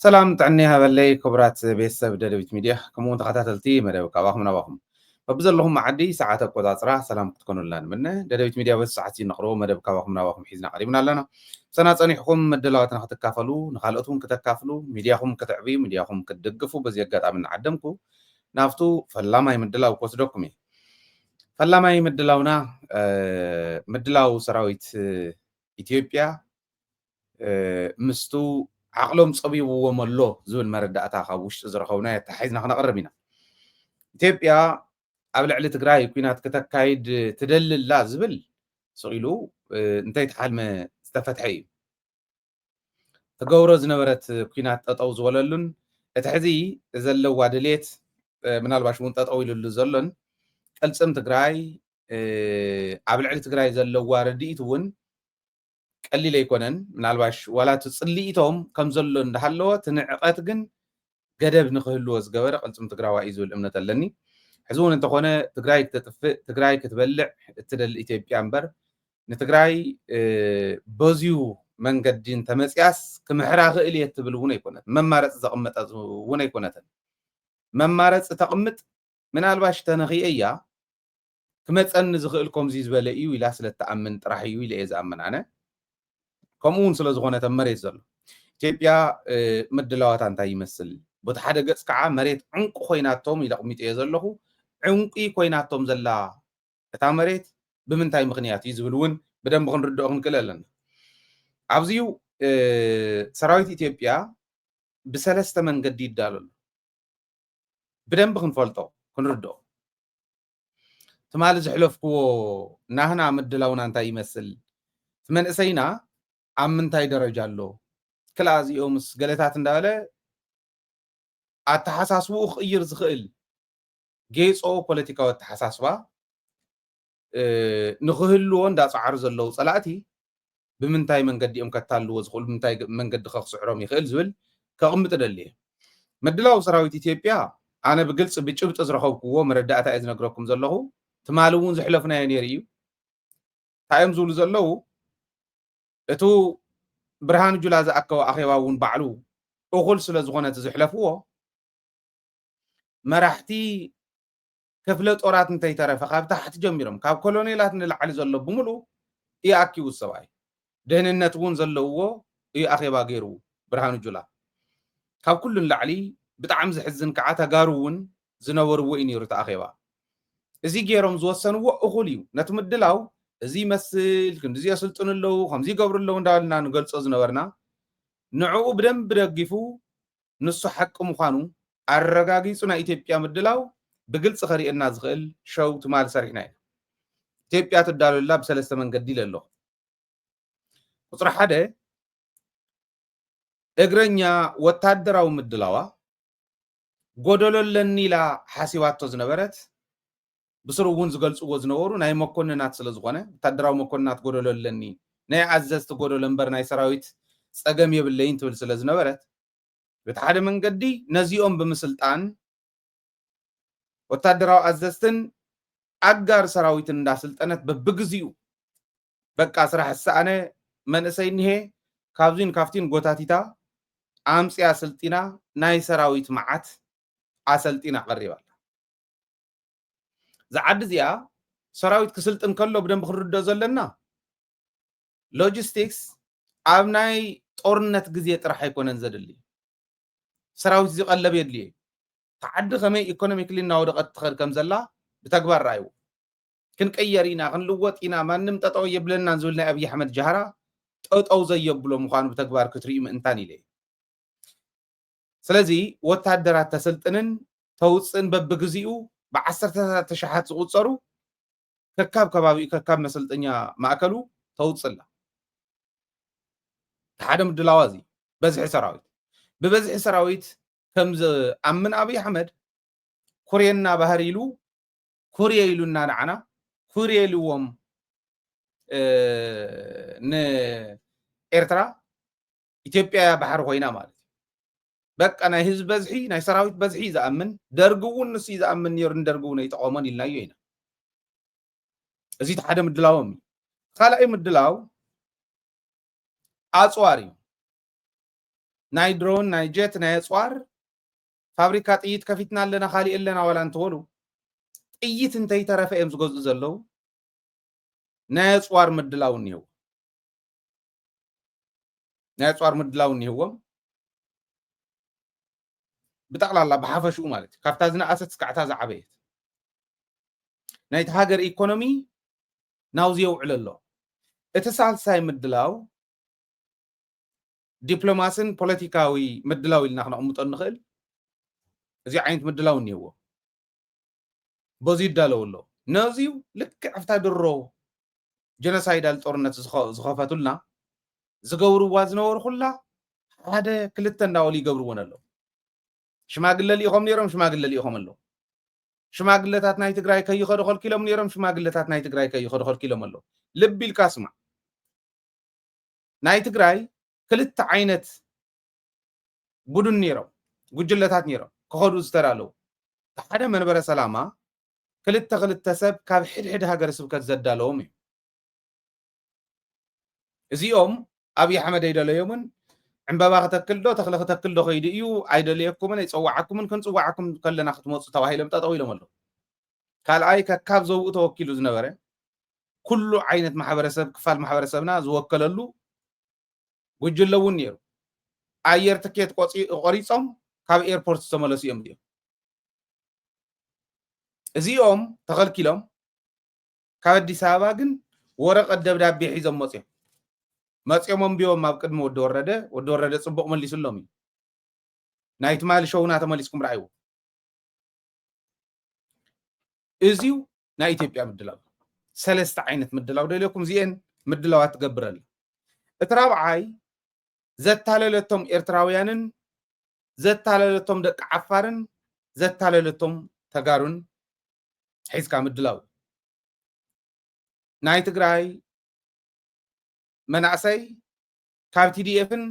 ሰላም ጥዕና ይሃበለይ ክቡራት ቤተሰብ ደደቢት ሚድያ፣ ከምኡውን ተኸታተልቲ መደብ ካባኹም ናባኹም። በብዘለኹም መዓዲ ሰዓት ኣቆጻጽራ ሰላም ክትኮኑልና ንምነ። ደደቢት ሚድያ በዚ ሰዓት እዚ ነቕርቦ መደብ ካባኹም ናባኹም ሒዝና ቀሪብና ኣለና። ምሳና ጸኒሕኩም ምድላዋትና ክትካፈሉ፣ ንኻልኦት እውን ክተካፍሉ፣ ሚድያኹም ክትዕብዩ፣ ሚድያኹም ክትድግፉ በዚ ኣጋጣሚ እናዓደምኩ፣ ናብቱ ፈላማይ ምድላው ክወስደኩም እየ። ፈላማይ ምድላውና፣ እ፣ ምድላው ሰራዊት፣ እ፣ ኢትዮጵያ፣ እ፣ ምስቱ ዓቕሎም ጸቢብዎም ኣሎ ዝብል መረዳእታ ካብ ውሽጢ ዝረኸብናዮ ኣተሓሒዝና ክነቕርብ ኢና። ኢትዮጵያ ኣብ ልዕሊ ትግራይ ኲናት ክተካይድ ትደሊ ኣላ ዝብል ስቕ ኢሉ፣ እ፣ እንተይተሓልመ ዝተፈትሐ እዩ። ትገብሮ ዝነበረት ኲናት ጠጠው ዝበለሉን እቲ ሕዚ ዘለዋ ድሌት፣ እ፣ ምናልባሽ እውን ጠጠው ኢሉሉ ዘሎን ቅልጽም ትግራይ፣ እ፣ ኣብ ልዕሊ ትግራይ ዘለዋ ርድኢት እውን ቀሊል ኣይኮነን። ምናልባሽ ዋላ እቲ ጽልኢቶም ከም ዘሎ እንዳሃለወ፣ እቲ ንዕቐት ግን ገደብ ንክህልዎ ዝገበረ ቅልጽም ትግራዋይ እዩ ዝብል እምነት ኣለኒ። ሕዚ እውን እንተኾነ ትግራይ ክተጥፍእ፣ ትግራይ ክትበልዕ እትደሊ ኢትዮጵያ እምበር፣ ንትግራይ፣ እ፣ በዝዩ መንገዲ እንተመጽያስ ክምሕራ ክእል እየ እትብል እውን ኣይኮነትን። መማረጺ ዘቕመጠት እውን ኣይኮነትን። መማረጺ ተቕምጥ፣ ምናልባሽ ተነኺኤያ ክመጸኒ ዝኽእል ከምዚ ዝበለ እዩ ኢላ ስለ እትኣምን ጥራሕ እዩ ኢለ እየ ዝኣምን ኣነ። ከምኡ እውን ስለ ዝኾነ እተን መሬት ዘሎ ኢትዮጵያ፣ እ፣ ምድላዋታ እንታይ ይመስል? በቲ ሓደ ገጽ ከዓ መሬት ዕንቁ ኮይናቶም ኢለ ኣቕሚጠዮ ዘለኹ። ዕንቂ ኮይናቶም ዘላ እታ መሬት ብምንታይ ምኽንያት እዩ ዝብል እውን ብደንቢ ክንርድኦ ክንክእል ኣለና። ኣብዚዩ፣ እ፣ ሰራዊት ኢትዮጵያ ብሰለስተ መንገዲ ይዳሎ ኣሎ። ብደንቢ ክንፈልጦ፣ ክንርድኦ። ትማሊ ዘሕለፍክዎ ናህና ምድላውና እንታይ ይመስል? እቲ መንእሰይና ኣብ ምንታይ ደረጃ ኣሎ? ክላ እዚኦምስ ገለታት እንዳበለ ኣተሓሳስብኡ ክቕይር ዝኽእል ጌጾ ፖለቲካዊ ኣተሓሳስባ፣ እ፣ ንኽህልዎ እንዳጸዓሩ ዘለዉ ጸላእቲ ብምንታይ መንገዲ እዮም ከታልዎ ዝኽእሉ፣ ብምንታይ መንገዲ ከ ክስዕሮም ይኽእል ዝብል ከቕምጥ ደሊ እየ። ምድላው ሰራዊት ኢትዮጵያ ኣነ ብግልጺ ብጭብጢ ዝረኸብክዎ መረዳእታ እየ ዝነግረኩም ዘለኹ። ትማሊ እውን ዘሕለፍናዮ ነይሩ እዩ። እንታይ እዮም ዝብሉ ዘለዉ? እቱ ብርሃኑ ጁላ ዝኣከቦ ኣኼባ እውን ባዕሉ እኹል ስለ ዝኾነ እቲ ዘሕለፍዎ፣ መራሕቲ ክፍለ ጦራት እንተይተረፈ ካብ ታሕቲ ጀሚሮም፣ ካብ ኮሎኔላት ንላዕሊ ዘሎ ብምሉእ እዩ ኣኪቡ ሰብኣይ። ደህንነት እውን ዘለውዎ እዩ ኣኼባ ገይሩ ብርሃኑ ጁላ። ካብ ኩሉ ንላዕሊ ብጣዕሚ ዘሕዝን ከዓ ተጋሩ እውን ዝነበርዎ እዩ ነይሩ እቲ ኣኼባ። እዚ ገይሮም ዝወሰንዎ እኹል እዩ። ነቲ ምድላው እዚ ይመስል፣ ክንዲዚ የስልጥኑ ኣለዉ፣ ከምዚ ይገብሩ ኣለዉ እንዳበልና ንገልጾ ዝነበርና፣ ንዕኡ ብደንቢ ደጊፉ ንሱ ሓቂ ምዃኑ ኣረጋጊጹ ናይ ኢትዮጵያ ምድላው ብግልጺ ከርእየና ዝኽእል ሸው ትማሊ ሰሪሕና ኢና። ኢትዮጵያ ትዳለላ ብሰለስተ መንገዲ ኢለ ኣለኹ። ቁጽሪ ሓደ፣ እግረኛ ወታደራዊ ምድላዋ ጎደሎ ኣለኒ ኢላ ሓሲባቶ ዝነበረት፣ ብስሩ እውን ዝገልጽዎ ዝነበሩ ናይ መኮንናት ስለ ዝኾነ፣ ወታደራዊ መኮንናት ጎደሎ ኣለኒ፣ ናይ ኣዘዝቲ ጎደሎ እምበር ናይ ሰራዊት ጸገም የብለይን ትብል ስለ ዝነበረት፣ በቲ ሓደ መንገዲ ነዚኦም ብምስልጣን ወታደራዊ ኣዘዝትን ኣጋር ሰራዊትን እንዳስልጠነት በብግዚኡ በቃ ስራሕ ዝሰኣነ መንእሰይ እኒሄ ካብዚን ካብቲን ጎታቲታ ኣምፅያ ስልጢና ናይ ሰራዊት መዓት ኣሰልጢና ቀሪባ ኣላ። እዛ ዓዲ እዚኣ ሰራዊት ክስልጥን ከሎ ብደንብ ክንርድኦ ዘለና ሎጂስቲክስ ኣብ ናይ ጦርነት ግዜ ጥራሕ ኣይኮነን ዘድሊ። ሰራዊት እዚ ቀለብ የድልዮ እዩ። እታ ዓዲ ከመይ ኢኮኖሚክሊ እናወደቐት ትኸድ ከም ዘላ ብተግባር ረኣይዎ። ክንቀየር ኢና፣ ክንልወጥ ኢና፣ ማንም ጠጠው የብለናን ዝብል ናይ ኣብይ ኣሕመድ ጃህራ ጠጠው ዘየብሎ ምዃኑ ብተግባር ክትርእዩ ምእንታን ኢለ እየ። ስለዚ ወታደራት ተሰልጥንን ተውፅእን በብግዚኡ ብዓሰርተታት ተሽሓት ዝቑፀሩ ከካብ ከባቢኡ ከካብ መሰልጠኛ ማእከሉ ተውፅእ ኣላ። እቲ ሓደ ምድላዋ እዚ በዝሒ ሰራዊት፣ ብበዝሒ ሰራዊት ከም ዝኣምን ኣብይ ኣሕመድ ኩርየና ባህር ኢሉ ኩርየ ኢሉና ንዓና ኩርየ ኢልዎም፣ እ፣ ንኤርትራ ኢትዮጵያ እያ ባሕሪ ኮይና ማለት እዩ። በቃ ናይ ህዝቢ በዝሒ ናይ ሰራዊት በዝሒ እዩ ዝኣምን። ደርጊ እውን ንሱ እዩ ዝኣምን ነይሩ፣ ንደርጊ እውን ኣይጠቐሞን ኢልናዮ ኢና። እዚ እቲ ሓደ ምድላዎም እዩ። ካልኣይ ምድላው ኣፅዋር እዩ። ናይ ድሮን፣ ናይ ጀት፣ ናይ ኣፅዋር ፋብሪካ ጥይት ከፊትና ኣለና፣ ካሊእ ኣለና ዋላ እንተበሉ፣ ጥይት እንተይተረፈ እዮም ዝገዝኡ ዘለዉ። ናይ ኣፅዋር ምድላው እኒህዎ ናይ ኣፅዋር ምድላው እኒህዎም። ብጠቕላላ ብሓፈሽኡ ማለት እዩ፣ ካብታ ዝነኣሰት እስካዕታ ዝዓበየት ናይቲ ሃገር ኢኮኖሚ ናውዚ የውዕል ኣሎ። እቲ ሳልሳይ ምድላው ዲፕሎማስን ፖለቲካዊ ምድላው ኢልና ክነቕምጦ እንኽእል እዚ ዓይነት ምድላው እኒህዎ። በዚ ይዳለው ኣሎ። ነዚዩ ልክዕ ኣብታ ድሮ ጀኖሳይዳል ጦርነት ዝኸ- ዝኸፈቱልና ዝገብርዋ ዝነበሩ ኩላ ሓደ ክልተ እንዳበሉ ይገብርወን ኣለዉ። ሽማግለ ልኢኾም ነይሮም፣ ሽማግለ ልኢኾም ኣለዉ። ሽማግለታት ናይ ትግራይ ከይኸዱ ከልኪሎም ነይሮም፣ ሽማግለታት ናይ ትግራይ ከይኸዱ ከልኪሎም ኣለዉ። ልቢ ኢልካ ስማዕ። ናይ ትግራይ ክልተ ዓይነት ቡድን ነይሮም፣ ጉጅለታት ነይሮም ክኸዱ ዝተዳለዉ። እቲ ሓደ መንበረ ሰላማ ክልተ ክልተ ሰብ ካብ ሕድሕድ ሃገረ ስብከት ዘዳለዎም እዩ። እዚኦም ኣብይ ኣሕመድ ኣይደለዮምን። ዕምበባ ክተክል ዶ ተኽሊ ክተክል ዶ ከይዱ እዩ፣ ኣይደለየኩምን ኣይፀዋዓኩምን፣ ክንፅዋዓኩም ከለና ክትመፁ ተባሂሎም ጠጠው ኢሎም ኣለዉ። ካልኣይ ከካብ ዘውኡ ተወኪሉ ዝነበረ ኩሉ ዓይነት ማሕበረሰብ ክፋል ማሕበረሰብና ዝወከለሉ ጉጅለ እውን ነይሩ። ኣየር ትኬት ቆፂ- ቆሪፆም ካብ ኤርፖርት ዝተመለሱ እዮም እዚኦም። እዚኦም ተኸልኪሎም ካብ ኣዲስ ኣበባ ግን ወረቐት ደብዳቤ ሒዞም መፅዮም መፅዮም ኣንቢቦም ኣብ ቅድሚ ወዲ ወረደ። ወዲ ወረደ ፅቡቕ መሊሱሎም እዩ። ናይ ትማሊ ሸውና ተመሊስኩም ረኣይዎ። እዚው ናይ ኢትዮጵያ ምድላው ሰለስተ ዓይነት ምድላው ደልየኩም እዚኤን ምድላዋት ትገብር ኣላ። እቲ ራብዓይ ዘታለለቶም ኤርትራውያንን ዘታለለቶም ደቂ ዓፋርን ዘታለለቶም ተጋሩን ሒዝካ ምድላው ናይ ትግራይ መናእሰይ ካብ ቲ ዲ ኤፍን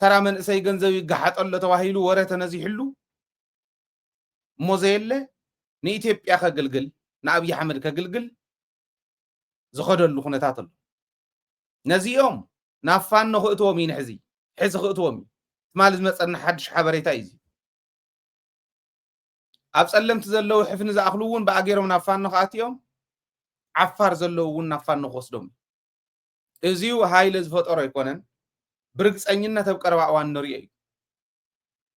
ተራ መንእሰይ ገንዘብ ይገሓጠሎ ተባሂሉ ወረ ተነዚሕሉ እሞ ዘየለ ንኢትዮጵያ ከግልግል ንኣብይ ኣሕመድ ከግልግል ዝኸደሉ ኩነታት ኣሎ። ነዚኦም ናብ ፋኖ ክእትዎም እዩ ንሕዚ ሕዚ ክእትዎም እዩ። ትማሊ ዝመፀና ሓድሽ ሓበሬታ እዩ እዚ። ኣብ ፀለምቲ ዘለዉ ሕፍኒ ዝኣኽሉ እውን ብኣገሮም ናብ ፋኖ ክኣትዮም ዓፋር ዘለዉ እውን ናብ ፋኖ ክወስዶም እዩ። እዚዩ ሃይለ ዝፈጠሮ ኣይኮነን። ብርግፀኝነት ኣብ ቀረባ እዋን ንሪኦ እዩ።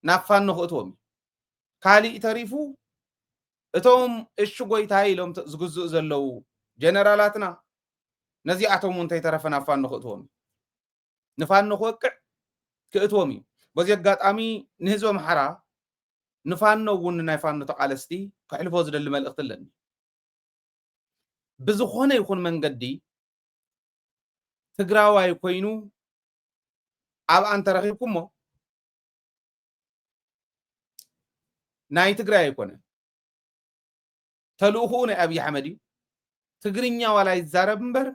ናብ ፋኖ ክእትዎም እዩ። ካሊእ ተሪፉ እቶም እሺ ጎይታይ ኢሎም ዝግዝኡ ዘለዉ ጀነራላትና ነዚኣቶም እውን እንተይተረፈ ናብ ፋኖ ክእትዎም እዩ። ንፋኖ ክወቅዕ ክእትዎም እዩ። በዚ ኣጋጣሚ ንህዝቢ ኣምሓራ ንፋኖ እውን ንናይ ፋኖ ተቃለስቲ ከሕልፎ ዝደሊ መልእክቲ ኣለኒ። ብዝኾነ ይኹን መንገዲ ትግራዋይ ኮይኑ ኣብኣ እንተረኺብኩሞ ናይ ትግራይ ኣይኮነን። ተልእኹኡ ናይ ኣብይ ኣሕመድ እዩ። ትግርኛ ዋላ ይዛረብ እምበር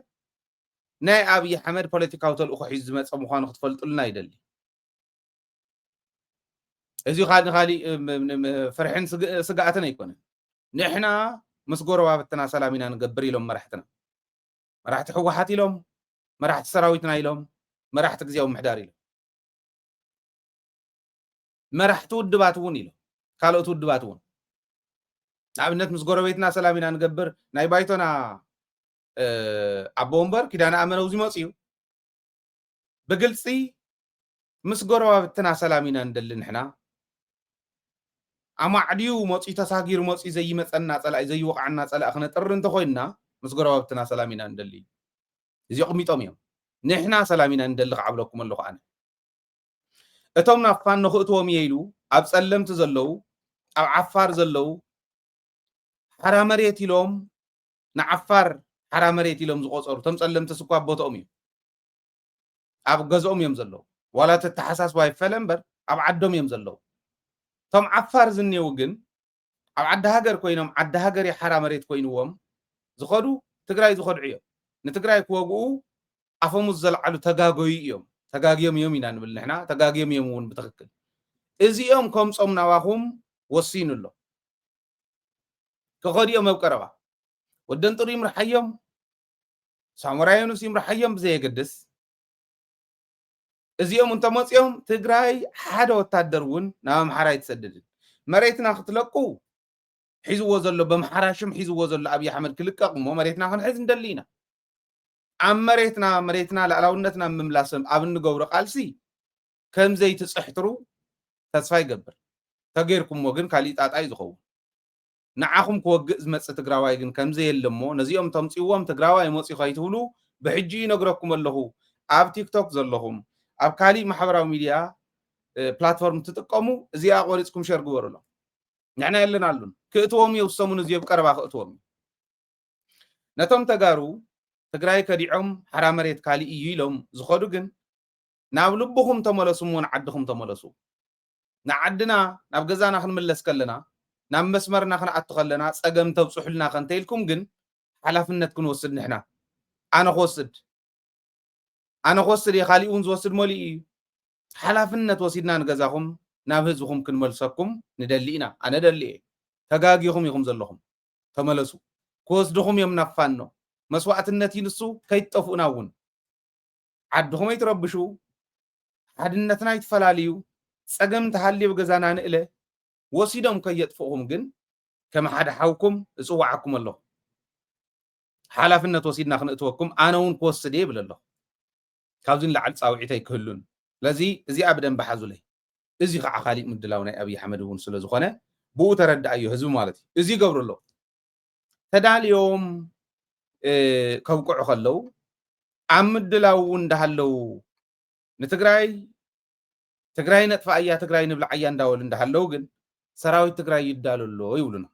ናይ ኣብይ ኣሕመድ ፖለቲካዊ ተልእኾ ሒዙ ዝመፀ ምዃኑ ክትፈልጡልና ይደሊ። እዚ ካሊእ ካሊእ ፍርሕን ስግኣትን ኣይኮነን። ንሕና ምስ ጎረባብትና ሰላም ኢና ንገብር ኢሎም መራሕትና። መራሕቲ ህወሓት ኢሎም፣ መራሕቲ ሰራዊትና ኢሎም፣ መራሕቲ ግዜያዊ ምሕዳር ኢሎም፣ መራሕቲ ውድባት እውን ኢሎም፣ ካልኦት ውድባት እውን ንኣብነት ምስ ጎረቤትና ሰላም ኢና ንገብር ናይ ባይቶና ኣቦ ወንበር ኪዳነ ኣመነው ዝመፅ እዩ። ብግልፂ ምስ ጎረባብትና ሰላም ኢና ንደሊ ንሕና። ኣማዕድዩ መፂኡ ተሳጊሩ መፂኡ ዘይመፀና ፀላኢ ዘይወቕዓና ፀላኢ ክነጥሪ እንተኮይንና ምስ ጎረባብትና ሰላም ኢና ንደሊ። እዚ ኣቕሚጦም እዮም። ንሕና ሰላም ኢና ንደሊ ክዓብለኩም ኣለኹ ኣነ። እቶም ናብ ፋኖ ክእትዎም እየ ኢሉ ኣብ ፀለምቲ ዘለዉ ኣብ ዓፋር ዘለዉ ሓራ መሬት ኢሎም ንዓፋር ሓራ መሬት ኢሎም ዝቆፀሩ እቶም ፀለምትስ እኳ ኣብ ቦትኦም እዮም። ኣብ ገዝኦም እዮም ዘለዉ። ዋላ እቲ ኣተሓሳስባ ይፈለ እምበር ኣብ ዓዶም እዮም ዘለዉ። እቶም ዓፋር ዝኔው ግን ኣብ ዓዲ ሃገር ኮይኖም ዓዲ ሃገር ሓራ መሬት ኮይንዎም ዝኸዱ ትግራይ ዝኸድዑ እዮም። ንትግራይ ክወግኡ ኣፈሙዝ ዘልዓሉ ተጋገዩ እዮም። ተጋግዮም እዮም ኢና ንብል ንሕና። ተጋግዮም እዮም እውን ብትኽክል። እዚኦም ከምጾም ናባኹም ወሲኑ ኣሎ። ክኸዱ እዮም ኣብ ቀረባ። ወደንጥሩ ይምርሓዮም፣ ሳሞራ ዮኑስ ይምርሓዮም ብዘየገድስ እዚኦም እንተመፂኦም ትግራይ ሓደ ወታደር እውን ናብ ኣምሓራ ኣይትሰድድን። መሬትና ክትለቁ ሒዝዎ ዘሎ፣ በምሓራ ሽም ሒዝዎ ዘሎ ኣብይ ኣሕመድ ክልቀቕ እሞ መሬትና ክንሕዝ ንደሊ ኢና። ኣብ መሬትና፣ መሬትና ልኣላውነትና ምምላስ ኣብ እንገብሮ ቃልሲ ከም ዘይትፅሕትሩ ተስፋ ይገብር። ተገይርኩምዎ ግን ካሊእ ጣጣ እዩ ዝኸውን። ንዓኹም ክወግእ ዝመጽእ ትግራዋይ ግን ከም ዘየለ እሞ ነዚኦም ተምጽእዎም ትግራዋይ መጺኡ ከይትብሉ ብሕጂ ይነግረኩም ኣለኹ። ኣብ ቲክቶክ ዘለኹም፣ ኣብ ካሊእ ማሕበራዊ ሚድያ ፕላትፎርም ትጥቀሙ፣ እዚኣ ቆሪጽኩም ሸር ግበሩሎም። ንሕና የለናሉን። ክእትዎም እዮም ዝሰሙን፣ እዚ ኣብ ቀረባ ክእትዎም እዩ። ነቶም ተጋሩ ትግራይ ከዲዖም ሓራ መሬት ካሊእ እዩ ኢሎም ዝኸዱ ግን ናብ ልብኹም ተመለሱ እሞ ንዓድኹም ተመለሱ። ንዓድና ናብ ገዛና ክንምለስ ከለና ናብ መስመርና ክንኣቱ ከለና ጸገም ተብጽሑልና ከንተ ኢልኩም ግን ሓላፍነት ክንወስድ ንሕና ኣነ ክወስድ ኣነ ክወስድ እየ፣ ካሊእ እውን ዝወስድ መሊኡ እዩ። ሓላፍነት ወሲድና ንገዛኹም ናብ ህዝብኹም ክንመልሰኩም ንደሊ ኢና። ኣነ ደሊ እየ። ተጋጊኹም ኢኹም ዘለኹም። ተመለሱ። ክወስድኹም እዮም ናብ ፋኖ። መስዋእትነት እዩ ንሱ፣ ከይትጠፍኡና እውን። ዓድኹም ኣይትረብሹ፣ ሓድነትና ኣይትፈላልዩ፣ ጸገም እንተሃልዩ ኣብ ገዛና ንእለ፣ ወሲዶም ከየጥፍእኹም ግን ከም ሓደ ሓውኩም እጽውዓኩም ኣለኹ። ሓላፍነት ወሲድና ክንእትወኩም ኣነ እውን ክወስድ እየ ይብል ኣለኹ። ካብዚ ንላዕሊ ጻውዒት ኣይክህሉን። ስለዚ እዚኣ ብደንቢ ሓዙለይ። እዚ ከዓ ካሊእ ምድላው ናይ ኣብይ ኣሕመድ እውን ስለ ዝኾነ ብኡ ተረድኣዮ ህዝቢ ማለት እዩ። እዚ ይገብሩ ኣለዉ። ተዳልዮም ከብቅዑ ከለዉ ኣብ ምድላው እውን እንዳሃለዉ ንትግራይ ትግራይ ነጥፋኣያ ትግራይ ንብልዓያ እንዳበሉ እንዳሃለዉ ግን ሰራዊት ትግራይ ይዳሎ ኣሎ ይብሉና።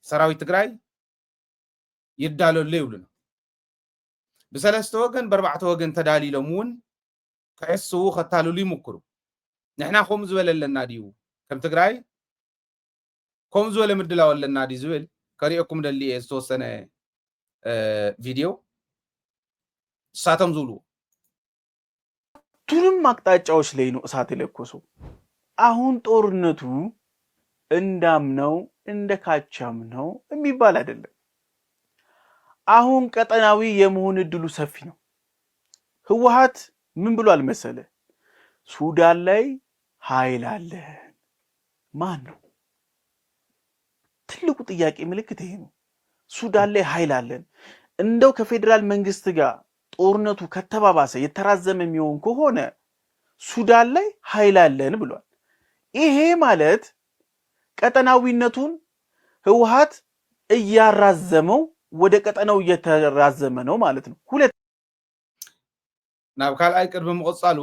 ሰራዊት ትግራይ ይዳሎ ኣሎ ይብሉና። ብሰለስተ ወገን ብኣርባዕተ ወገን ተዳሊሎም እውን ክሕስዉ ከታልሉ ይምክሩ። ንሕና ከምኡ ዝበለ ኣለና ድዩ? ከም ትግራይ ከምኡ ዝበለ ምድላው ኣለና ድዩ ዝብል ከሪኦኩም ደሊ እየ ዝተወሰነ ቪድዮ እሳቶም ዝብልዎ። ሁለቱንም አቅጣጫዎች ላይ ነው እሳት የለኮሰው። አሁን ጦርነቱ እንዳምነው እንደ ካቻምነው የሚባል አይደለም። አሁን ቀጠናዊ የመሆን እድሉ ሰፊ ነው። ህወሓት ምን ብሏል መሰለ? ሱዳን ላይ ኃይል አለን። ማን ነው? ትልቁ ጥያቄ ምልክት ይሄ ነው። ሱዳን ላይ ኃይል አለን። እንደው ከፌዴራል መንግስት ጋር ጦርነቱ ከተባባሰ የተራዘመ የሚሆን ከሆነ ሱዳን ላይ ኃይል አለን ብሏል። ይሄ ማለት ቀጠናዊነቱን ህወሓት እያራዘመው ወደ ቀጠናው እየተራዘመ ነው ማለት ነው። ሁለት ናብ ካልኣይ ቅድሚ ምቕጻሉ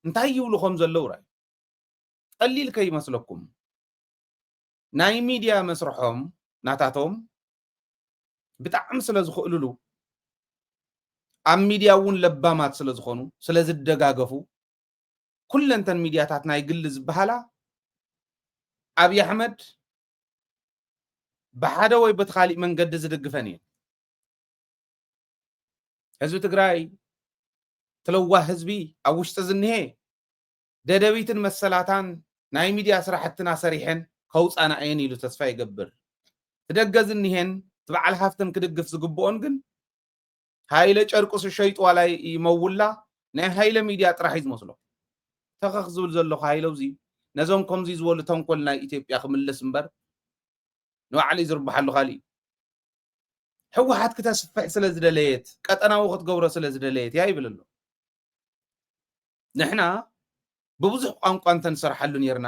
እንታይ ይብሉ ከም ዘለዉ ራይ ቀሊል ከይመስለኩም ናይ ሚድያ መስርሖም ናታቶም ብጣዕሚ ስለ ዝኽእልሉ ኣብ ሚድያ እውን ለባማት ስለ ዝኾኑ ስለ ዝደጋገፉ ኩለንተን ሚድያታት ናይ ግሊ ዝበሃላ ኣብይ ኣሕመድ ብሓደ ወይ በቲ ካሊእ መንገዲ ዝድግፈን እየን። ህዝቢ ትግራይ ትለዋህ ህዝቢ ኣብ ውሽጢ ዝንሄ ደደቢትን መሰላታን ናይ ሚድያ ስራሕትና ሰሪሐን ከውፃና እየን ኢሉ ተስፋ ይገብር። ትደገ ዝንሄን ትበዓል ሃፍትን ክድግፍ ዝግብኦን ግን ሃይለ ጨርቁ ስሸይጡ ዋላ ይመውላ ናይ ሃይለ ሚድያ ጥራሕ እዩ ዝመስሎ። ተኸኽ ዝብል ዘለኹ ሃይለ ውዚ ነዞም ከምዚ ዝበሉ ተንኮል ናይ ኢትዮጵያ ክምልስ እምበር ንባዕሉ እዩ ዝርብሓሉ ካሊእ ህወሓት ክተስፍሕ ስለ ዝደለየት ቀጠናዊ ክትገብሮ ስለ ዝደለየት እያ ይብል ኣሎ። ንሕና ብብዙሕ ቋንቋ እንተንሰርሓሉ ነርና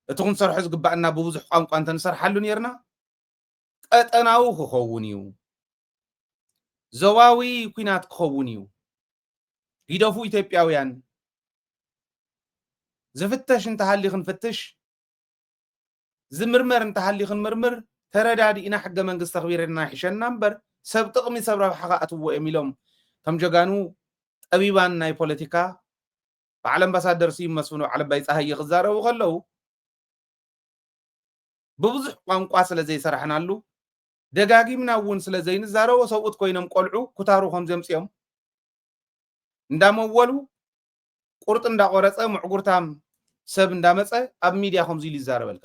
እቲ ክንሰርሖ ዝግባኣና ብብዙሕ ቋንቋ እንተንሰርሓሉ ነርና ቀጠናዊ ክኸውን እዩ፣ ዞባዊ ኩናት ክኸውን እዩ። ሂደፉ ኢትዮጵያውያን ዝፍተሽ እንተሃሊ ክንፍትሽ ዝምርመር እንተሃሊ ክንምርምር ተረዳዲእና ሕገ መንግስቲ ኣኽቢርና ይሕሸና እምበር ሰብ ጥቕሚ ሰብ ረብሓ ክኣትዎ እዮም ኢሎም ከም ጀጋኑ ጠቢባን ናይ ፖለቲካ በዓል ኣምባሳደር ስዩም መስፍን በዓል ኣባይ ፀሃየ ክዛረቡ ከለዉ ብብዙሕ ቋንቋ ስለ ዘይሰራሕናሉ ደጋጊምና እውን ስለ ዘይንዛረቦ ሰብኡት ኮይኖም ቆልዑ ኩታሩ ከም ዘምፅኦም እንዳመወሉ ቁርጥ እንዳቆረፀ ምዕጉርታም ሰብ እንዳመፀ ኣብ ሚድያ ከምዚ ኢሉ ይዛረበልካ።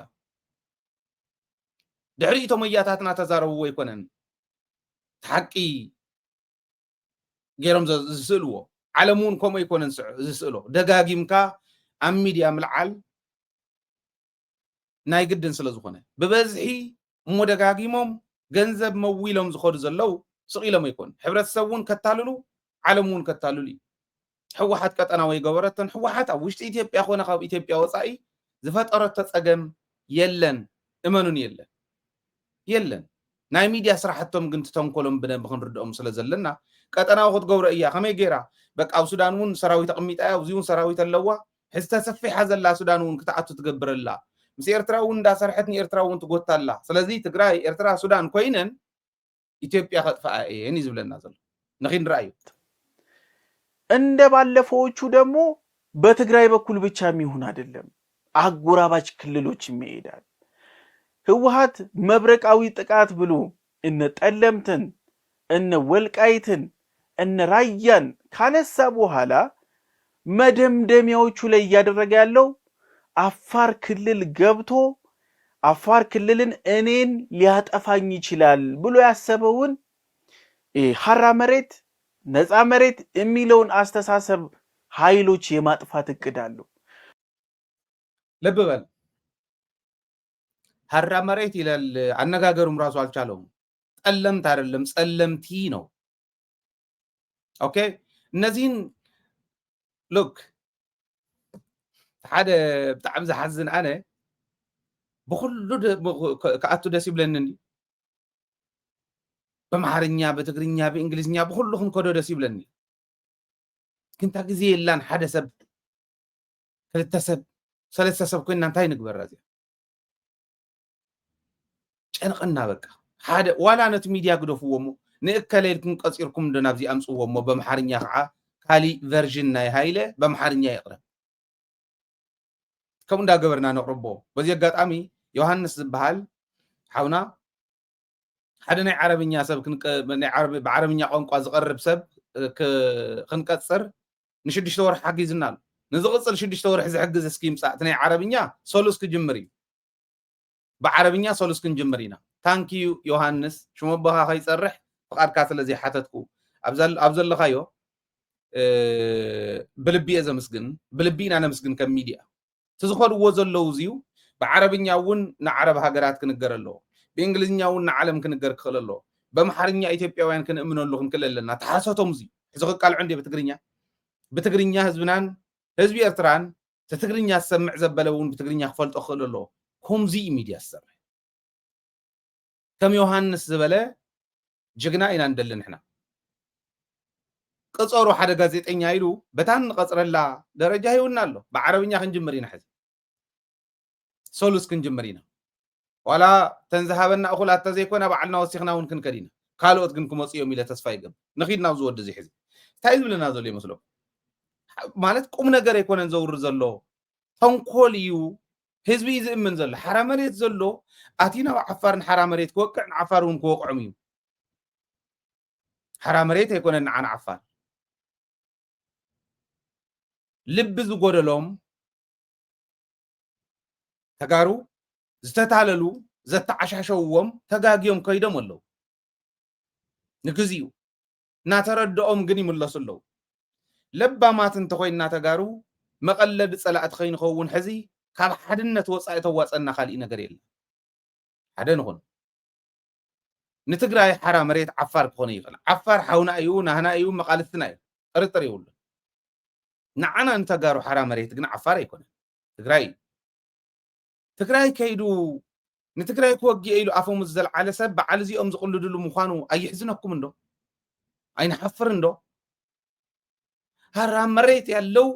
ድሕሪ እቶም ኣያታትና ተዛረብዎ ኣይኮነን ሓቂ ገይሮም ዘ- ዝስእልዎ። ዓለም እውን ከምኡ ኣይኮነን ዝስዕ- ዝስእሎ። ደጋጊምካ ኣብ ሚድያ ምልዓል ናይ ግድን ስለ ዝኾነ፣ ብበዝሒ እሞ ደጋጊሞም ገንዘብ መዊሎም ዝኸዱ ዘለዉ ስቕ ኢሎም ኣይኮኑን። ሕብረተሰብ እውን ከታልሉ፣ ዓለም እውን ከታልሉ እዩ። ህወሓት ቀጠናዊ ኣይገበረቶን። ህወሓት ኣብ ውሽጢ ኢትዮጵያ ኮነ ካብ ኢትዮጵያ ወፃኢ ዝፈጠረቶ ፀገም የለን። እመኑን፣ የለን፣ የለን። ናይ ሚድያ ስራሕቶም ግን፣ ትተንኮሎም ብደንብ ክንርድኦም ስለ ዘለና፣ ቀጠናዊ ክትገብሮ እያ። ከመይ ገይራ? በቃ፣ ኣብ ሱዳን እውን ሰራዊት ኣቕሚጣ እያ፣ ኣብዚ እውን ሰራዊት ኣለዋ። ሕዚ ተሰፊሓ ዘላ ሱዳን እውን ክትኣቱ ትገብር ኣላ። ምስ ኤርትራ እውን እንዳሰርሐት ንኤርትራ እውን ትጎታ ኣላ። ስለዚ ትግራይ፣ ኤርትራ፣ ሱዳን ኮይነን ኢትዮጵያ ከጥፍኣ እየን እዩ ዝብለና ዘሎ። ንኺድ ንርኣዩ። እንደ ባለፈዎቹ ደግሞ በትግራይ በኩል ብቻ የሚሆን አይደለም፣ አጎራባች ክልሎች ይሄዳል። ህወሓት መብረቃዊ ጥቃት ብሎ እነ ጠለምትን እነ ወልቃይትን እነ ራያን ካነሳ በኋላ መደምደሚያዎቹ ላይ እያደረገ ያለው አፋር ክልል ገብቶ አፋር ክልልን እኔን ሊያጠፋኝ ይችላል ብሎ ያሰበውን ሀራ መሬት፣ ነፃ መሬት የሚለውን አስተሳሰብ ኃይሎች የማጥፋት እቅድ አለው። ልብ በል፣ ሀራ መሬት ይላል። አነጋገሩም ራሱ አልቻለውም። ጠለምት አይደለም፣ ጸለምቲ ነው። ኦኬ፣ እነዚህን ሉክ፣ ሓደ ብጣዕሚ ዝሓዝን፣ ኣነ ብኩሉ ክኣቱ ደስ ይብለኒ፣ ብኣምሓርኛ፣ ብትግርኛ፣ ብእንግሊዝኛ፣ ብኩሉ ክንከዶ ደስ ይብለኒ። ግን እታ ግዜ የላን። ሓደ ሰብ፣ ክልተ ሰብ፣ ሰለስተ ሰብ ኮይንና እንታይ ንግበራ እዚኣ? ጨንቐና በቃ። ሓደ ዋላ ነቲ ሚድያ ግደፍዎ እሞ፣ ንእከለ ኢልኩም ቀፂርኩም እንዶ ናብዚ ኣምፅዎ እሞ፣ በምሓርኛ ከዓ ካሊእ ቨርዥን ናይ ሃይለ በምሓርኛ ይቕረብ። ከምኡ እንዳገበርና ነቕርቦ። በዚ ኣጋጣሚ ዮሃንስ ዝበሃል ሓውና፣ ሓደ ናይ ዓረብኛ ሰብ ክንቀ-፣ ናይ ዓረብ-፣ ብዓረብኛ ቋንቋ ዝቐርብ ሰብ፣ እ፣ ክ-፣ ክንቀፅር ንሽዱሽተ ወርሒ ሓጊዝና ኣሎ። ንዝቕፅል ሽዱሽተ ወርሒ ዝሕግዝ እስኪ ይምፃእ። እቲ ናይ ዓረብኛ ሰሉስ ክጅምር እዩ። ብዓረብኛ ሰሉስ ክንጅምር ኢና። ታንኪዩ ዮሃንስ፣ ሽም ኣቦኻ ከይፀርሕ ፍቓድካ ስለ ዘይሓተትኩ። ኣብ ዘል-፣ ኣብ ዘለኻዮ፣ እ፣ ብልቢ እየ ዘመስግን። ብልቢ ኢና ነመስግን ከም ሚድያ። እቲ ዝኸድዎ ዘለዉ እዚዩ ብዓረብኛ እውን ንዓረብ ሃገራት ክንገር ኣለዎ። ብእንግሊዝኛ እውን ንዓለም ክንገር ክኽእል ኣለዎ። በምሓርኛ ኢትዮጵያውያን ክንእምነሉ ክንክእል ኣለና። ተሓሰቶም እዚዩ። ሕዚ ክቃልዑ እንድየ ብትግርኛ። ብትግርኛ ህዝብናን ህዝቢ ኤርትራን እቲ ትግርኛ ዝሰምዕ ዘበለ እውን ብትግርኛ ክፈልጦ ክኽእል ኣለዎ። ከምዚ እዩ ሚድያ ዝሰርሕ። ከም ዮሃንስ ዝበለ ጅግና ኢና ንደሊ ንሕና። ቅጸሩ ሓደ ጋዜጠኛ ኢሉ በታ እንቐጽረላ ደረጃ ሂውና ኣሎ። ብዓረብኛ ክንጅምር ኢና ሕዚ። ሰሉስ ክንጅምር ኢና። ዋላ ተን ዝሃበና እኹላት ተዘይኮና ባዕልና ወሲኽና እውን ክንከድ ኢና። ካልኦት ግን ክመፁ እዮም ኢለ ተስፋ ይገብር። ንኺድ ናብዚ ወዲ እዚ ሕዚ። እንታይ ዝብለና ዘሎ ይመስለኩም? ማለት ቁም ነገር ኣይኮነን ዘውሪ ዘሎ። ተንኮል እዩ። ህዝቢ እዩ ዝእምን ዘሎ። ሓራ መሬት ዘሎ ኣትዩ ናብ ዓፋር ንሓራ መሬት ክወቅዕ ንዓፋር እውን ክወቅዖም እዩ። ሓራ መሬት ኣይኮነን ንዓ ንዓፋር። ልቢ ዝጎደሎም ተጋሩ ዝተታለሉ ዘተዓሻሸውዎም ተጋግዮም ከይዶም ኣለዉ። ንግዚኡ እናተረድኦም ግን ይምለሱ ኣለዉ። ለባማት እንተኾይንና ተጋሩ መቐለዲ ጸላእቲ ከይንኸውን ሕዚ ካብ ሓድነት ወጻኢ ተዋጸና ካሊእ ነገር የለን። ሓደ ንኹን። ንትግራይ ሓራ መሬት ዓፋር ክኾነ ይኽእል። ዓፋር ሓውና እዩ፣ ናህና እዩ፣ መቓልስትና እዩ። ጥርጥር የብሉን። ንዓና ንተጋሩ ሓራ መሬት ግን ዓፋር ኣይኮነን። ትግራይ እዩ። ትግራይ ከይዱ ንትግራይ ክወግእ ኢሉ ኣፈሙዝ ዘልዓለ ሰብ በዓል እዚኦም ዝቕልድሉ ምዃኑ ኣይሕዝነኩም እንዶ? ኣይንሓፍር እንዶ? ሀራ መሬት ያለው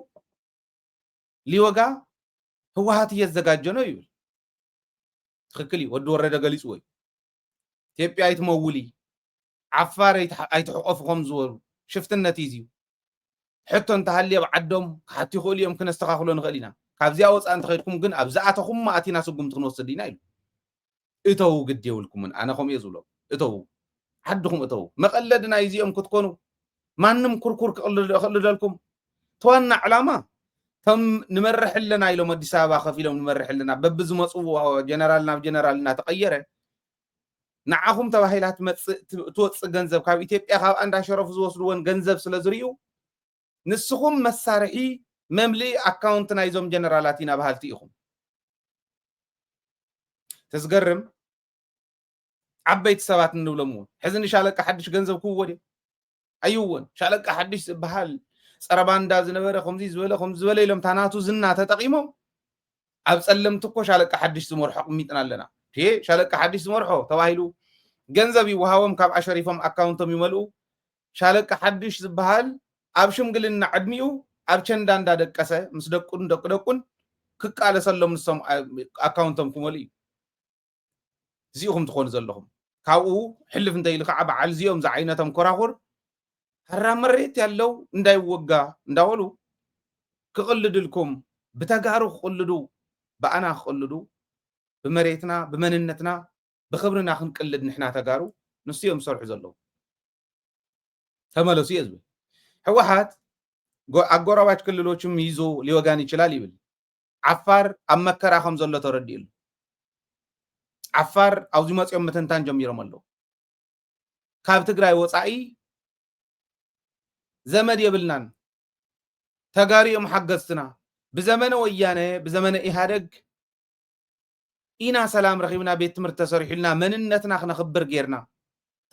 ሊወጋ ህወሓት እየተዘጋጀ ነው ይብል። ትኽክል እዩ። ወዲ ወረደ ገሊፅዎ እዩ። ኢትዮጵያ ኣይትመውሊ፣ ዓፋር ኣይትሕ-፣ ኣይትሕቆፉ ከም ዝበሉ ሽፍትነት እዩ። ሕቶ እንተሃልየ ኣብ ዓዶም ክሓቱ ይኽእሉ እዮም፣ ክነስተኻኽሎ ንኽእል ኢና። ካብዚኣ ወፃእ እንተኸይድኩም ግን ኣብ ዝኣተኹም ኣቲና ስጉምቲ ክንወስድ ኢና ኢሉ። እተዉ፣ ግድ የብልኩምን። ኣነ ከምኡ እየ ዝብሎም። እተዉ፣ ዓድኹም እተዉ። መቐለዲ ናይ እዚኦም ክትኮኑ ማንም ኩርኩር ክቕልድ-፣ ክቕልደልኩም። እቲ ዋና ዕላማ እቶም ንመርሕ ኣለና ኢሎም ኣዲስ ኣበባ ከፊሎም ንመርሕ ኣለና በብዝመፅዎ ጀነራል ናብ ጀነራል እናተቐየረ ንዓኹም ተባሂላ ትመጽእ፣ ት-፣ ትወጽእ ገንዘብ ካብ ኢትዮጵያ ካብ ኣንዳ ሸረፉ ዝወስድወን ገንዘብ ስለ ዝርእዩ፣ ንስኹም መሳርሒ መምልኢ ኣካውንት ናይዞም ጀነራላት ኢና በሃልቲ ኢኹም። ተዝገርም ዓበይቲ ሰባት እንብሎም እውን ሕዚ ንሻለቃ ሓድሽ ገንዘብ ክህዎ ድዮም? ኣይህዎን። ሻለቃ ሓድሽ ዝበሃል ጸረ ባንዳ ዝነበረ ከምዚ ዝበለ ከምዚ ዝበለ ኢሎም ታናቱ ዝና ተጠቒሞም ኣብ ጸለምቲ እኮ ሻለቃ ሓድሽ ዝመርሖ ኣቕሚጥና ኣለና። እቴ ሻለቃ ሓድሽ ዝመርሖ ተባሂሉ ገንዘብ ይወሃቦም፣ ካብ ኣሸሪፎም ኣካውንቶም ይመልኡ። ሻለቃ ሓድሽ ዝበሃል ኣብ ሽምግልና ዕድሚኡ ኣብ ቸንዳ እንዳደቀሰ ምስ ደቁን ደቂ ደቁን ክቃለሰሎም ንሶም ኣ-፣ ኣካውንቶም ክመልኡ እዩ። እዚኹም ትኾኑ ዘለኹም። ካብኡ ሕልፍ እንተኢሉ ከዓ በዓል እዚኦም ዝዓይነቶም ኮራኹር፣ "ሀራ መሬት ያለው እንዳይወጋ" እንዳበሉ ክቕልድልኩም፣ ብተጋሩ ክቕልዱ፣ ብኣና ክቕልዱ፣ ብመሬትና፣ ብመንነትና፣ ብኽብርና ክንቅልድ ንሕና ተጋሩ፣ ንሱ እዮም ዝሰርሑ ዘለዉ። ተመለሱ እየ ዝብል። ህወሓት ጎ-፣ ኣጎራባች ክልሎችም ይዞ ሊወጋን ይችላል ይብል። ዓፋር ኣብ መከራ ከም ዘሎ ተረዲኡ ኣሎ። ዓፋር ኣብዚ መፂኦም ምትንታን ጀሚሮም ኣለዉ። ካብ ትግራይ ወፃኢ ዘመድ የብልናን። ተጋሩ እዮም ሓገዝትና። ብዘመነ ወያነ፣ ብዘመነ ኢህኣደግ ኢና ሰላም ረኺብና፣ ቤት ትምህርቲ ተሰሪሑልና፣ መንነትና ክነኽብር ጌርና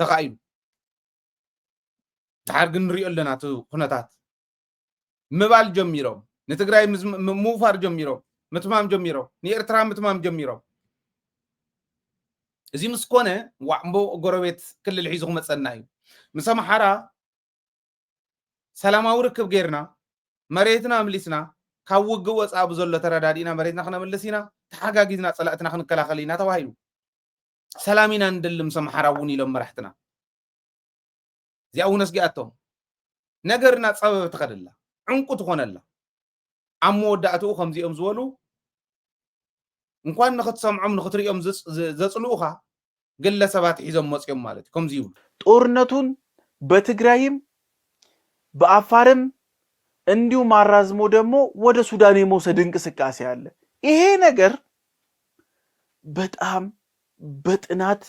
ተኻኢሉ። ድሓር ግን ንሪኦ ኣለና እቲ ኩነታት። ምባል ጀሚሮም፣ ንትግራይ ምዝ-፣ ም-፣ ምውፋር ጀሚሮም፣ ምትማም ጀሚሮም፣ ንኤርትራ ምትማም ጀሚሮም። እዚ ምስ ኮነ፣ ዋዕ እምቦ ጎረቤት ክልል ሒዙ ክመጸና እዩ። ምስ ኣምሓራ ሰላማዊ ርክብ ጌርና፣ መሬትና ኣምሊስና፣ ካብ ውግእ ወጻኢ ብዘሎ ተረዳዲእና መሬትና ክነምልስ ኢና፣ ተሓጋጊዝና ጸላእትና ክንከላኸል ኢና ተባሂሉ። ሰላም ኢና ንደሊ ምስ ኣምሓራ እውን ኢሎም መራሕትና። እዚኣ እውን ኣስጊኣቶም። ነገር እናጸበበ ትኸደላ፣ ዕንቁ ትኾነላ። ኣብ መወዳእትኡ ከምዚኦም ዝበሉ እንኳን ንኽትሰምዖም ንኽትሪኦም ዝጽ-፣ ዝ-፣ ዘጽልኡኻ ግለሰባት ሒዞም መጽዮም ማለት እዩ። ከምዚ ይብሉ። ጦርነቱን በትግራይም በአፋርም እንዲሁም አራዝሞ ደግሞ ወደ ሱዳን የመውሰድ እንቅስቃሴ አለ። ይሄ ነገር በጣም በጥናት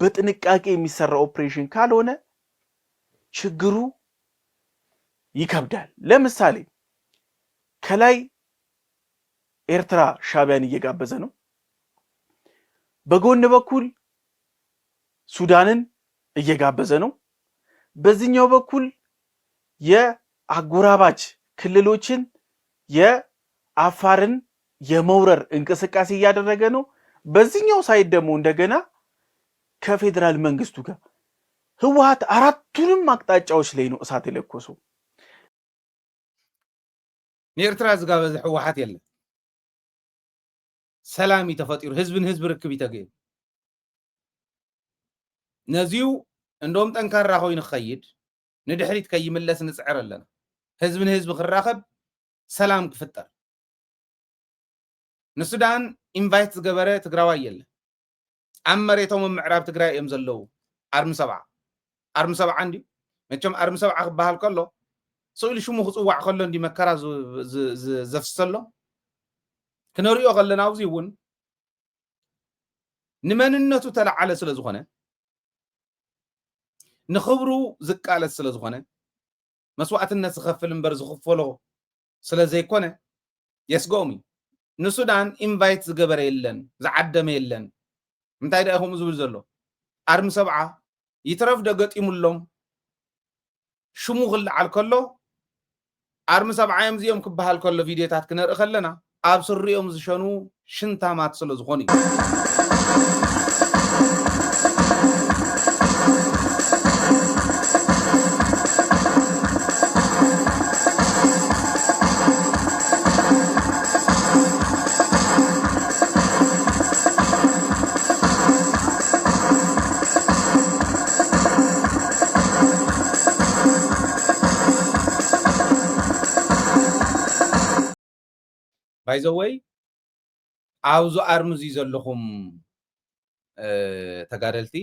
በጥንቃቄ የሚሰራ ኦፕሬሽን ካልሆነ ችግሩ ይከብዳል። ለምሳሌ ከላይ ኤርትራ ሻዕቢያን እየጋበዘ ነው። በጎን በኩል ሱዳንን እየጋበዘ ነው። በዚህኛው በኩል የአጎራባች ክልሎችን የአፋርን የመውረር እንቅስቃሴ እያደረገ ነው። በዚህኛው ሳይድ ደግሞ እንደገና ከፌዴራል መንግስቱ ጋር ህወሓት አራቱንም አቅጣጫዎች ላይ ነው እሳት የለኮሰው። ንኤርትራ ዝጋበዘ ህወሓት የለን። ሰላም እዩ ተፈጢሩ፣ ህዝቢ ንህዝቢ ርክብ እዩ ተገይሩ። ነዚዩ እንደውም ጠንካራ ኮይኑ ክኸይድ፣ ንድሕሪት ከይምለስ ንጽዕር ኣለና። ህዝቢ ንህዝቢ ክራኸብ፣ ሰላም ክፍጠር። ንሱዳን ኢንቫይት ዝገበረ ትግራዋይ የለን። ኣብ መሬቶም ኣብ ምዕራብ ትግራይ እዮም ዘለዉ። ኣርሚ ሰብዓ፣ ኣርሚ ሰብዓ እንድዩ። መቸም ኣርሚ ሰብዓ ክበሃል ከሎ፣ ስቕ ኢሉ ሽሙ ክጽዋዕ ከሎ እንዲ መከራ ዝ-፣ ዝ-፣ ዝ-፣ ዘፍሰሎም። ክነሪኦ ከለና ኣብዚ እውን ንመንነቱ ተለዓለ ስለ ዝኾነ፣ ንኽብሩ ዝቃለስ ስለ ዝኾነ፣ መስዋእትነት ዝኸፍል እምበር ዝኽፈሎ ስለ ዘይኮነ የስግኦም እዩ። ንሱዳን ኢንቫይት ዝገበረ የለን፣ ዝዓደመ የለን። እንታይ ደኣ ከምኡ ዝብል ዘሎ? ኣርሚ ሰብዓ ይትረፍ ዶ ገጢሙሎም ሽሙ ክለዓል ከሎ፣ ኣርሚ ሰብዓ እዮም እዚኦም ክበሃል ከሎ ቪድዮታት ክነርኢ ከለና፣ ኣብ ስሪኦም ዝሸኑ ሽንታማት ስለ ዝኾኑ እዩ። ባይ ዘ ወይ፣ ኣብዚ ኣርሚ እዚ ዘለኹም፣ እ፣ ተጋደልቲ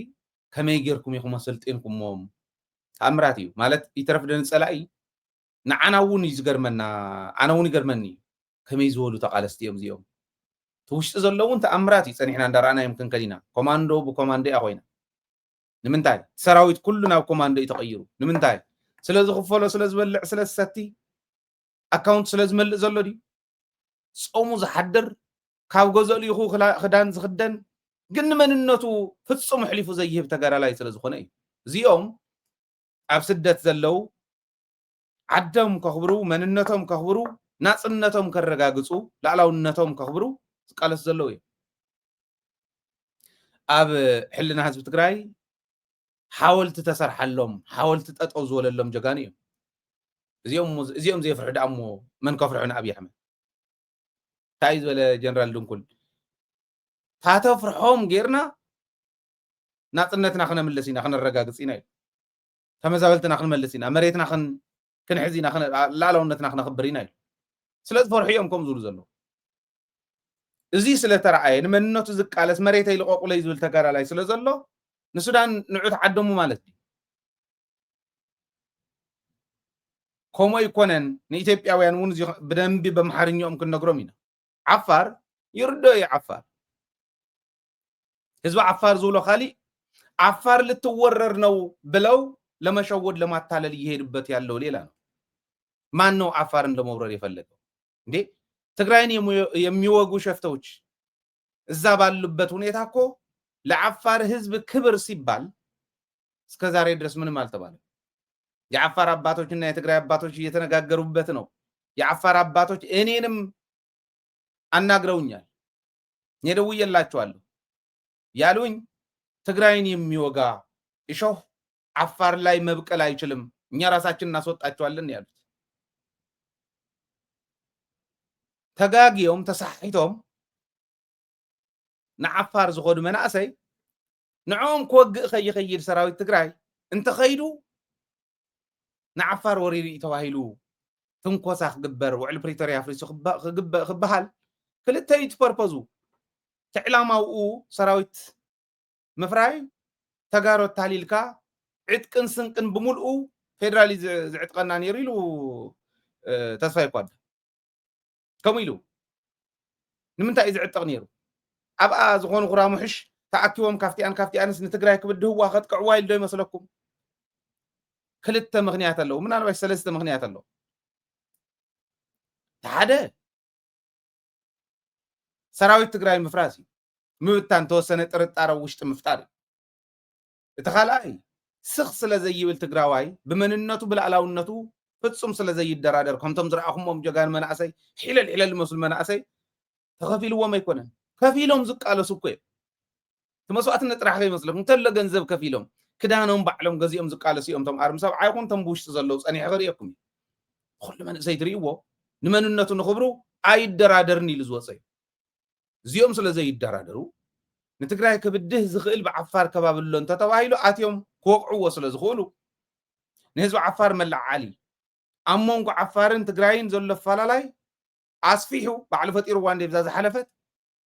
ከመይ ጌርኩም ኢኹም ኣሰልጢንኩሞም? ተኣምራት እዩ። ማለት፣ ይትረፍ ዶ ንጸላኢ፣ ንዓና እውን እዩ ዝገርመና፣ ኣነ እውን ይገርመኒ እዩ። ከመይ ዝበሉ ተቓለስቲ እዮም እዚኦም? እቲ ውሽጢ ዘለዉ እውን ተኣምራት እዩ፣ ጸኒሕና እንዳረኣናዮም ክንከድ ኢና። ኮማንዶ ብኮማንዶ እያ ኮይና። ንምንታይ ሰራዊት ኩሉ ናብ ኮማንዶ እዩ ተቐይሩ? ንምንታይ ስለ ዝኽፈሎ፣ ስለ ዝበልዕ፣ ስለ ዝሰቲ፣ ኣካውንት ስለ ዝመልእ ዘሎ ድዩ? ጾሙ ዝሓድር፣ ካብ ገዝኡ ልኢኹ ክላ- ክዳን ዝኽደን፣ ግን ንመንነቱ ፍጹም ኣሕሊፉ ዘይህብ ተጋዳላይ ስለ ዝኾነ እዩ። እዚኦም ኣብ ስደት ዘለዉ ዓዶም ከኽብሩ፣ መንነቶም ከኽብሩ፣ ናጽነቶም ከረጋግጹ፣ ላዕላውነቶም ከኽብሩ ዝቃለሱ ዘለዉ እዮም። ኣብ ሕልና ህዝቢ ትግራይ ሓወልቲ ተሰርሓሎም፣ ሓወልቲ ጠጠው ዝበለሎም ጀጋኑ እዮም። እዚኦም እዚኦም ዘይፍርሑ ደኣ እሞ መን ከፍርሑ ንኣብይ ኣሕመድ? እንታይ ዝበለ ጀነራል ድንኩል? ታተፍርሖም ጌርና ናጽነትና ክነምልስ ኢና፣ ክነረጋግጽ ኢና ኢሉ። ተመዛበልትና ክንመልስ ኢና፣ መሬትና ክን- ክንሕዝ ኢና፣ ክነ- ላዕላውነትና ክነኽብር ኢና ኢሉ። ስለ ዝፈርሑ እዮም ከምኡ ዝብሉ ዘለዉ። እዚ ስለ ተረኣየ፣ ንመንነቱ ዝቃለስ፣ መሬተይ ልቐቑለይ ዝብል ተጋዳላይ ስለ ዘሎ፣ ንሱዳን ንዑ ተዓደሙ ማለት ድዩ? ከምኡ ኣይኮነን። ንኢትዮጵያውያን እውን እዚ ብደንቢ በምሓርኛኦም ክንነግሮም ኢና። ዓፋር ይርዶ እዩ። ዓፋር፣ ህዝቢ ዓፋር ዝብሎ ካሊእ፣ ዓፋር ልትወረር ነው ብለው ለመሸወድ ለማታለል እየሄዱበት ያለው ሌላ ነው። ማን ነው ዓፋርን ለመውረር የፈለገው እንዴ? ትግራይን የሙ- የሚወጉ ሸፍተዎች እዛ ባሉበት ሁኔታ እኮ ለዓፋር ህዝብ ክብር ሲባል እስከ ዛሬ ድረስ ምንም አልተባለም። የዓፋር አባቶችና የትግራይ አባቶች እየተነጋገሩበት ነው። የዓፋር አባቶች እኔንም አናግረውኛል። እኔ ደውዬላቸዋለሁ ያሉኝ ትግራይን የሚወጋ እሾህ አፋር ላይ መብቀል አይችልም፣ እኛ ራሳችን እናስወጣቸዋለን ያሉት። ተጋግዮም ተሳሒቶም ንዓፋር ዝኸዱ መናእሰይ ንዕኦም ክወግእ ከይኸይድ ሰራዊት ትግራይ እንተኸይዱ ንዓፋር ወሪሩ እዩ ተባሂሉ ትንኮሳ ክግበር፣ ውዕል ፕሪቶርያ ኣፍሪሱ ክበ- ክግበ- ክበሃል ክልተ እዩ ትፐርፖዙ። እቲ ዕላማውኡ ሰራዊት ምፍራይ፣ ተጋሩ ኣታሊልካ ዕጥቅን ስንቅን ብምልኡ ፌደራል እዩ ዝ- ዝዕጥቀና ነይሩ ኢሉ እ፣ ተስፋይ ኳዳ ከምኡ ኢሉ ንምንታይ እዩ ዝዕጠቕ ነይሩ? ኣብኣ ዝኾኑ ኩራሙሕሽ ተኣኪቦም ካፍቲኣን ካፍቲኣንስ ንትግራይ ክብድህዋ ከጥቅዕዋ ኢሉ ዶ ይመስለኩም? ክልተ ምኽንያት ኣለዉ፣ ምናልባሽ ሰለስተ ምኽንያት ኣለዉ። እቲ ሓደ ሰራዊት ትግራይ ምፍራስ እዩ፣ ምብታን፣ ተወሰነ ጥርጣረ ኣብ ውሽጢ ምፍጣር እዩ። እቲ ካልኣይ ስኽ ስለ ዘይብል ትግራዋይ ብመንነቱ ብልኣላውነቱ ፍጹም ስለ ዘይደራደር ከምቶም ዝረኣኹሞም ጀጋኑ መናእሰይ ሒለል ሒለል ዝመስሉ መናእሰይ ተኸፊልዎም ኣይኮነን፣ ከፊሎም ዝቃለሱ እኮ እዮም። እቲ መስዋእትነት ጥራሕ ከይመስለኩም እንተሎ ገንዘብ ከፊሎም ክዳኖም ባዕሎም ገዚኦም ዝቃለሱ እዮም። እቶም ኣርሚ ሰብዓ ይኹን እቶም ብውሽጢ ዘለዉ ጸኒሐ ክርእየኩም እዩ። ኩሉ መንእሰይ ትርእይዎ ንመንነቱ ንኽብሩ ኣይደራደርን ኢሉ ዝወፀ እዩ። እዚኦም ስለ ዘይደራደሩ ንትግራይ ክብድህ ዝኽእል ብዓፋር ከባቢ ኣሎ እንተተባሂሉ ኣትዮም ክወቕዕዎ ስለ ዝኽእሉ ንህዝቢ ዓፋር መለዓዓሊ ኣብ መንጎ ዓፋርን ትግራይን ዘሎ ኣፈላላይ ኣስፊሑ ባዕሉ ፈጢርዋ እንደ ብዛ ዝሓለፈት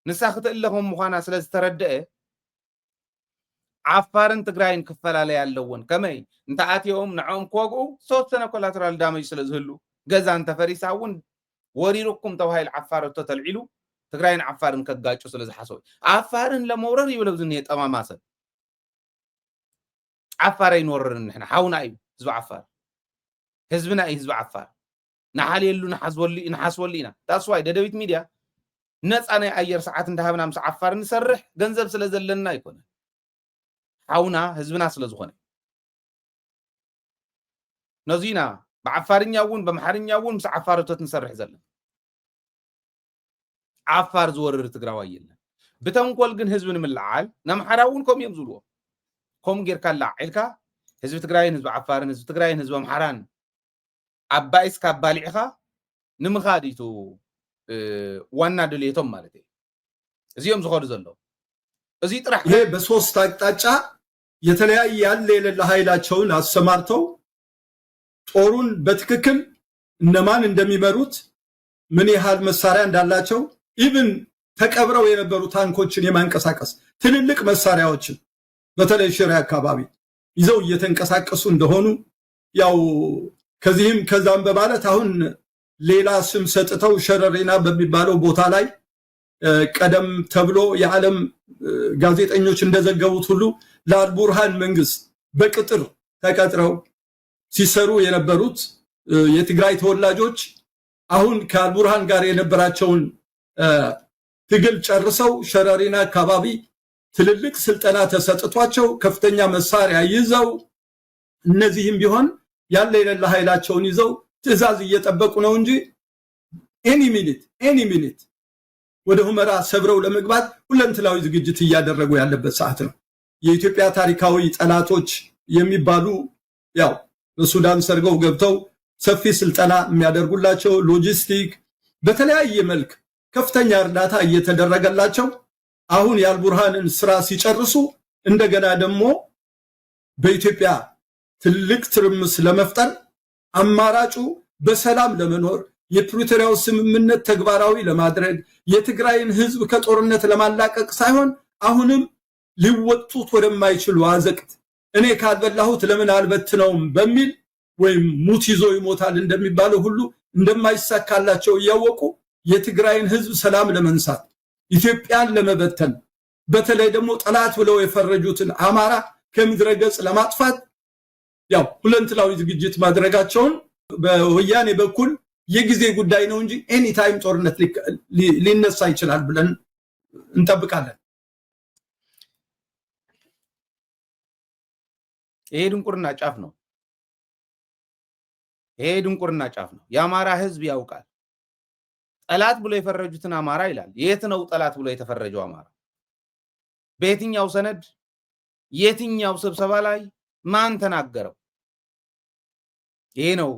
ንሳ ክትእለ ከም ምዃና ስለ ዝተረደአ ዓፋርን ትግራይን ክፈላለያ ኣለወን። ከመይ እንተኣትዮም ንዕኦም ክወግኡ ዝተወሰነ ኮላተራል ዳመጅ ስለ ዝህሉ ገዛ እንተፈሪሳ እውን ወሪሩኩም ተባሂሉ ዓፋር እቶ ተልዒሉ ትግራይን ዓፋርን ከጋጩ ስለ ዝሓሰቡ ዓፋርን ለመውረር ይብለ ኣብዚ እኒሄ ጠማማ ሰብ። ዓፋር ኣይንወርርን ንሕና ሓውና እዩ ህዝቢ ዓፋር ህዝብና እዩ ህዝቢ ዓፋር ንሓልየሉ ንሓስበሉ ኢና። ዳስዋይ ደደቢት ሚድያ ነፃ ናይ ኣየር ሰዓት እንዳሃብና ምስ ዓፋር ንሰርሕ ገንዘብ ስለ ዘለና ኣይኮነን ሓውና ህዝብና ስለ ዝኾነ ነዚና ብዓፋርኛ እውን በምሓርኛ እውን ምስ ዓፋር እቶት ንሰርሕ ዘለና ዓፋር ዝወርር ትግራዋይ የለን ብተንኮል ግን ህዝቢ ንምልዓል ነምሓራ እውን ከምኡ እዮም ዝብልዎ ከምኡ ጌርካ ላዕ ኢልካ ህዝቢ ትግራይን ህዝቢ ዓፋርን ህዝቢ ትግራይን ህዝቢ ኣምሓራን ኣባኢስካ ኣባሊዕኻ ንምኻድ እዩ ዋና ድልየቶም ማለት እዩ እዚኦም ዝኸዱ ዘለዉ እዚ ጥራሕ ይሄ በሶስት አቅጣጫ የተለያየ ያለ የሌለ ኃይላቸውን አሰማርተው ጦሩን በትክክል እነማን እንደሚመሩት ምን ያህል መሳሪያ እንዳላቸው ኢቭን ተቀብረው የነበሩ ታንኮችን የማንቀሳቀስ ትልልቅ መሳሪያዎችን በተለይ ሽሬ አካባቢ ይዘው እየተንቀሳቀሱ እንደሆኑ ያው ከዚህም ከዛም በማለት አሁን ሌላ ስም ሰጥተው ሸረሪና በሚባለው ቦታ ላይ ቀደም ተብሎ የዓለም ጋዜጠኞች እንደዘገቡት ሁሉ ለአልቡርሃን መንግስት በቅጥር ተቀጥረው ሲሰሩ የነበሩት የትግራይ ተወላጆች አሁን ከአልቡርሃን ጋር የነበራቸውን ትግል ጨርሰው ሸረሪና አካባቢ ትልልቅ ስልጠና ተሰጥቷቸው ከፍተኛ መሳሪያ ይዘው እነዚህም ቢሆን ያለ የሌለ ኃይላቸውን ይዘው ትዕዛዝ እየጠበቁ ነው እንጂ any minute any minute ወደ ሁመራ ሰብረው ለመግባት ሁለንትናዊ ዝግጅት እያደረጉ ያለበት ሰዓት ነው። የኢትዮጵያ ታሪካዊ ጠላቶች የሚባሉ ያው በሱዳን ሰርገው ገብተው ሰፊ ስልጠና የሚያደርጉላቸው ሎጂስቲክ በተለያየ መልክ ከፍተኛ እርዳታ እየተደረገላቸው አሁን የአልቡርሃንን ስራ ሲጨርሱ እንደገና ደግሞ በኢትዮጵያ ትልቅ ትርምስ ለመፍጠር አማራጩ በሰላም ለመኖር የፕሪቶሪያው ስምምነት ተግባራዊ ለማድረግ የትግራይን ህዝብ ከጦርነት ለማላቀቅ ሳይሆን አሁንም ሊወጡት ወደማይችሉ አዘቅት እኔ ካልበላሁት ለምን አልበትነውም በሚል ወይም ሙት ይዞ ይሞታል እንደሚባለው ሁሉ እንደማይሳካላቸው እያወቁ የትግራይን ህዝብ ሰላም ለመንሳት ኢትዮጵያን ለመበተን በተለይ ደግሞ ጠላት ብለው የፈረጁትን አማራ ከምድረ ገጽ ለማጥፋት ያው ሁለንትናዊ ዝግጅት ማድረጋቸውን በወያኔ በኩል የጊዜ ጉዳይ ነው እንጂ any time ጦርነት ሊነሳ ይችላል ብለን እንጠብቃለን። ይሄ ድንቁርና ጫፍ ነው። ይሄ ድንቁርና ጫፍ ነው። የአማራ ህዝብ ያውቃል። ጠላት ብሎ የፈረጁትን አማራ ይላል። የት ነው ጠላት ብሎ የተፈረጀው አማራ? በየትኛው ሰነድ፣ የትኛው ስብሰባ ላይ ማን ተናገረው? ይሄ ነው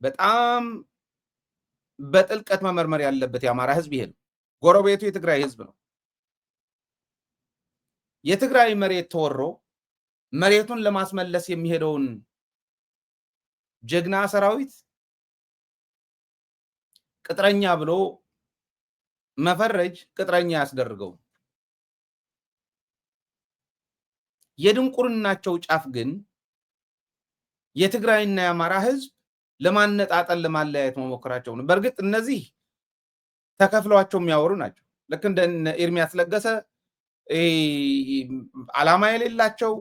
በጣም በጥልቀት መመርመር ያለበት የአማራ ህዝብ። ይሄ ነው ጎረቤቱ የትግራይ ህዝብ ነው። የትግራይ መሬት ተወሮ መሬቱን ለማስመለስ የሚሄደውን ጀግና ሰራዊት ቅጥረኛ ብሎ መፈረጅ ቅጥረኛ ያስደርገው። የድንቁርናቸው ጫፍ ግን የትግራይና የአማራ ህዝብ ለማነጣጠል ለማለያየት መሞከራቸው ነው። በእርግጥ እነዚህ ተከፍሏቸው የሚያወሩ ናቸው። ልክ እንደ ኤርሚያስ ለገሰ አላማ የሌላቸው፣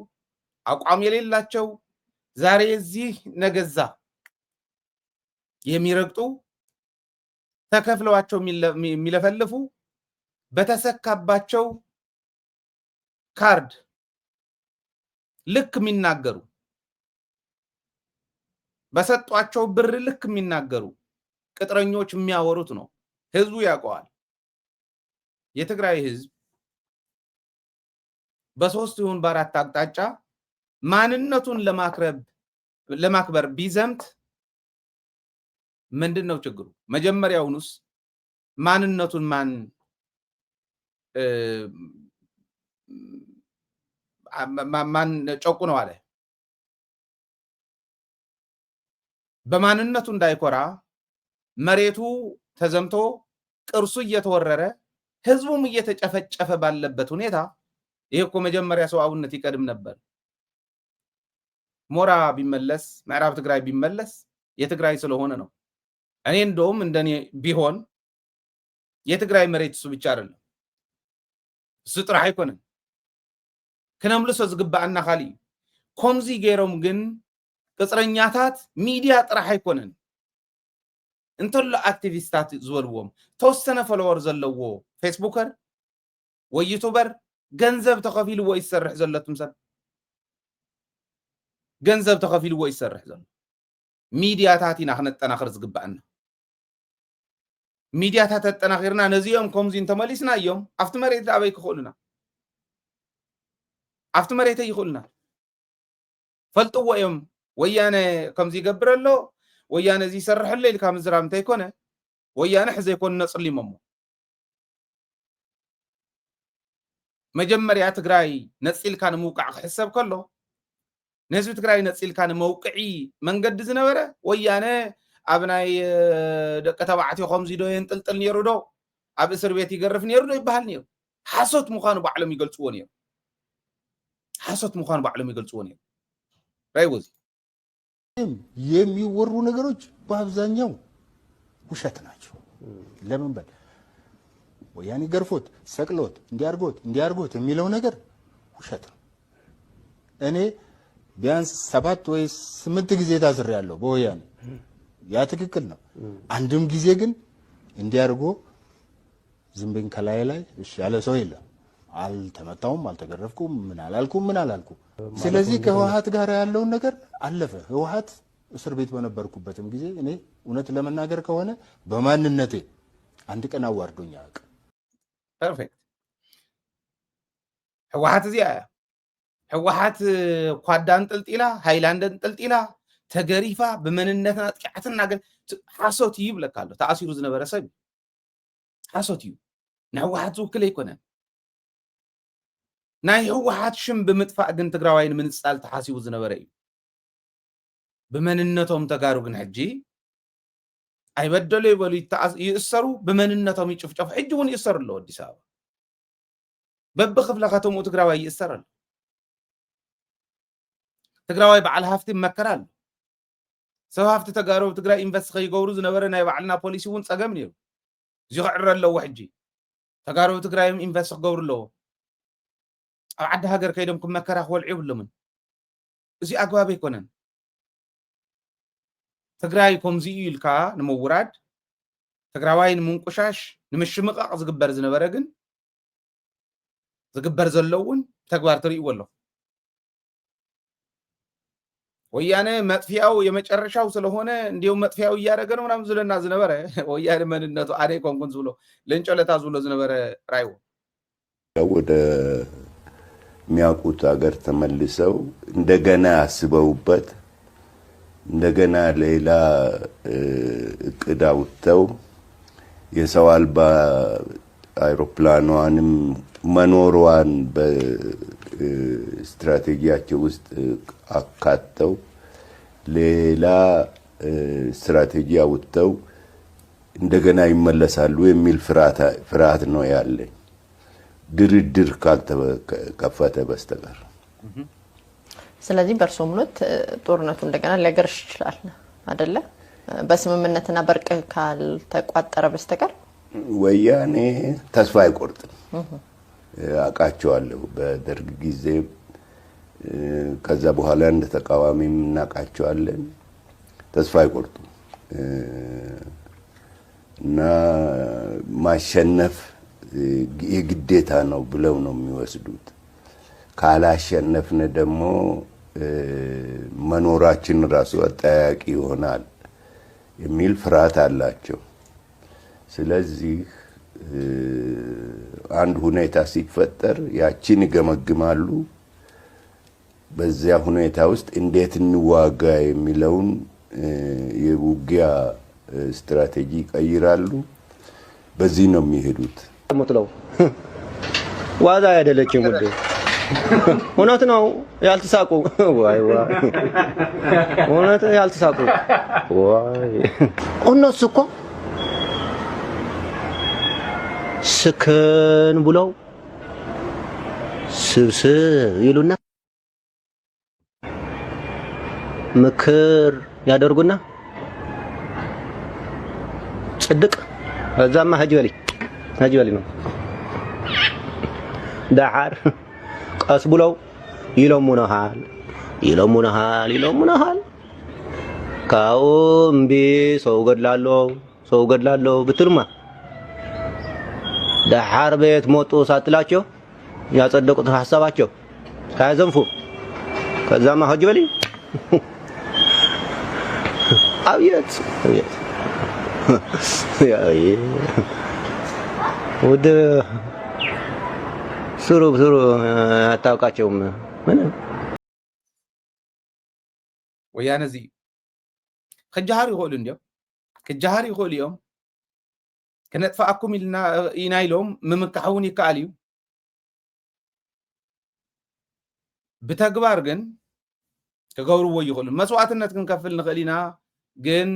አቋም የሌላቸው፣ ዛሬ እዚህ ነገ እዛ የሚረግጡ፣ ተከፍለዋቸው የሚለፈልፉ፣ በተሰካባቸው ካርድ ልክ የሚናገሩ፣ በሰጧቸው ብር ልክ የሚናገሩ ቅጥረኞች የሚያወሩት ነው። ህዝቡ ያውቀዋል። የትግራይ ህዝብ በሶስት ይሁን በአራት አቅጣጫ ማንነቱን ለማክረብ ለማክበር ቢዘምት ምንድን ነው ችግሩ? መጀመሪያውኑስ ማንነቱን ማን ማን ጨቁነው አለ? በማንነቱ እንዳይኮራ መሬቱ ተዘምቶ ቅርሱ እየተወረረ ህዝቡም እየተጨፈጨፈ ባለበት ሁኔታ ይሄ እኮ መጀመሪያ ሰብአዊነት ይቀድም ነበር። ሞራ ቢመለስ ምዕራብ ትግራይ ቢመለስ የትግራይ ስለሆነ ነው። እኔ እንደውም እንደኔ ቢሆን የትግራይ መሬት እሱ ብቻ አይደለም፣ እሱ ጥራሕ ኣይኮነን ክነምልሶ ዝግባኣና ካልእ እዩ። ከምዚ ገይሮም ግን ቅፅረኛታት ሚድያ ጥራሕ ኣይኮነን እንተሎ ኣክቲቪስታት ዝበልዎም ተወሰነ ፎሎወር ዘለዎ ፌስቡከር ወይ ዩቱበር ገንዘብ ተኸፊልዎ ይሰርሕ ዘሎ ትም ሰብ ገንዘብ ተኸፊልዎ ይሰርሕ ዘሎ ሚድያታት ኢና ክነጠናኽር ዝግባኣና። ሚድያታት ኣጠናኺርና ነዚኦም ከምዚ እንተመሊስና እዮም ኣብቲ መሬት ኣበይ ክኽእሉና ኣብቲ መሬተይ ይኽእሉና ፈልጥዎ እዮም። ወያነ ከምዚ ይገብር ኣሎ፣ ወያነ እዚ ይሰርሕ ኣሎ ኢልካ ምዝራብ እንተይኮነ ወያነ ሕዘ ይኮኑ ነፅሊሞሞ። መጀመርያ ትግራይ ነፂልካ ንምውቃዕ ክሕሰብ ከሎ ንህዝቢ ትግራይ ነፂልካ ንመውቅዒ መንገዲ ዝነበረ ወያነ ኣብ ናይ ደቂ ተባዕትዮ ከምዚ ዶ የንጥልጥል ነይሩ ዶ ኣብ እስር ቤት ይገርፍ ነይሩ ዶ ይበሃል ነይሩ። ሓሶት ምዃኑ ባዕሎም ይገልፅዎ ነይሩ። ሓሶት ምዃኑ ባዕሎም ይገልፅዎ ነይሩ። ራይወዚ የሚወሩ ነገሮች በአብዛኛው ውሸት ናቸው። ለምን በል ወያኔ ገርፎት ሰቅሎት እንዲያርጎት እንዲያርጎት የሚለው ነገር ውሸት ነው። እኔ ቢያንስ ሰባት ወይ ስምንት ጊዜ ታስሬያለሁ በወያኔ። ያ ትክክል ነው። አንድም ጊዜ ግን እንዲያርጎ ዝንብን ከላይ ላይ እሺ ያለ ሰው የለም። አልተመታውም፣ አልተገረፍኩም፣ ምን አላልኩም፣ ምን አላልኩም። ስለዚህ ከህወሓት ጋር ያለውን ነገር አለፈ። ህወሓት እስር ቤት በነበርኩበትም ጊዜ እኔ እውነት ለመናገር ከሆነ በማንነቴ አንድ ቀን አዋርዶኝ አያውቅም። ፐርፌክት። ህወሓት እዚኣ እያ። ህወሓት ኳዳ እንጥልጢላ፣ ሃይላንድ እንጥልጢላ፣ ተገሪፋ፣ ብመንነትና ጥቂዓትና ገ-፣ ት-፣ ሓሶት እዩ ይብለካ ኣሎ። ተኣሲሩ ዝነበረ ሰብ እዩ። ሓሶት እዩ። ንህወሓት ዝውክል ኣይኮነን። ናይ ህወሓት ሽም ብምጥፋእ ግን ትግራዋይ ንምንጻል ተሓሲቡ ዝነበረ እዩ። ብመንነቶም ተጋሩ ግን ሕጂ ኣይበደሉ ይበሉ ይተኣስ-፣ ይእሰሩ፣ ብመንነቶም ይጭፍጨፉ። ሕጂ እውን ይእሰሩ ኣለዉ ኣዲስ ኣበባ። በብክፍለ ከተምኡ ትግራዋይ ይእሰር ኣሎ። ትግራዋይ በዓል ሃፍቲ መከራ ኣሎ። ሰብ ሃፍቲ ተጋሩ ኣብ ትግራይ ኢንቨስት ከይገብሩ ዝነበረ ናይ ባዕልና ፖሊሲ እውን ጸገም ነይሩ። እዚ ክዕረ ኣለዎ ሕጂ። ተጋሩ ኣብ ትግራይ ኢንቨስት ክገብሩ ኣለዎ። ኣብ ዓዲ ሃገር ከይዶም ክመከራ ክበልዑ የብሎምን። እዚ ኣግባብ ኣይኮነን። ትግራይ ከምዚ እዩ ኢልካ ንምውራድ፣ ትግራዋይ ንምንቁሻሽ፣ ንምሽምቃቕ ዝግበር ዝነበረ ግን ዝግበር ዘሎ እውን ተግባር ትርእይዎ ኣለኹም። ወያነ መጥፊያው የመጨረሻው ስለሆነ እንዲሁም መጥፊያው እያደረገ ነው ምናምን ዝለና ዝነበረ ወያነ መንነቱ ኣነ ይኮንኩን ዝብሎ ለንጨለታ ዝብሎ ዝነበረ ራይዎ ወደ የሚያውቁት ሀገር ተመልሰው እንደገና አስበውበት እንደገና ሌላ እቅድ አውጥተው የሰው አልባ አይሮፕላኗንም መኖሯን በስትራቴጂያቸው ውስጥ አካተው ሌላ ስትራቴጂ አውጥተው እንደገና ይመለሳሉ የሚል ፍርሃት ነው ያለኝ፣ ድርድር ካልተከፈተ በስተቀር። ስለዚህ በእርሶ እምነት ጦርነቱ እንደገና ሊያገረሽ ይችላል አደለ? በስምምነትና በእርቅ ካልተቋጠረ በስተቀር ወያኔ ተስፋ አይቆርጥም። አውቃቸዋለሁ። በደርግ ጊዜ ከዛ በኋላ እንደ ተቃዋሚም እናውቃቸዋለን። ተስፋ አይቆርጡም እና ማሸነፍ የግዴታ ነው ብለው ነው የሚወስዱት። ካላሸነፍን ደግሞ መኖራችን ራሱ አጠያያቂ ይሆናል የሚል ፍርሃት አላቸው። ስለዚህ አንድ ሁኔታ ሲፈጠር ያችን ይገመግማሉ። በዚያ ሁኔታ ውስጥ እንዴት እንዋጋ የሚለውን የውጊያ ስትራቴጂ ይቀይራሉ። በዚህ ነው የሚሄዱት። ምትለው ዋዛ አይደለችም ውዴ፣ እውነት ነው። ያልተሳቁ ዋይ ዋይ፣ እውነት ያልተሳቁ ዋይ። እነሱ እኮ ስክን ብለው ስብስብ ይሉና ምክር ያደርጉና ጽድቅ እዛማ ሂጂ በሊ ሂጂ በሊ ነው። ደሓር ቀስ ብለው ይለሙነሃል ይለሙነሃል ይለሙነሃል። ካብኡ እምቢ ሰው ገድላለሁ ሰው ገድላለሁ ብትሉማ ደሓር ቤት መጡ ሳትላቸው ያጸደቁት ሐሳባቸው ሳያዘንፉ ከዛማ ሂጂ በሊ። አብየት አብየት ውድ ስሩ ስሩ አታውቃቸውም ምንም ወያነ እዚ እዩ። ክጀሃሩ ይኽእሉ እንዲዮም ክጀሃሩ ይኽእሉ እዮም። ክነጥፋኣኩም ኢልና ኢና ኢሎም ምምካሕ እውን ይከኣል እዩ። ብተግባር ግን ክገብርዎ ይኽእሉ። መስዋእትነት ክንከፍል ንኽእል ኢና፣ ግን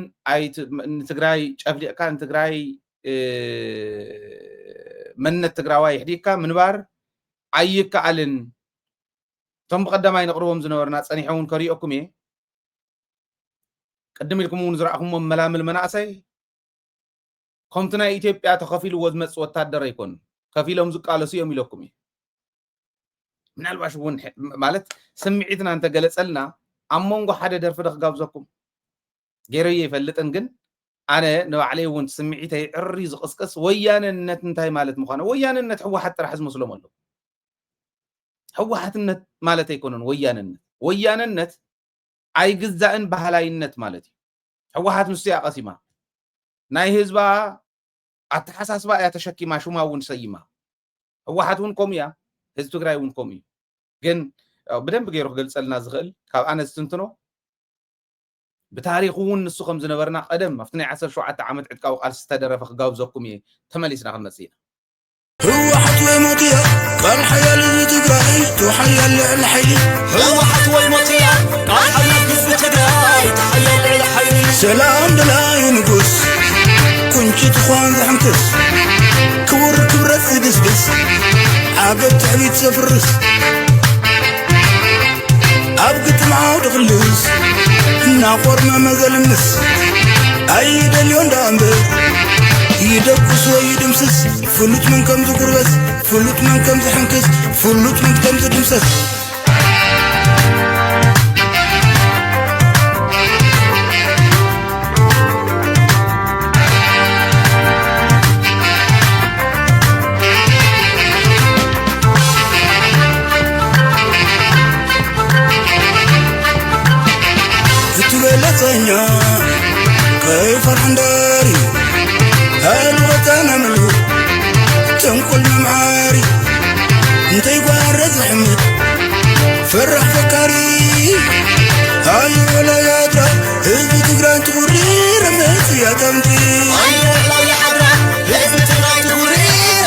ንትግራይ ጨፍሊቕካ ንትግራይ መንነት ትግራዋይ ይሕዲግካ ምንባር ኣይከኣልን። እቶም ብቐዳማይ ነቕርቦም ዝነበርና ጸኒሐ እውን ከሪኦኩም እየ። ቅድም ኢልኩም እውን ዝረኣኹምዎም መላምል መናእሰይ ከምቲ ናይ ኢትዮጵያ ተኸፊልዎ ዝመፅእ ወታደር ኣይኮኑን። ከፊሎም ዝቃለሱ እዮም ኢለኩም እየ። ምናልባሽ እውን ማለት ስምዒትና እንተገለጸልና ኣብ መንጎ ሓደ ደርፊ ዶ ክጋብዘኩም ገይረዮ ይፈልጥን፣ ግን ኣነ ንባዕለይ እውን ስምዒተይ ዕሪ ዝቕስቅስ ወያነነት እንታይ ማለት ምዃኑ። ወያነነት ህወሓት ጥራሕ ዝመስሎም ኣለዉ። ህወሓትነት ማለት ኣይኮነን ወያነነት። ወያነነት ኣይግዛእን ባህላይነት ማለት እዩ። ህወሓት ንሱ እያ ቀሲማ። ናይ ህዝባ ኣተሓሳስባ እያ ተሸኪማ፣ ሽማ እውን ሰይማ። ህወሓት እውን ከምኡ እያ፣ ህዝቢ ትግራይ እውን ከምኡ እዩ። ግን ያው ብደንብ ገይሩ ክገልጸልና ዝኽእል ካብ ኣነ ዝትንትኖ ብታሪኹ እውን ንሱ ከም ዝነበርና ቀደም ኣብቲ ናይ ዓሰርተ ሸውዓተ ዓመት ዕጥቃዊ ቃልሲ ዝተደረፈ ክጋብዘኩም እየ፣ ተመሊስና ክንመጽእ ኢና። ህወሓት ወይ ሞት እያ ቃል ሓያል ህዝቢ ትግራይ፣ ቱ ሓያል ልዕሊ ሓይሊ። ህወሓት ወይ ሞት እያ ቃል ሓያል ህዝቢ ትግራይ፣ ቱ ሓያል ልዕሊ ሓይሊ። ሰላም ደላዩ ንጉስ፣ ቁንጪ ትዃን ዘሕንክስ፣ ክቡር ክብረት ዝድስድስ፣ ዓገብ ትዕቢት ዘፍርስ፣ ኣብ ግጥም ዓውዲ ክልስ፣ እናቖርመመ ዘልምስ፣ ኣይደልዮ እንዳ እምበር፣ ይደቁስ ወይ ይድምስስ፣ ፍሉጥ መን ከም ዝጉርበስ፣ ፍሉጥ መን ከም ዝሕንክስ፣ ፍሉጥ መን ከም ዝድምሰስ። እቲ በለጸኛ ከይፈርሕ እንዳሪ፣ ኣልወጣና ምሉ ተንኮል መምዓሪ፣ እንተይጓረ ዝሕምድ ፈራሕ ፈካሪ፣ ኣይወላ ያድራ ህዝቢ ትግራይ ትኹሪ፣ ረመጽ እያ እታ ምድሪ። ኣይወላ ያድራ ህዝቢ ትግራይ ትኹሪ፣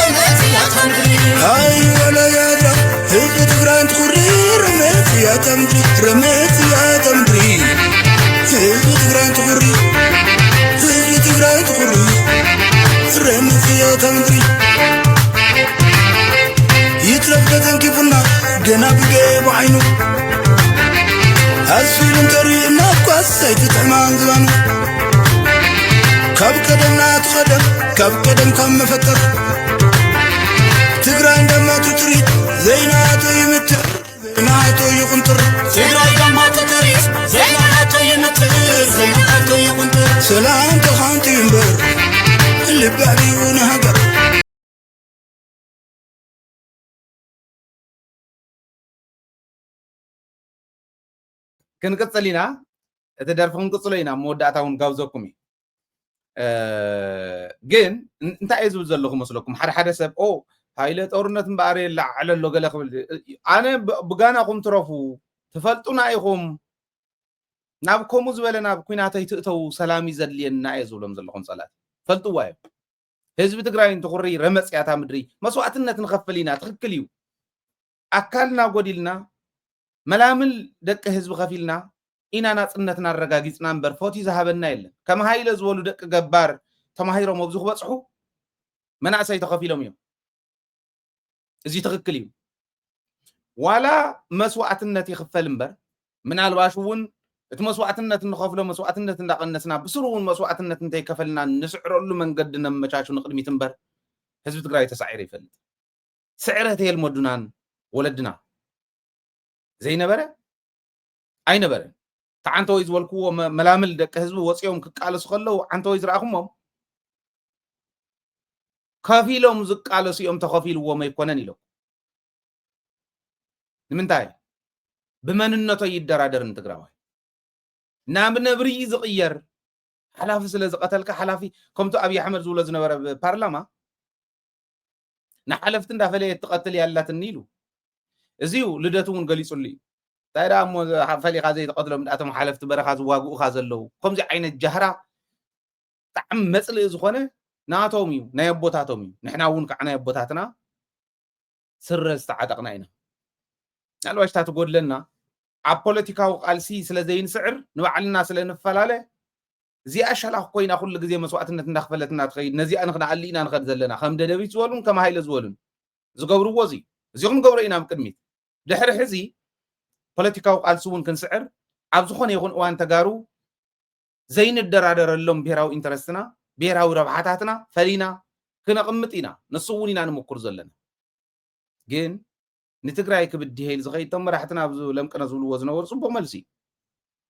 ረመጽ እያ እታ ምድሪ። ኣይወላ ያድራ ህዝቢ ትግራይ ትኹሪ፣ ረመጽ እያ እታ ምድሪ፣ ረመጽ እያ እታ ምድሪ። ህዝቢ ትግራይ ትኹሪ፣ ህዝቢ ትግራይ ትኹሪ፣ ረመጽ እያ እታ ምድሪ። ይትረፍ ተተንኪፉና ገና ብገቡ ዓይኑ፣ ኣስፊሉ እንተሪእና እኳስ ኣይትጥዕማን ዝባኑ። ካብ ቀደም ናቱ ቀደም፣ ካብ ቀደም ካብ መፈጠር፣ ትግራይ እንዳማቱ ትርኢት ዘይናቱ ይምትር፣ ዘይናቱ ይቁንጥር። ትግራይ እንዳማቱ ትርኢት ዘይናቱ ይምትር፣ ዘይናቱ ይቁንጥር። ሰላም ተኻንቱ እምበር፣ ልቢ ኣዕብዩ ንሃገር። ክንቅጽል ኢና። እቲ ደርፊ ክንቅጽሎ ኢና፣ ኣብ መወዳእታ እውን ጋብዘኩም እዩ። እ፣ ግን ን-፣ እንታይ እየ ዝብል ዘለኹ መስለኩም? ሓደ ሓደ ሰብ፣ "ኦ፣ ሃይለ ጦርነት እምበኣር የለዓዕል ኣሎ" ገለ ክብል። ኣነ ብ-፣ ብጋናኹም ትረፉ፣ ትፈልጡና ኢኹም። ናብ ከምኡ ዝበለ ናብ ኲናት ኣይትእተዉ፣ ሰላም እዩ ዘድልየና እየ ዝብሎም ዘለኹም ጸላእቲ። ፈልጥዋ እዮም። ህዝቢ ትግራይ እንትኹሪ ረመጽ እያ እታ ምድሪ። መስዋእትነት ንኸፍል ኢና፣ ትኽክል እዩ። ኣካልና ጎዲልና፣ መላምል ደቂ ህዝቢ ከፊልና ኢና ናጽነትና ኣረጋጊጽና እምበር፣ ፎቲ ዝሃበና የለን። ከም ሃይለ ዝበሉ ደቂ ገባር ተማሂሮም ኣብዚ ክበጽሑ መናእሰይ ተኸፊሎም እዮም። እዚ ትኽክል እዩ። ዋላ መስዋእትነት ይኽፈል እምበር፣ ምናልባሽ እውን እቲ መስዋእትነት እንኸፍሎ መስዋእትነት እንዳቐነስና፣ ብስሩ እውን መስዋእትነት እንተይከፈልና፣ ንስዕረሉ መንገዲ ነመቻቹ ንቕድሚት እምበር፣ ህዝቢ ትግራይ ተሳዒሩ ይፈልጥ። ስዕረት የልመዱናን ወለድና። ዘይነበረ ኣይነበረን። ተዓንተወይ ዝበልክዎ መ-፣ መላምል ደቂ ህዝቢ ወፂኦም ክቃለሱ ከለዉ ዓንተወይ ዝረኣኹሞም፣ ከፊሎም ዝቃለሱ እዮም፣ ተኸፊልዎም ኣይኮነን ኢሎም። ንምንታይ? ብመንነቶ ይደራደርን ትግራዋይ። ናብ ነብሪ ዝቕየር ሓላፊ ስለ ዝቐተልካ፣ ሓላፊ ከምቲ ኣብይ ኣሕመድ ዝብሎ ዝነበረ ፓርላማ፣ ንሓለፍቲ እንዳፈለየት ትቐትል ያላትኒ ኢሉ። እዚዩ ልደቱ እውን ገሊጹሉ እዩ። እንታይ ደኣ እሞ ፈሊኻ ዘይትቐትሎም፣ እቶም ሓለፍቲ በረኻ ዝዋግኡኻ ዘለዉ? ከምዚ ዓይነት ጃህራ ብጣዕሚ መጽልኢ ዝኾነ ናቶም እዩ፣ ናይ ኣቦታቶም እዩ። ንሕና እውን ከዓ ናይ ኣቦታትና ስረ ዝተዓጠቕና ኢና። ምናልባሽ እታ ትጎድለና፣ ኣብ ፖለቲካዊ ቃልሲ ስለ ዘይንስዕር፣ ንባዕልና ስለ ንፈላለ፣ እዚኣ ሸላኽ ኮይና ኩሉ ግዜ መስዋእትነት እንዳኽፈለትና ትኸይድ፣ ነዚኣ ንኽንኣሊ ኢና ንኸድ ዘለና። ከም ደደቢት ዝበሉን ከም ሃይለ ዝበሉን ዝገብርዎ እዚ፣ እዚ ክንገብሮ ኢና ኣብ ቅድሚት። ድሕሪ ሕዚ ፖለቲካዊ ቃልሲ እውን ክንስዕር፣ ኣብ ዝኾነ ይኹን እዋን ተጋሩ ዘይንደራደረሎም ብሄራዊ ኢንተረስትና፣ ብሄራዊ ረብሓታትና ፈሊና ክነቕምጥ ኢና። ንሱ እውን ኢና ንምኩር ዘለና። ግን ንትግራይ ክብድሄ ኢሉ ዝኸይድ እቶም መራሕትና ኣብዚ ለምቅነ ዝብልዎ ዝነበሩ ጽቡቕ መልሲ እዩ።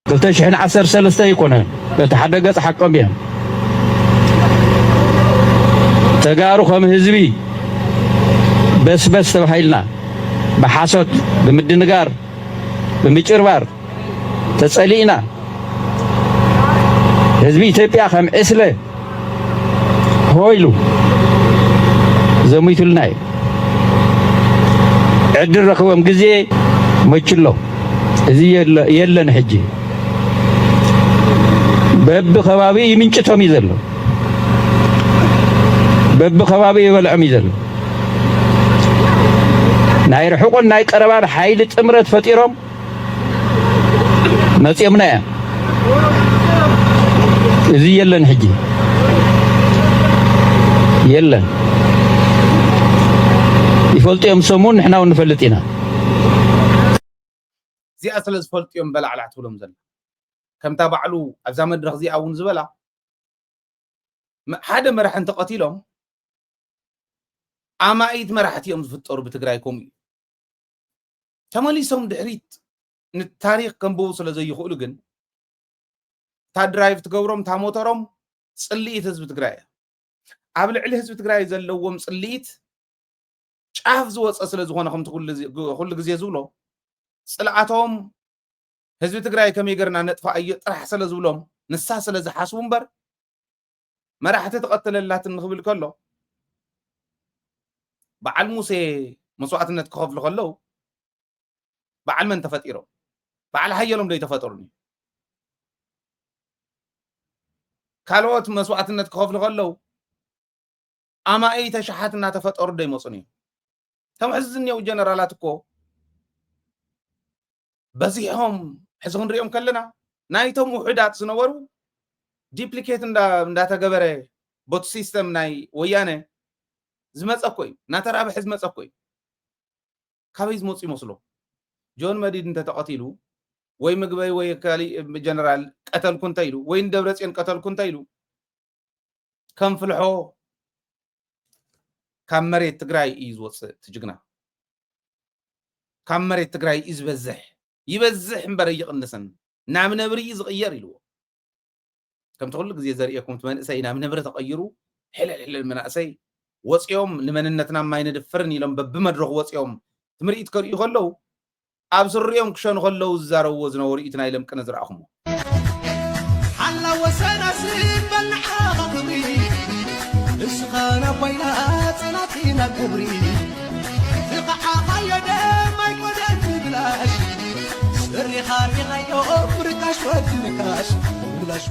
ክልተ ሽሕን ዓሰርተ ሰለስተ ኣይኮነን። በቲ ሓደ ገጽ ሓቆም እዮም። ተጋሩ ከም ህዝቢ በስበስ ተባሂልና ብሓሶት፣ ብምድንጋር፣ ብምጭርባር ተጸሊእና፣ ህዝቢ ኢትዮጵያ ከም ዕስለ ሆ ኢሉ ዘሚቱልና እዩ። ዕድል ረኽቦም ግዜ መችሎ። እዚ የለ- የለን ሕጂ። በብከባቢ ይምንጭቶም እዩ ዘሎ። በብከባቢ ይበልዖም እዩ ዘሎ። ናይ ርሑቕን ናይ ቀረባን ሓይሊ ጥምረት ፈጢሮም መፂኦምና እዮም። እዚ የለን ሕጂ፣ የለን። ይፈልጡ እዮም፣ ሰሙን ንሕና እውን ንፈልጥ ኢና። እዚኣ ስለ ዝፈልጡ እዮም በላዕላዕ ትብሎም ዘላ። ከምታ ባዕሉ ኣብዛ መድረኽ እዚኣ እውን ዝበላ፣ መ- ሓደ መራሒ እንተቐቲሎም ኣማኢት መራሕቲ እዮም ዝፍጠሩ ብትግራይ። ከምኡ እዩ። ተመሊሶም ድሕሪት ንታሪኽ ከንብቡ ስለ ዘይኽእሉ ግን፣ እታ ድራይቭ ትገብሮም፣ እታ ሞተሮም ጽልኢት ህዝቢ ትግራይ እያ። ኣብ ልዕሊ ህዝቢ ትግራይ ዘለዎም ጽልኢት ጫፍ ዝወፀ ስለ ዝኾነ፣ ከምቲ ኩሉ ግዜ ዝብሎ፣ ጽልኣቶም ህዝቢ ትግራይ ከመይ ገርና ነጥፋኣዮ ጥራሕ ስለ ዝብሎም፣ ንሳ ስለ ዝሓስቡ እምበር፣ መራሕቲ ተቐትለላትን ንኽብል ከሎ፣ በዓል ሙሴ መስዋእትነት ክኸፍሉ ከለዉ፣ በዓል መን ተፈጢሮም? በዓል ሓየሎም ዶ ኣይተፈጠሩን እዩ? ካልኦት መስዋእትነት ክኸፍሉ ከለዉ፣ ኣማኢተ ሸሓት እናተፈጠሩ ዶ ኣይመፁን እዮም? እቶም ሕዚ ዝኒአው ጀነራላት እኮ በዚሖም፣ ሕዚ ክንሪኦም ከለና፣ ናይቶም ውሑዳት ዝነበሩ ዲፕሊኬት እንዳ- እንዳተገበረ፣ ቦቲ ሲስተም ናይ ወያነ ዝመፀ እኮ እዩ፣ እናተራብሐ ዝመፀ እኮ እዩ። ካበይ ዝመፁ ይመስሎ? ጆን መዲድ እንተተቐቲሉ፣ ወይ ምግበይ ወይ ካሊእ ጀነራል ቀተልኩ እንተ ኢሉ፣ ወይ ንደብረፅዮን ቀተልኩ እንተ ኢሉ፣ ከም ፍልሖ ካብ መሬት ትግራይ እዩ ዝወፅእ። እቲ ጅግና ካብ መሬት ትግራይ እዩ ዝበዝሕ። ይበዝሕ እምበር ኣይቕንስን። ናብ ነብሪ እዩ ዝቕየር ኢልዎ። ከምቲ ኩሉ ግዜ ዘርእየኩም፣ እቲ መንእሰይ ናብ ነብሪ ተቐይሩ፣ ሕልል ሕልል መናእሰይ ወፂኦም፣ ንመንነትና ማይ ንድፍርን ኢሎም በብመድረኹ ወፂኦም ትምርኢት ከርእዩ ከለዉ፣ ኣብ ስሪኦም ክሸኑ ከለዉ ዝዛረብዎ ዝነበሩ እዩ እቲ ናይ ለምቅነ ዝረኣኹሞ። ሓላ ወሰናስን በል ንዓኻ ክብሪ፣ ንስኻ ናብ ባይላ፣ ጸላእቲ ናብ ክብሪ። ዝኸዓኻዮ ደም ኣይኮነን ብብላሽ፣ ስሪኻ ሪኻዮ ብርካሽ ወዲ ርካሽ፣ ብብላሽ።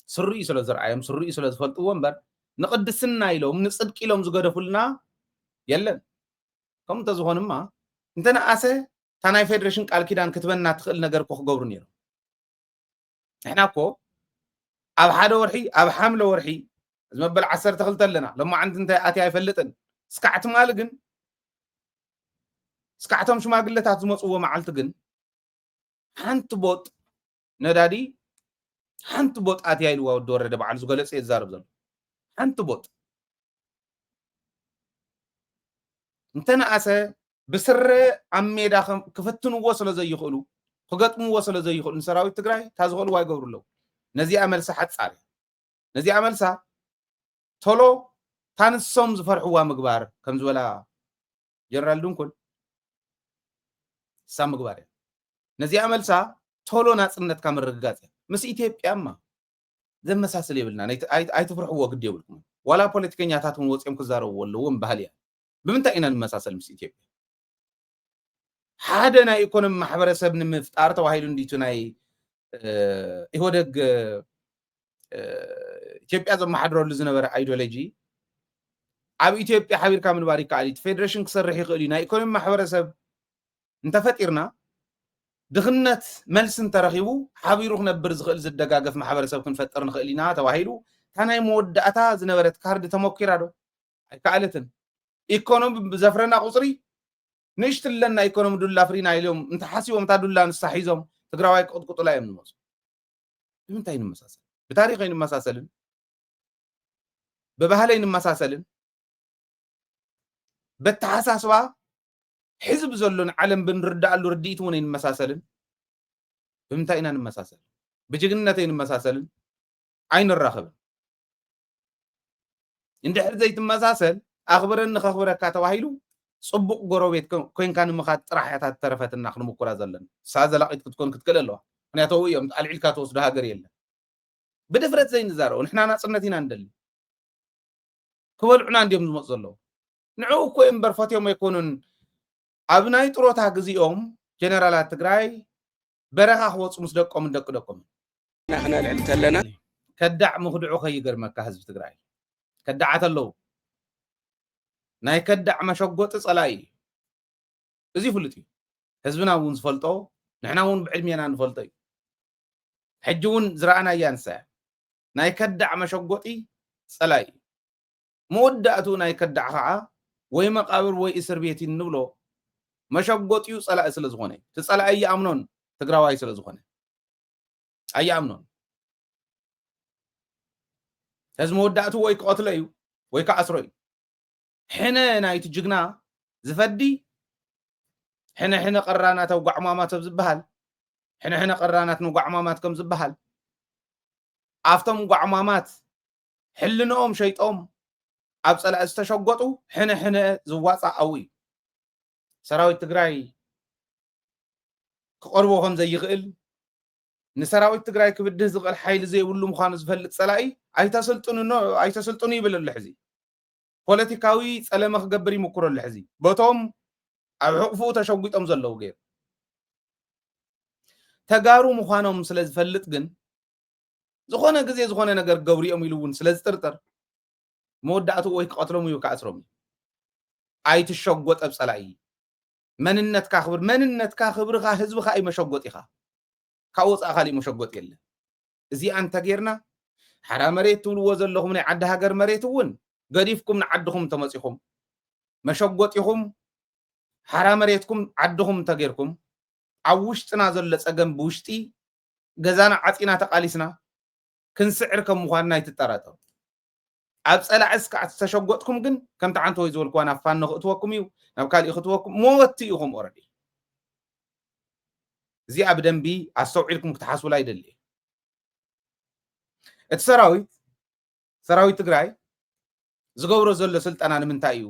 ስሪኡ ስለ ዘርኣዮም፣ ስሪኡ ስለ ዝፈልጥዎ እምበር፣ ንቕድስና ኢሎም፣ ንጽድቂ ኢሎም ዝገደፉልና የለን። ከምኡ እንተዝኾንማ፣ እንተነኣሰ እታ ናይ ፌደሬሽን ቃል ኪዳን ክትበና ትኽእል ነገር እኮ ክገብሩ ነይሮም። ንሕና እኮ ኣብ ሓደ ወርሒ፣ ኣብ ሓምለ ወርሒ፣ እዚ መበል ዓሰርተ ክልተ ኣለና። ሎማዓንቲ እንታይ ኣትያ ኣይፈልጥን። እስካዕ ትማሊ ግን፣ እስካዕ እቶም ሽማግለታት ዝመፅዎ መዓልቲ ግን፣ ሓንቲ ቦጥ ነዳዲ፣ ሓንቲ ቦጥ ኣትያ ኢልዋ ወዲ ወረደ በዓሉ ዝገለጾ እየ ዝዛረብ ዘሎ። ሓንቲ ቦጥ እንተነኣሰ ብስረ ኣብ ሜዳ ከም- ክፍትንዎ ስለ ዘይኽእሉ፣ ክገጥምዎ ስለ ዘይኽእሉ፣ ንሰራዊት ትግራይ እታ ዝኽእልዋ ይገብሩ ኣለዉ። ነዚኣ መልሲ ሓጻር እያ። ነዚኣ መልሳ ቶሎ ታንሶም ዝፈርሕዋ ምግባር ከም ዝበላ ጀነራል ድንኩል፣ እሳ ምግባር እያ። ነዚኣ መልሳ ቶሎ ናጽነትካ ምርግጋጽ እያ። ምስ ኢትዮጵያማ ዘመሳስል የብልና። ኣይት- ኣይት- ኣይትፍርሕዎ፣ ግዲ የብልኩም። ዋላ ፖለቲከኛታት እውን ወጺኦም ክዛረብዎ ኣለዎም ባህል እያ። ብምንታይ ኢና ንመሳሰል ምስ ኢትዮጵያ? ሓደ ናይ ኢኮኖሚ ማሕበረሰብ ንምፍጣር ተባሂሉ እንዲቱ ናይ፣ እ፣ ኢህወደግ፣ እ፣ ኢትዮጵያ ዘመሓድረሉ ዝነበረ ኣይዲዮሎጂ፣ ኣብ ኢትዮጵያ ሓቢርካ ምንባር ይከኣል እዩ። ፌደሬሽን ክሰርሕ ይኽእል እዩ። ናይ ኢኮኖሚ ማሕበረሰብ እንተፈጢርና፣ ድኽነት መልሲ እንተረኺቡ፣ ሓቢሩ ክነብር ዝኽእል ዝደጋገፍ ማሕበረሰብ ክንፈጥር ንኽእል ኢና ተባሂሉ፣ እታ ናይ መወዳእታ ዝነበረት ካርድ ተሞኪራ ዶ? ኣይከኣለትን። ኢኮኖሚ ብዘፍረና ቁፅሪ፣ ንእሽትለን ናይ ኢኮኖሚ ዱላ ፍሪና ኢሎም እንተሓሲቦም፣ እታ ዱላ ንሳ ሒዞም ትግራዋይ ክቕጥቅጡላ እዮም ዝመፁ። ብምንታይ ንመሳሰል? ብታሪኽ ኣይንመሳሰልን፣ ብባህሊ ኣይንመሳሰልን፣ በተሓሳስባ ሕዚ ብዘሎ ንዓለም ብንርዳኣሉ ርድኢት እውን ኣይንመሳሰልን። ብምንታይ ኢና ንመሳሰል? ብጅግንነት ኣይንመሳሰልን፣ ኣይንራኸብን። እንድሕር ዘይትመሳሰል ኣኽብረኒ ከኽብረካ ተባሂሉ ጽቡቕ ጎረቤት ኮ- ኮንካ ንምኻድ ጥራሕ እያ እታ ዝተረፈትና ክንምኩራ ዘለና። እሳ ዘላቒት ክትኮን ክትክእል ኣለዋ። ምክንያቱ ኣብኡ እዮም ኣልዒልካ ትወስዶ ሃገር የለን። ብድፍረት ዘይንዛረቦ ንሕና ናጽነት ኢና ንደሊ። ክበልዑና እንድዮም ዝመፁ ዘለዉ። ንዕኡ እኮ እምበር ፈትዮም ኣይኮኑን። ኣብ ናይ ጥሮታ ግዜኦም ጀነራላት ትግራይ በረኻ ክወፁ ምስ ደቆምን ደቂ ደቆምን ክነልዕል እንተለና ከዳዕ ምኽድዑ ከይገርመካ ህዝቢ ትግራይ ከዳዓት ኣለዉ። ናይ ከዳዕ መሸጎጢ ፀላኢ እዩ። እዚ ፍሉጥ እዩ። ህዝብና እውን ዝፈልጦ፣ ንሕና እውን ብዕድሜና ንፈልጦ እዩ። ሕጂ እውን ዝረኣናያ ንሳ እያ። ናይ ከዳዕ መሸጎጢ ፀላኢ እዩ። መወዳእትኡ ናይ ከዳዕ ከዓ ወይ መቃብር ወይ እስር ቤት እዩ እንብሎ። መሸጎጢኡ ፀላኢ ስለ ዝኾነ እዩ። እቲ ፀላኢ ኣይኣምኖን፣ ትግራዋይ ስለ ዝኾነ ኣይኣምኖን። ሕዚ መወዳእትኡ ወይ ክቐትሎ እዩ ወይ ክኣስሮ እዩ። ሕነ ናይቲ ጅግና ዝፈዲ ሕነ ሕነ ቀራናት ኣብ ጓዕማማት ከም ዝበሃል ሕነ ሕነ ቀራናት ንጓዕማማት ከም ዝበሃል ኣብቶም ጓዕማማት ሕልንኦም ሸይጦም ኣብ ፀላኢ ዝተሸጎጡ ሕነ ሕነ ዝዋፃእ ኣብኡ እዩ። ሰራዊት ትግራይ ክቐርቦ ከም ዘይኽእል ንሰራዊት ትግራይ ክብድህ ዝኽእል ሓይሊ ዘይብሉ ምዃኑ ዝፈልጥ ፀላኢ ኣይተስልጥኑ ይብል ኣሎ። ሕዚ ፖለቲካዊ ፀለመ ክገብር ይምክሮ ኣሎ። ሕዚ በቶም ኣብ ሕቑፍኡ ተሸጒጦም ዘለዉ ገይሩ ተጋሩ ምዃኖም ስለ ዝፈልጥ ግን ዝኾነ ግዜ ዝኾነ ነገር ክገብሩ እዮም ኢሉ እውን ስለ ዝጥርጥር መወዳእትኡ ወይ ክቐትሎም እዩ ክኣስሮም እዩ። ኣይትሸጎጥ ኣብ ፀላኢ። መንነትካ ክብር መንነትካ ክብርኻ ህዝብኻ እዩ መሸጎጢኻ። ካብ ወፃእ ካሊእ መሸጎጥ የለን። እዚኣ እንተጌርና ሓራ መሬት ትብልዎ ዘለኹም ናይ ዓዲ ሃገር መሬት እውን ገዲፍኩም ንዓድኹም እንተመፂኹም መሸጎጢኹም ሓራ መሬትኩም ዓድኹም እንተጌርኩም ኣብ ውሽጥና ዘሎ ፀገም ብውሽጢ ገዛና ዓፂና ተቃሊስና ክንስዕር ከም ምዃንና ኣይትጠራጠሩ። ኣብ ፀላዒ እስካዕ ዝተሸጎጥኩም ግን ከምቲ ዓንተ ወይ ዝበልክዋ ናብ ፋኖ ክእትወኩም እዩ ናብ ካሊእ ክትወኩም መወቲ እዩ። ከም ኦረዲ እዚኣ ብደንቢ ኣስተውዒልኩም ክትሓስቡላ ይደሊ። እቲ ሰራዊት ሰራዊት ትግራይ ዝገብሮ ዘሎ ስልጠና ንምንታይ እዩ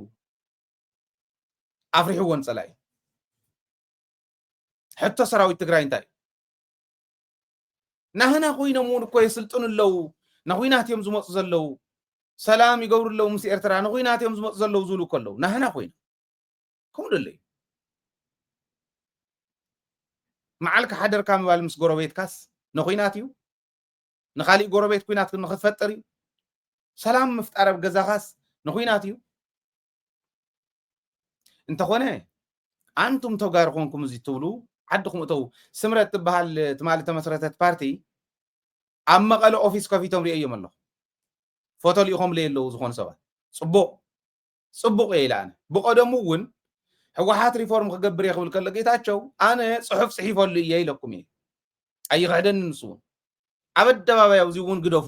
ኣፍሪሕዎ ንፀላኢ? ሕቶ ሰራዊት ትግራይ እንታይ እዩ? ናህና ኮይኖም እውን እኮ የስልጥኑ ኣለዉ። ንኹናት እዮም ዝመፁ ዘለዉ። ሰላም ይገብሩ ኣለዉ ምስ ኤርትራ ንኹናት እዮም ዝመፁ ዘለዉ ዝብሉ እኮ ኣለዉ። ናህና ኮይኖም ከምኡ ደሎ እዩ። መዓልካ ሓደርካ ምባል ምስ ጎረቤትካስ ንኹናት እዩ። ንኻሊእ ጎረቤት ኩናት ንኽትፈጥር እዩ። ሰላም ምፍጣር ኣብ ገዛኻስ ንኹናት እዩ። እንተኾነ ኣንቱም ተጋሩ ኮንኩም እዚ ትብሉ ዓድኹም እተው። ስምረት ትበሃል ትማሊ ተመስረተት ፓርቲ ኣብ መቐለ ኦፊስ ከፊቶም ርእየዮም ኣለኹ። ፎቶ ልኢኾምለይ ኣለዉ ዝኾኑ ሰባት። ፅቡቕ ፅቡቕ እየ ኢለ ኣነ ብቐደሙ እውን ህወሓት ሪፎርም ክገብር እየ ክብል ከሎ ጌታቸው ኣነ ፅሑፍ ፅሒፈሉ እየ ኢለኩም እየ። ኣይኽሕደኒ ንሱ እውን ኣብ ኣደባባይ ኣብዚ እውን ግደፉ።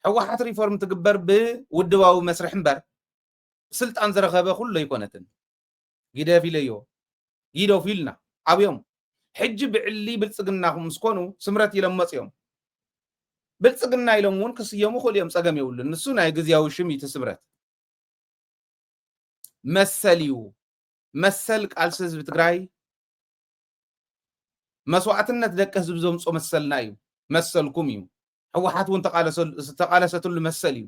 ህወሓት ሪፎርም ትግበር ብውድባዊ መስርሕ እምበር ብስልጣን ዝረኸበ ኩሉ ኣይኮነትን። ጊደፍ ኢለዮ ጊደፉ ኢልና ኣብዮም። ሕጂ ብዕሊ ብልፅግና ምስ ኮኑ ስምረት ኢሎም መፅዮም። ብልፅግና ኢሎም እውን ክስየሙ ክእሉ እዮም፣ ፀገም የብሉን። ንሱ ናይ ግዝያዊ ሽም እዩ እቲ ስምረት። መሰል እዩ። መሰል ቃልሲ ህዝቢ ትግራይ መስዋእትነት ደቂ ህዝቢ ዘምፅኦ መሰልና እዩ። መሰልኩም እዩ። ህወሓት እውን ተቃለሰሉ- ዝተቃለሰትሉ መሰል እዩ።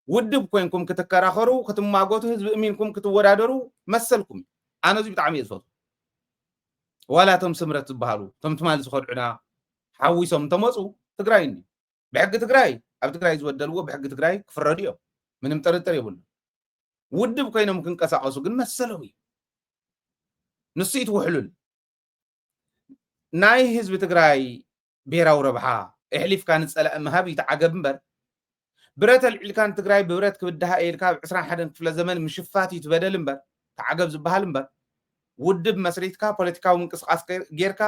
ውድብ ኮንኩም ክትከራኸሩ ክትማጎቱ ህዝቢ እሚንኩም ክትወዳደሩ መሰልኩም እዩ። ኣነ እዚ ብጣዕሚ እየ ዝፈትዎ። ዋላ እቶም ስምረት ዝበሃሉ እቶም ትማሊ ዝኸድዑና ሓዊሶም እንተመፁ ትግራይ እንዲ ብሕጊ ትግራይ ኣብ ትግራይ ዝበደልዎ ብሕጊ ትግራይ ክፍረዱ እዮም። ምንም ጥርጥር የብሉ። ውድብ ኮይኖም ክንቀሳቀሱ ግን መሰሎም እዩ። ንሱ እዩ እቲ ውሕሉል ናይ ህዝቢ ትግራይ ብሄራዊ ረብሓ ኣሕሊፍካ ንፀላኢ ምሃብ እዩ እቲ ዓገብ እምበር ብረት ኣልዒልካ ንትግራይ ብብረት ክብድሃ እየ ኢልካ ኣብ ዕስራን ሓደን ክፍለ ዘመን ምሽፋት እዩ እቲ በደል እምበር እቲ ዓገብ ዝበሃል እምበር ውድብ መስሪትካ ፖለቲካዊ ምንቅስቃስ ጌርካ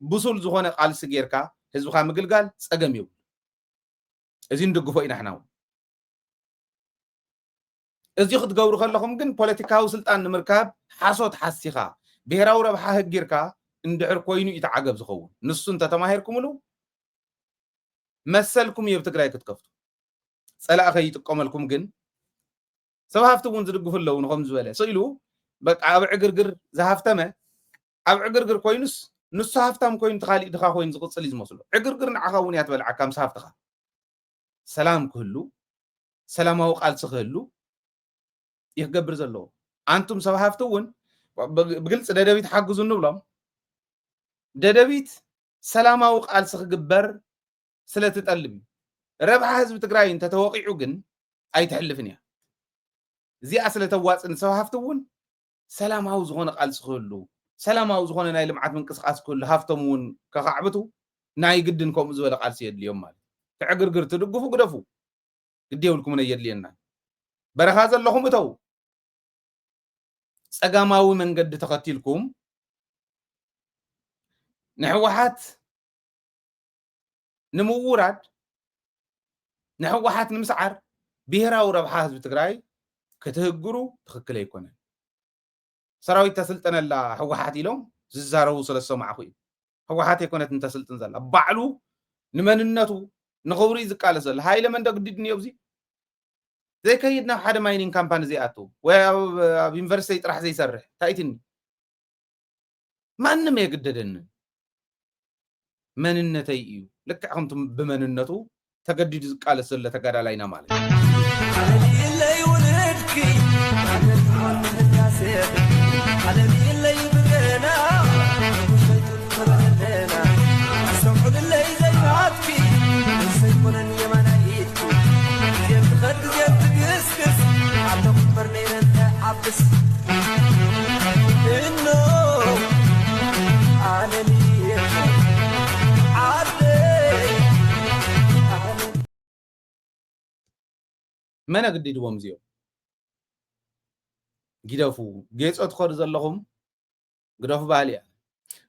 ብሱል ዝኾነ ቃልሲ ጌርካ ህዝብኻ ምግልጋል ፀገም የብሉ። እዚ ንድግፎ ኢና ሕና እውን። እዚ ክትገብሩ ከለኹም ግን ፖለቲካዊ ስልጣን ንምርካብ ሓሶት ሓሲኻ ብሄራዊ ረብሓ ህጊርካ እንድሕር ኮይኑ እዩ እቲ ዓገብ ዝኸውን። ንሱ እንተተማሂርኩምሉ መሰልኩም እዩ ኣብ ትግራይ ክትከፍቱ። ጸላእ ከይጥቀመልኩም ግን ሰብ ሃፍቲ እውን ዝድግፉ ኣለዉ። ንኸም ዝበለ ስኢሉ በቃ ኣብ ዕግርግር ዝሃፍተመ ኣብ ዕግርግር ኮይኑስ ንሱ ሃፍታም ኮይኑ እቲ ካሊእ ድኻ ኮይኑ ዝቕጽል እዩ ዝመስሎ። ዕግርግር ንዓኻ እውን እያ ትበልዓካ ምስ ሃፍትኻ። ሰላም ክህሉ፣ ሰላማዊ ቃልሲ ክህሉ ይክገብር ዘለዎ። ኣንቱም ሰብ ሃፍቲ እውን ብግልፂ ደደቢት ሓግዙ እንብሎም ደደቢት ሰላማዊ ቃልሲ ክግበር ስለ ትጠልብ እዩ። ረብሓ ህዝቢ ትግራይ እንተተወቂዑ ግን ኣይትሕልፍን እያ። እዚኣ ስለ ተዋፅእ ንሰብ ሃፍቲ እውን ሰላማዊ ዝኾነ ቃልሲ ክህሉ፣ ሰላማዊ ዝኾነ ናይ ልምዓት ምንቅስቃስ ክህሉ፣ ሃፍቶም እውን ከኻዕብቱ ናይ ግድን ከምኡ ዝበለ ቃልሲ የድልዮም ማለት እዩ። ትዕግርግር ትድግፉ ግደፉ፣ ግዲ የብልኩምን ኣየድልየና። በረኻ ዘለኹም እተው። ጸጋማዊ መንገዲ ተኸቲልኩም ንሕወሓት ንምውራድ ንሕወሓት ንምስዓር ብሄራዊ ረብሓ ህዝቢ ትግራይ ክትህግሩ ትኽክል ኣይኮነን። ሰራዊት ተስልጠነላ ህወሓት ኢሎም ዝዛረቡ ስለ ዝሰማዕኹ እዩ። ህወሓት ኣይኮነትን ተስልጥን ዘላ፣ ባዕሉ ንመንነቱ ንኽብሪ እዩ ዝቃለስ ዘሎ። ሃይለ መን ዶ ግዲድ እኒኦ ኣብዚ ዘይከይድ ናብ ሓደ ማይኒንግ ካምፓኒ ዘይኣቱ ወይ ኣብ ዩኒቨርሲቲ ጥራሕ ዘይሰርሕ እንታይ ትኒ ማንም የግደደንን። መንነተይ እዩ። ልክዕ ከምቲ ብመንነቱ ተገዲዱ ዝቃለስ ዘሎ ተጋዳላይና ማለት እዩ። መን ኣግዲድዎም እዚኦም? ግደፉ። ጌጾ ትኸዱ ዘለኹም ግደፉ በሃሊ እያ።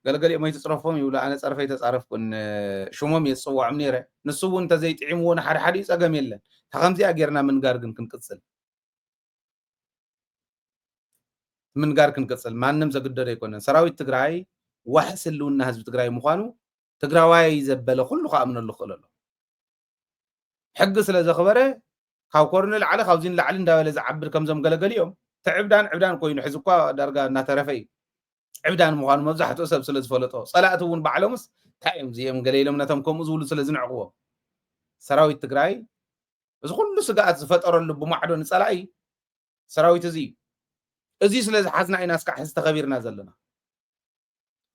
ገለገሊኦም ኣይትጽረፎም ይብሉ፣ ኣነ ጸርፈ ኣይተጻረፍኩን፣ ሽሞም እየ ዝጽውዖም ነይረ። ንሱ እውን እንተዘይጥዒምዎ ንሓደ ሓዲኡ ጸገም የለን። እታ ከምዚኣ ጌርና ምንጋር ግን ክንቅጽል። ምንጋር ክንቅጽል ማንም ዘግደዶ ኣይኮነን። ሰራዊት ትግራይ ዋሕስ ህልውና ህዝቢ ትግራይ ምዃኑ ትግራዋይ ዘበለ ኩሉ ክኣምነሉ ክኽእል ኣሎ። ሕጊ ስለ ዘኽበረ ካብ ኮሩ ንላዕሊ ካብዚ ንላዕሊ እንዳበለ ዝዓብር ከምዞም ገለገሊኦም እቲ ዕብዳን ዕብዳን ኮይኑ ሕዚ እኳ ዳርጋ እናተረፈ እዩ። ዕብዳን ምዃኑ መብዛሕትኡ ሰብ ስለ ዝፈለጦ ጸላእቲ እውን ባዕሎምስ እንታይ እዮም እዚኦም ገለ ኢሎም ነቶም ከምኡ ዝብሉ ስለ ዝንዕቕዎም ሰራዊት ትግራይ እዚ ኩሉ ስግኣት ዝፈጠረሉ ብማዕዶ ንጸላኢ ሰራዊት እዚ እዩ። እዚ ስለ ዝሓዝና ኢና እስካዕ ሕዚ ተኸቢርና ዘለና።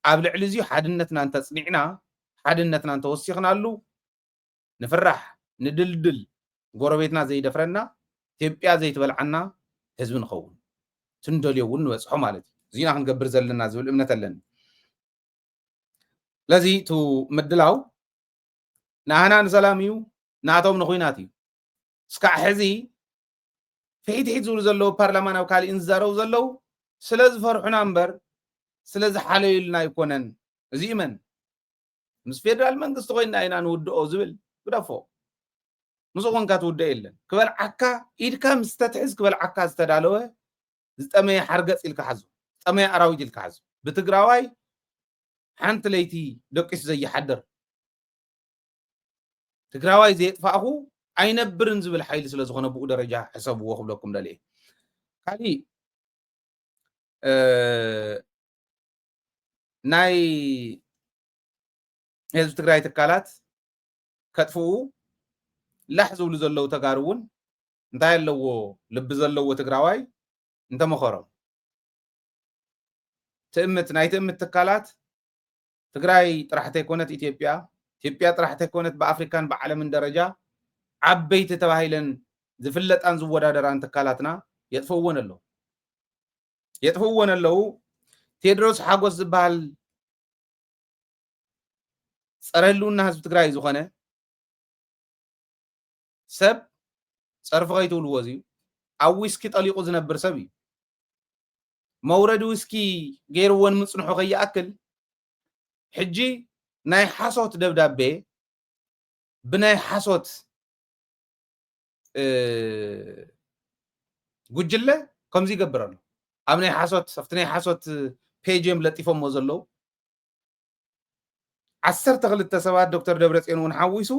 ኣብ ልዕሊ እዚ ሓድነትና እንተጽኒዕና፣ ሓድነትና እንተወሲኽናሉ፣ ንፍራሕ፣ ንድልድል፣ ጎረቤትና ዘይደፍረና፣ ኢትዮጵያ ዘይትበልዓና ህዝቢ ንኸውን። ትንደልዮ እውን ንበጽሖ ማለት እዩ። እዚና ክንገብር ዘለና ዝብል እምነት ኣለኒ። ስለዚ እቲ ምድላው ንኣህና ንሰላም እዩ፣ ናቶም ንኹናት እዩ። እስካዕ ሕዚ ፍሒትሒት ዝብሉ ዘለዉ ፓርላማ ናብ ካሊእን ዝዛረቡ ዘለዉ ስለ ዝፈርሑና እምበር ስለ ዝሓለዩልና ኣይኮነን። እዚ እመን ምስ ፌደራል መንግስቲ ኮይንና ኢና ንውድኦ ዝብል ግደፎ። ምስኡ ኮንካ ትውድኦ የለን። ክበልዓካ ኢድካ ምስ ተትሕዝ ክበልዓካ ዝተዳለወ ዝጠመየ ሓርገፅ ኢልካ ሓዞ፣ ዝጠመየ ኣራዊት ኢልካ ሓዞ። ብትግራዋይ ሓንቲ ለይቲ ደቂሱ ዘይሓድር ትግራዋይ ዘየጥፋእኹ ኣይነብርን ዝብል ሓይሊ ስለ ዝኾነ ብኡ ደረጃ ሕሰብዎ ክብለኩም ደልየ። ካሊእ ናይ ህዝቢ ትግራይ ትካላት ከጥፍኡ ላሕ ዝብሉ ዘለዉ ተጋሩ እውን እንታይ ኣለዎ ልቢ ዘለዎ ትግራዋይ እንተመኸሮም ትእምት ናይ ትእምት ትካላት ትግራይ ጥራሕ ተይኮነት ኢትዮጵያ ኢትዮጵያ ጥራሕ ተይኮነት ብኣፍሪካን ብዓለምን ደረጃ ዓበይቲ ተባሂለን ዝፍለጣን ዝወዳደራን ትካላትና የጥፍእወን ኣለዉ የጥፍእወን ኣለዉ ቴድሮስ ሓጎስ ዝበሃል ፀረ ህልውና ህዝቢ ትግራይ ዝኾነ ሰብ ፀርፊ ከይትብልዎ እዚ ኣብ ዊስኪ ጠሊቑ ዝነብር ሰብ እዩ። መውረዲ ዊስኪ ገይርዎ ንምፅንሑ ከይኣክል ሕጂ ናይ ሓሶት ደብዳቤ ብናይ ሓሶት ጉጅለ ከምዚ ይገብር ኣሎ። ኣብ ናይ ሓሶት ኣብቲ ናይ ሓሶት ፔጅ እዮም ለጢፎሞ ዘለዉ። ዓሰርተ ክልተ ሰባት ዶክተር ደብረፅዮን እውን ሓዊሱ።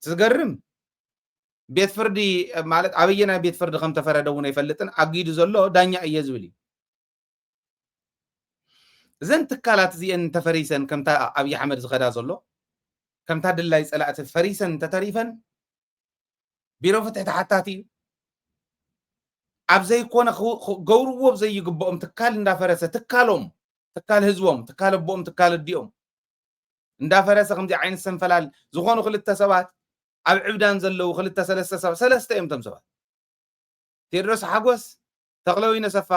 ዝገርም፣ ቤት ፍርዲ ማለት ኣበየናይ ቤት ፍርዲ ከም ተፈረደ እውን ኣይፈልጥን። ኣጊዱ ዘሎ ዳኛ እየ ዝብል እዩ። እዘን ትካላት እዚአን እንተፈሪሰን፣ ከምታ ኣብይ ኣሕመድ ዝኸዳ ዘሎ፣ ከምታ ድላይ ፀላእቲ ፈሪሰን እንተተሪፈን፣ ቢሮ ፍትሒ ተሓታቲ እዩ። ኣብ ዘይኮነ ክው- ክገብርዎ ኣብ ዘይግብኦም ትካል እንዳፈረሰ፣ ትካሎም፣ ትካል ህዝቦም፣ ትካል ኣቦኦም፣ ትካል ኣዲኦም እንዳፈረሰ፣ ከምዚ ዓይነት ሰንፈላል ዝኾኑ ክልተ ሰባት፣ ኣብ ዕብዳን ዘለዉ ክልተ ሰለስተ ሰባት፣ ሰለስተ እዮም እቶም ሰባት። ቴድሮስ ሓጎስ፣ ተኽለወይነ ሰፋ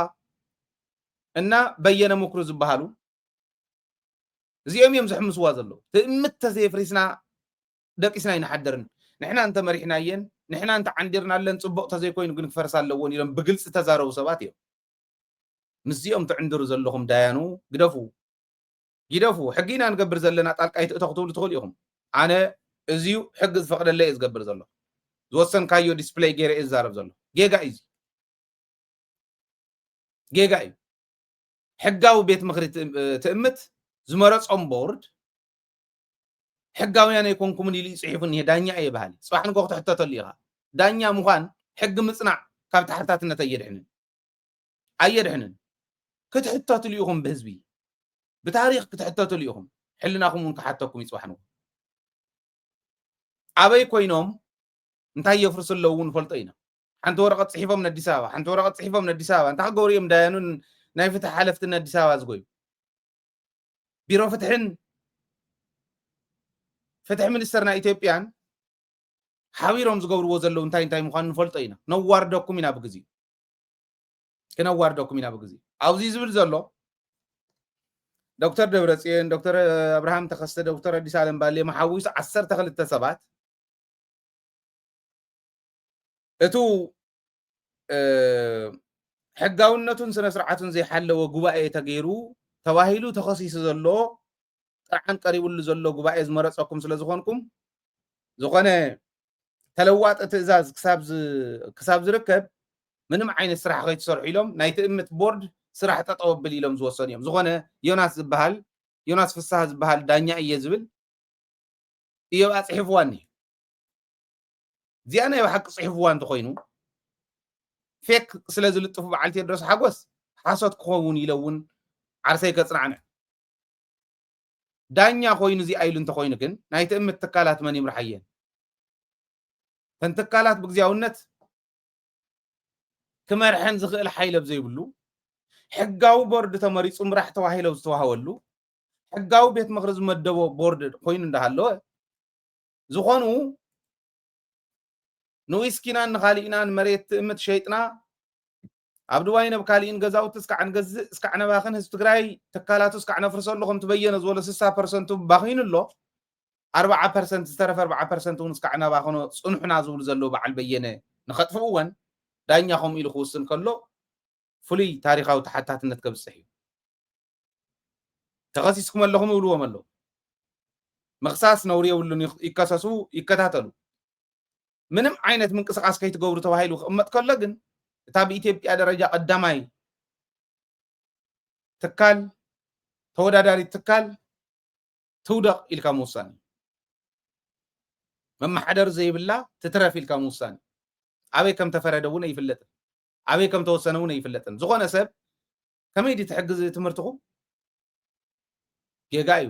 እና በየነ ምክሩ ዝበሃሉ፣ እዚኦም እዮም ዝሕምስዋ ዘለዉ። ትእምት ተዘየፍሪስና ደቂስና ኣይንሓድርን። ንሕና እንተመሪሕናየን፣ ንሕና እንተዓንዲርናለን ፅቡቕ ተዘይኮይኑ ግን ክፈርሳ ኣለዎን ኢሎም ብግልፂ ተዛረቡ ሰባት እዮም። ምስዚኦም ትዕንድሩ ዘለኹም ዳያኑ ግደፉ። ግደፉ። ሕጊ ኢና ንገብር ዘለና፣ ጣልቃ ይትእቶ ክትብሉ ትኽእሉ ኢኹም። ኣነ እዚዩ ሕጊ ዝፈቕደለይ እየ ዝገብር ዘለኹ። ዝወሰንካዮ ዲስፕለይ ገይረ እየ ዝዛረብ ዘለኹ። ጌጋ እዩ እዚ። ጌጋ እዩ። ሕጋዊ ቤት ምኽሪ ትእ- ትእምት ዝመረጾም ቦርድ ሕጋውያን ኣይኮንኩምን ኢሉ እዩ ጽሒፉ እኒሄ። ዳኛ እየ በሃሊ። ጽባሕ ንግሆ ክትሕተተሉ ኢኻ። ዳኛ ምዃን ሕጊ ምጽናዕ ካብ ተሓታትነት ኣየድሕንን። ኣየድሕንን። ክትሕተትሉ ኢኹም ብህዝቢ። ብታሪኽ ክትሕተትሉ ኢኹም። ሕልናኹም እውን ክሓተኩም እዩ ጽባሕ ንግሆ። ኣበይ ኮይኖም እንታይ የፍርሱ ኣለዉ እውን ንፈልጦ ኢና። ሓንቲ ወረቐት ጽሒፎም ነዲስ ኣበባ፣ ሓንቲ ወረቐት ጽሒፎም ነዲስ ኣበባ። እንታይ ክገብሩ እዮም ዳያኑን ናይ ፍትሒ ሓለፍትን ነዲስ ኣበባ ዝጎዩ? ቢሮ ፍትሕን ፍትሒ ሚኒስተር ናይ ኢትዮጵያን ሓቢሮም ዝገብርዎ ዘለዉ እንታይ እንታይ ምዃኑ ንፈልጦ ኢና። ነዋርደኩም ኢና ብግዜኡ። ክነዋርደኩም ኢና ብግዜኡ። ኣብዚ ዝብል ዘሎ ዶክተር ደብረጽዮን፣ ዶክተር ኣብርሃም ተኸስተ፣ ዶክተር ኣዲስ ኣለም ባሌማ ሓዊሱ ዓሰርተ ክልተ ሰባት እቱ እ፣ ሕጋውነቱን ስነ ስርዓቱን ዘይሓለወ ጉባኤ ተገይሩ ተባሂሉ ተኸሲሱ ዘሎ ጥርዓን ቀሪብሉ ዘሎ ጉባኤ ዝመረጸኩም ስለ ዝኾንኩም፣ ዝኾነ ተለዋጢ ትእዛዝ ክሳብ ዝ- ክሳብ ዝርከብ ምንም ዓይነት ስራሕ ከይትሰርሑ ኢሎም ናይ ትእምት ቦርድ ስራሕ ጠጠው ኣብል ኢሎም ዝወሰኑ እዮም። ዝኾነ ዮናስ ዝበሃል፣ ዮናስ ፍስሃ ዝበሃል ዳኛ እየ ዝብል እዮም ኣፅሒፍዋ እኒሄ። እዚኣ ናይ ብሓቂ ፅሒፍዋ እንተኾይኑ፣ ፌክ ስለ ዝልጥፉ በዓል ቴድሮስ ሓጎስ ሓሶት ክኸውን ኢለ እውን ዓርሰይ ከፅናዕንዕ። ዳኛ ኮይኑ እዚኣ ኢሉ እንተኾይኑ ግን ናይ ትእምት ትካላት መን ይምርሓየን? እተን ትካላት ብግዚያውነት ክመርሐን ዝኽእል ሓይል ኣብ ዘይብሉ፣ ሕጋዊ ቦርድ ተመሪጹ ምራሕ ተባሂለው ዝተዋህበሉ፣ ሕጋዊ ቤት ምኽሪ ዝመደቦ ቦርድ ኮይኑ እንዳሃለወ፣ ዝኾኑ ንዊስኪናን ንኻሊእናን መሬት ትእምት ሸይጥና ኣብ ድባይን ኣብ ካሊእን ገዛውቲ እስካዕ ንገዝእ እስካዕ ነባኽን ህዝቢ ትግራይ ትካላቱ እስካዕ ነፍርሰሉ ከምቲ በየነ ዝበሎ ስሳ ፐርሰንቱ ባኺኑ ኣሎ። ኣርባዓ ፐርሰንት ዝተረፈ ኣርባዓ ፐርሰንት እውን እስካዕ ነባኽኖ ጽንሑና ዝብሉ ዘለዉ በዓል በየነ ንኸጥፍእወን ዳኛ ከምኡ ኢሉ ክውስን ከሎ ፍሉይ ታሪኻዊ ተሓታትነት ከብጽሕ እዩ። ተኸሲስኩም ኣለኹም ይብልዎም ኣለዉ። ምኽሳስ ነውሪ የብሉን። ይኸ- ይከሰሱ፣ ይከታተሉ። ምንም ዓይነት ምንቅስቃስ ከይትገብሩ ተባሂሉ ክቕመጥ ከሎ ግን እታ ብኢትዮጵያ ደረጃ ቀዳማይ ትካል፣ ተወዳዳሪት ትካል ትውደቕ ኢልካ ምውሳን እዩ። መመሓደር ዘይብላ ትትረፍ ኢልካ ምውሳን እዩ። ኣበይ ከም ተፈረደ እውን ኣይፍለጥን። ኣበይ ከም ተወሰነ እውን ኣይፍለጥን። ዝኾነ ሰብ ከመይ ድዩ ትሕግዝ ትምህርትኹም? ጌጋ እዩ።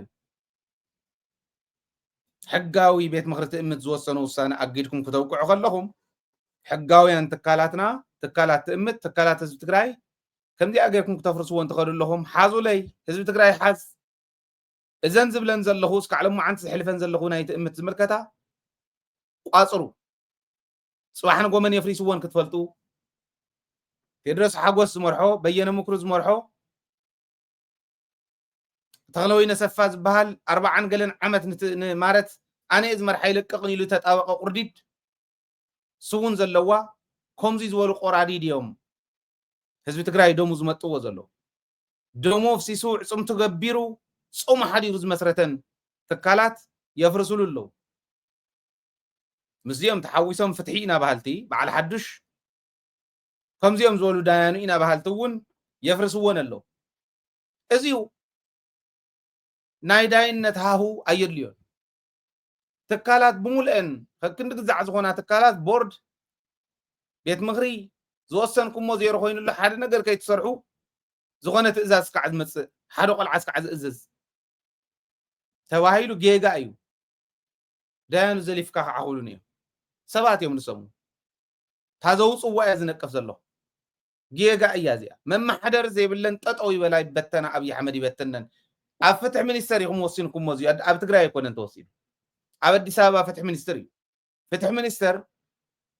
ሕጋዊ ቤት ምኽሪ ትእምት ዝወሰኖ ውሳነ ኣጊድኩም ክተውቅዑ ከለኹም፣ ሕጋውያን ትካላትና፣ ትካላት ትእምት፣ ትካላት ህዝቢ ትግራይ ከምዚኣ ጌርኩም ክተፍርስዎ እንትኸዱ ኣለኹም። ሓዙለይ፣ ህዝቢ ትግራይ ሓዝ። እዘን ዝብለን ዘለኹ እስካዕ ሎማዓንቲ ዝሕልፈን ዘለኹ ናይ ትእምት ዝምልከታ ቋፅሩ። ፅባሕ ንጎ መን የፍሪስዎን ክትፈልጡ፣ ቴድሮስ ሓጎስ ዝመርሖ፣ በየነ ምክሩ ዝመርሖ፣ ተኽለወይነ ሰፋ ዝበሃል ኣርባዓን ገለን ዓመት ንት- ንማረት ኣነ እየ ዝመርሓ ይለቅቕን ኢሉ ተጣበቐ ቁርዲድ፣ እሱ እውን ዘለዋ ከምዚ ዝበሉ ቆራዲድ እዮም ህዝቢ ትግራይ ደሙ ዝመጥዎ ዘለዉ። ደሙ ኣፍሲሱ ዕፅምቱ ገቢሩ ፆሙ ሓዲሩ ዝመስረተን ትካላት የፍርስሉ ኣለዉ። ምስዚኦም ተሓዊሶም ፍትሒ ኢና በሃልቲ በዓል ሓዱሽ ከምዚኦም ዝበሉ ዳያኑ ኢና በሃልቲ እውን የፍርስወን ኣለዉ። እዚዩ ናይ ዳይነት ሃሁ ኣየድልዮን። ትካላት ብምልአን ከክንዲ ግዛዕ ዝኾና ትካላት ቦርድ ቤት ምኽሪ ዝወሰንኩሞ ዜሮ ኮይኑሉ ሓደ ነገር ከይትሰርሑ ዝኾነ ትእዛዝ እስካዕ ዝመጽእ ሓደ ቆልዓ እስካዕ ዝእዝዝ ተባሂሉ ጌጋ እዩ። ዳያኑ ዘሊፍካ ክዓኹሉን እዮም ሰባት እዮም ንሰሙ እታ ዘውፅዋ እያ ዝነቅፍ ዘለኹ ጌጋ እያ እዚኣ። መመሓደር ዘይብለን ጠጠው ይበላ ይበተና ኣብይ ኣሕመድ ይበትነን። ኣብ ፍትሒ ሚኒስተር ኢኹም ወሲንኩሞ እዚ ኣብ ትግራይ ኣይኮነን ተወሲኑ ኣብ ኣዲስ ኣበባ ፍትሒ ሚኒስትር እዩ። ፍትሒ ሚኒስተር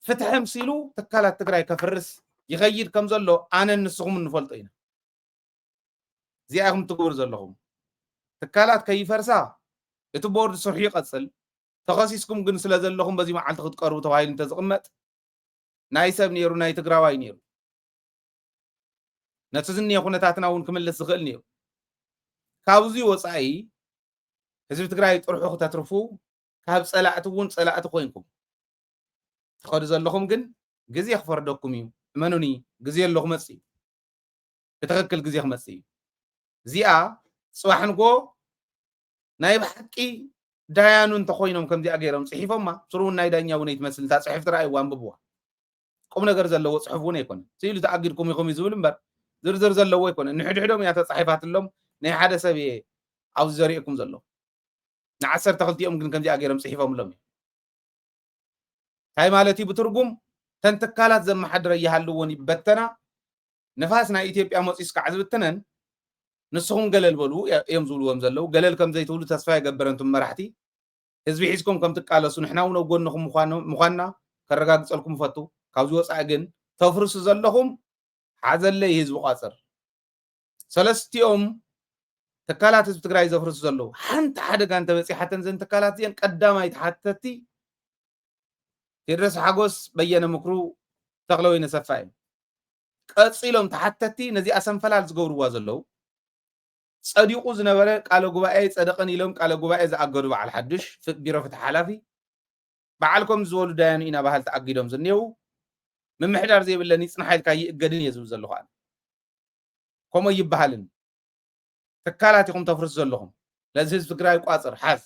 ፍትሒ ምሲሉ ትካላት ትግራይ ከፍርስ ይኸይድ ከም ዘሎ ኣነን ንስኹም እንፈልጦ ኢና። እዚኣ ኢኹም ትግብሩ ዘለኹም ትካላት ከይፈርሳ እቲ ቦርድ ስርሑ ይቐፅል። ተኸሲስኩም ግን ስለ ዘለኹም በዚ መዓልቲ ክትቀርቡ ተባሂሉ እንተዝቕመጥ ናይ ሰብ ነይሩ ናይ ትግራዋይ ነይሩ ነቲ ዝኒየ ኩነታትና እውን ክምልስ ዝኽእል ነይሩ። ካብዚ ወፃኢ ህዝቢ ትግራይ ጥርሑ ክተትርፉ ካብ ፀላእቲ እውን ፀላእቲ ኮይንኩም ትኸዱ ዘለኹም ግን ግዜ ክፈርደኩም እዩ። እመኑኒ ግዜ ኣሎ ክመፅእ እዩ። ብትኽክል ግዜ ክመፅእ እዩ። እዚኣ ፅባሕ ንጎ ናይ ብሓቂ ዳያኑ እንተኮይኖም ከምዚኣ ገይሮም ፅሒፎማ ስሩ እውን ናይ ዳኛ እውን ኣይትመስል እታ ፅሕፍቲ ረኣይዋ ኣንብብዋ ቁም ነገር ዘለዎ ፅሑፍ እውን ኣይኮነ ስኢሉ ተኣጊድኩም ኢኹም እዩ ዝብል እምበር ዝርዝር ዘለዎ ኣይኮነ ንሕድሕዶም እያ ተፃሒፋትሎም ናይ ሓደ ሰብ እየ ኣብዚ ዘርእኩም ዘሎ ንዓሰርተ ክልቲኦም ግን ከምዚኣ ገይሮም ፅሒፎምሎም እዮም እንታይ ማለት እዩ ብትርጉም ተን ትካላት ዘመሓድረ ይሃልዎን ይበተና ንፋስ ናይ ኢትዮጵያ መፂኡ ስካዕ ዝብትነን ንስኹም ገለል በሉ እዮም ዝብልዎም ዘለዉ ገለል ከም ዘይትብሉ ተስፋ ይገብር እንቱም መራሕቲ ህዝቢ ሒዝኩም ከም ትቃለሱ ንሕና እውን ኣብ ጎንኹም ምዃንና ከረጋግፀልኩም እፈቱ ካብዚ ወፃኢ ግን ተፍርሱ ዘለኹም ሓዘለይ ህዝቢ ቋፅር ሰለስቲኦም ትካላት ህዝቢ ትግራይ ዘፍርሱ ዘለዉ ሓንቲ ሓደጋ እንተበፂሓተን ዘን ትካላት እዚአን ቀዳማይ ተሓተቲ ቴድሮስ ሓጎስ በየነ ምክሩ ተኽለወይነ ሰፋ እዮም ቀፂሎም ተሓተቲ ነዚኣ ሰንፈላል ዝገብርዋ ዘለዉ ፀዲቑ ዝነበረ ቃለ ጉባኤ ኣይፀደቐን ኢሎም ቃለ ጉባኤ ዝኣገዱ በዓል ሓዱሽ ቢሮ ፍትሒ ሓላፊ በዓል ከም ዝበሉ ዳያኑ ኢና በሃልቲ ኣጊዶም ዝኔው ምምሕዳር ዘይብለን ይፅናሓ ኢልካ ይእገድን እየ ዝብል ዘለኹ ኣነ ከምኡ ይበሃልን ትካላት ኢኹም ተፍርስ ዘለኹም ለዚ ህዝቢ ትግራይ ቋፅር ሓዝ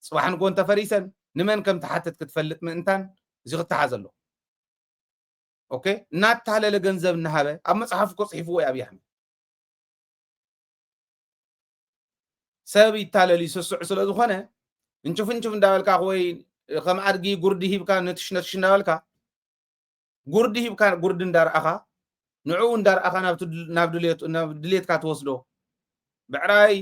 ፅባሕ ንጎ እንተፈሪሰን ንመን ከም ትሓትት ክትፈልጥ ምእንታን እዚ ክተሓዘ ኣለዎ ኦኬ እናታለለ ገንዘብ እናሃበ ኣብ መፅሓፍ እኮ ፅሒፍዎ እዩ ኣብይ ኣሕመድ ሰብ ይታለል ይስስዑ ስለ ዝኾነ እንጭፍ እንጭፍ እንዳበልካ ወይ ከም ኣድጊ ጉርዲ ሂብካ ነትሽ ነትሽ እንዳበልካ ጉርዲ ሂብካ ጉርዲ እንዳረኣኻ ንዕኡ እንዳረኣኻ ናብ ድሌትካ ትወስዶ ብዕራይ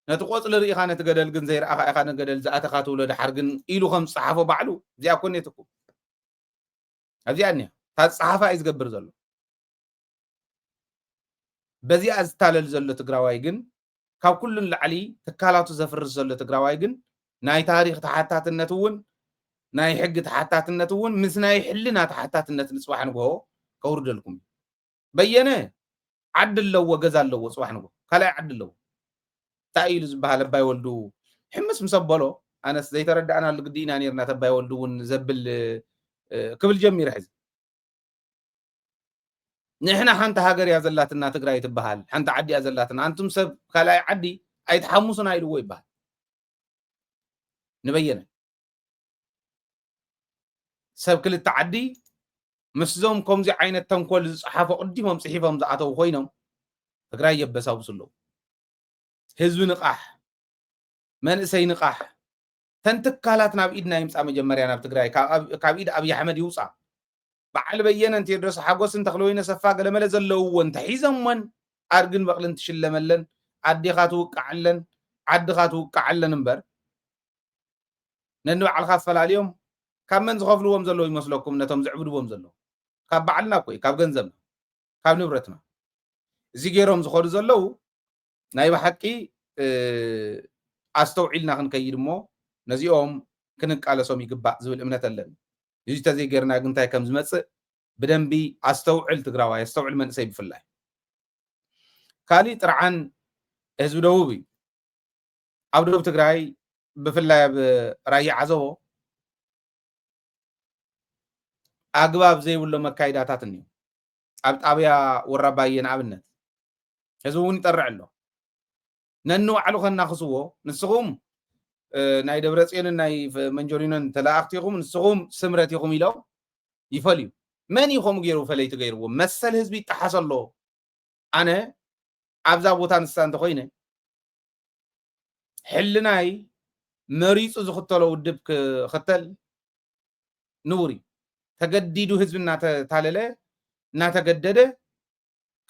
ነቲ ቆፅሊ ርኢኻ ነቲ ገደል ግን ዘይረኣኻ ኢኻ ንገደል ዝኣተኻ ትብሎ ድሓር ግን ኢሉ ከም ዝፀሓፎ ባዕሉ እዚኣ ኮኔትኩም ኣብዚኣ እኒኣ እታ ዝፀሓፋ እዩ ዝገብር ዘሎ በዚኣ ዝታለል ዘሎ ትግራዋይ ግን ካብ ኩሉን ላዕሊ ትካላቱ ዘፍርስ ዘሎ ትግራዋይ ግን ናይ ታሪክ ተሓታትነት እውን ናይ ሕጊ ተሓታትነት እውን ምስ ናይ ሕልና ተሓታትነት ንፅባሕ ንግሆ ከውርደልኩም እዩ በየነ ዓዲ ኣለዎ ገዛ ኣለዎ ፅባሕ ንግሆ ካልኣይ ዓዲ ኣለዎ እንታይ ኢሉ ዝበሃል ኣባይ ወልዱ ሕምስ ምስ ኣበሎ ኣነስ ዘይተረዳእናሉ ግዲ ኢና ነርና ተባይ ወልዱ እውን ዘብል ክብል ጀሚረ ሕዚ ንሕና ሓንቲ ሃገር እያ ዘላትና ትግራይ ትበሃል ሓንቲ ዓዲ እያ ዘላትና ኣንቱም ሰብ ካልኣይ ዓዲ ኣይትሓሙሱና ኢልዎ ይበሃል ንበየነ ሰብ ክልተ ዓዲ ምስዞም ከምዚ ዓይነት ተንኮል ዝፀሓፎ ቅዲሞም ፅሒፎም ዝኣተው ኮይኖም ትግራይ የበሳብሱ ኣለዉ ህዝቢ ንቃሕ መንእሰይ ንቃሕ ተን ትካላት ናብ ኢድና ይምፃ መጀመርያ ናብ ትግራይ ካብ ኢድ ኣብይ ኣሕመድ ይውፃ በዓል በየነን ቴድሮስ ሓጎስን ተኽለወይነ ሰፋ ገለመለ ዘለውወን ተሒዘምወን ኣድግን በቕልን ትሽለመለን ኣዴኻ ትውቃዓለን ዓድኻ ትውቃዓለን እምበር ነንባዕልኻ ኣፈላልዮም ካብ መን ዝኸፍልዎም ዘለዉ ይመስለኩም ነቶም ዝዕብድዎም ዘለዉ ካብ ባዕልና እኮ ካብ ገንዘብና ካብ ንብረትና እዚ ገይሮም ዝኸዱ ዘለዉ ናይ ብሓቂ ኣስተውዒልና ክንከይድ እሞ ነዚኦም ክንቃለሶም ይግባእ ዝብል እምነት ኣለኒ እዚ ተዘይገይርና ግን እንታይ ከም ዝመፅእ ብደንቢ ኣስተውዕል ትግራዋይ ኣስተውዕል መንእሰይ ብፍላይ ካሊእ ጥርዓን ህዝቢ ደቡብ እዩ ኣብ ደቡብ ትግራይ ብፍላይ ኣብ ራያ ዓዘቦ ኣግባብ ዘይብሎ መካይዳታት እኒሁ ኣብ ጣብያ ወራባየ ንኣብነት ህዝቢ እውን ይጠርዕ ኣሎ። ነንባዕሉ ከናኽስዎ፣ ንስኹም ናይ ደብረፅዮንን ናይ መንጀሪኖን ተላኣኽቲ ኢኹም፣ ንስኹም ስምረት ኢኹም ኢሎም ይፈልዩ። መን እዩ ከምኡ ገይሩ ፈለይቲ ገይርዎ? መሰል ህዝቢ ይጠሓስ ኣሎ። ኣነ ኣብዛ ቦታ ንሳ እንተኮይነ ሕልናይ መሪፁ ዝኽተሎ ውድብ ክኽተል ንቡር እዩ። ተገዲዱ ህዝቢ እናተታለለ እናተገደደ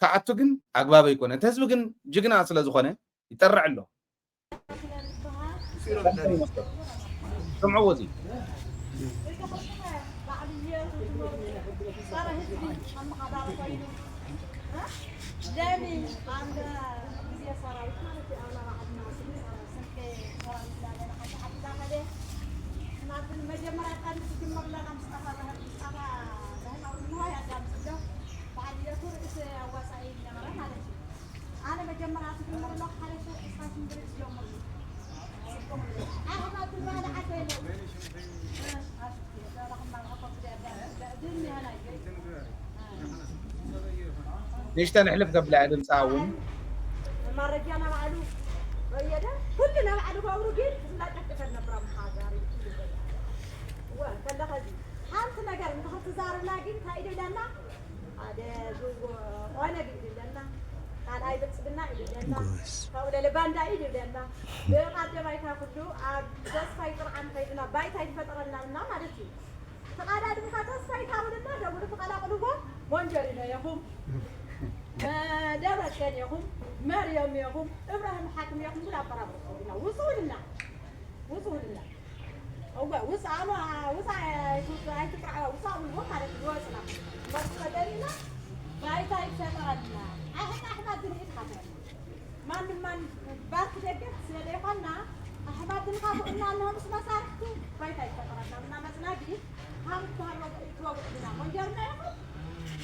ክኣቱ ግን ኣግባብ ኣይኮነ። እቲ ህዝቢ ግን ጅግና ስለ ዝኾነ ይጠርዕ ኣሎ። ስምዕዎ እዚ ንእሽተን ሕልፍ ከብላ እያ ድምፃ እውን። መረጃ ናባዕሉ በየደ ኩሉ ናባዕሉ ገብሩ ግን ዝላጨቅፈን ነብራ መሓዛሪ ኩሉ በየደ። እወ፣ ከለኸዚ ሓንቲ ነገር እንተኽትዛርብና ግን እንታይ ኢሉ ኢለና? ሓደ ዝዎ-፣ ኦነግ ኢሉ ኢለና፣ ካልኣይ ብልፅግና ኢሉ ኢለና፣ ጎበዝ። ካብኡ ለለ ባንዳ ኢሉ ኢለና። ብቐደማይታ ኩሉ ኣብ ተስፋይ ጥርዓን ከይድና ባይታ ይፈጠረልና ብና ማለት እዩ። ተቓዳድምካ ተስፋይ ታብልና ደውሉ ተቐላቕልዎ። ሞንጀሪኖ ኢኹም፣ ደብረፅዮን ኢኹም፣ መርዮም ኢኹም፣ እብራሂም ሓክም ኢኹም። ብላ ኣበራብርኩ ኢና ውፅኡልና፣ ውፅኡልና። እወ፣ ውፃ-፣ ኣማ-፣ ውፃ-፣ ኣይትጥርዖ፣ ውፃ ብልዎ ማለት ዝወፅና። መርስ ተደሊና፣ ባይታ ይፈጠረልና። ኣሕና ኣሕና ግን ኢድ ሓፈር። ማንም ማን ባርክ ደገፍ ስለ ዘይኮና፣ ኣሕና ግን ካብኡና፣ እነሆ ምስ መሳርሕቱ ባይታ ይፈጠረልና። ምና መፅና ግን፣ ሃም ትሃሎ ትወግዕልና። ሞንጀርና ኢኹም፣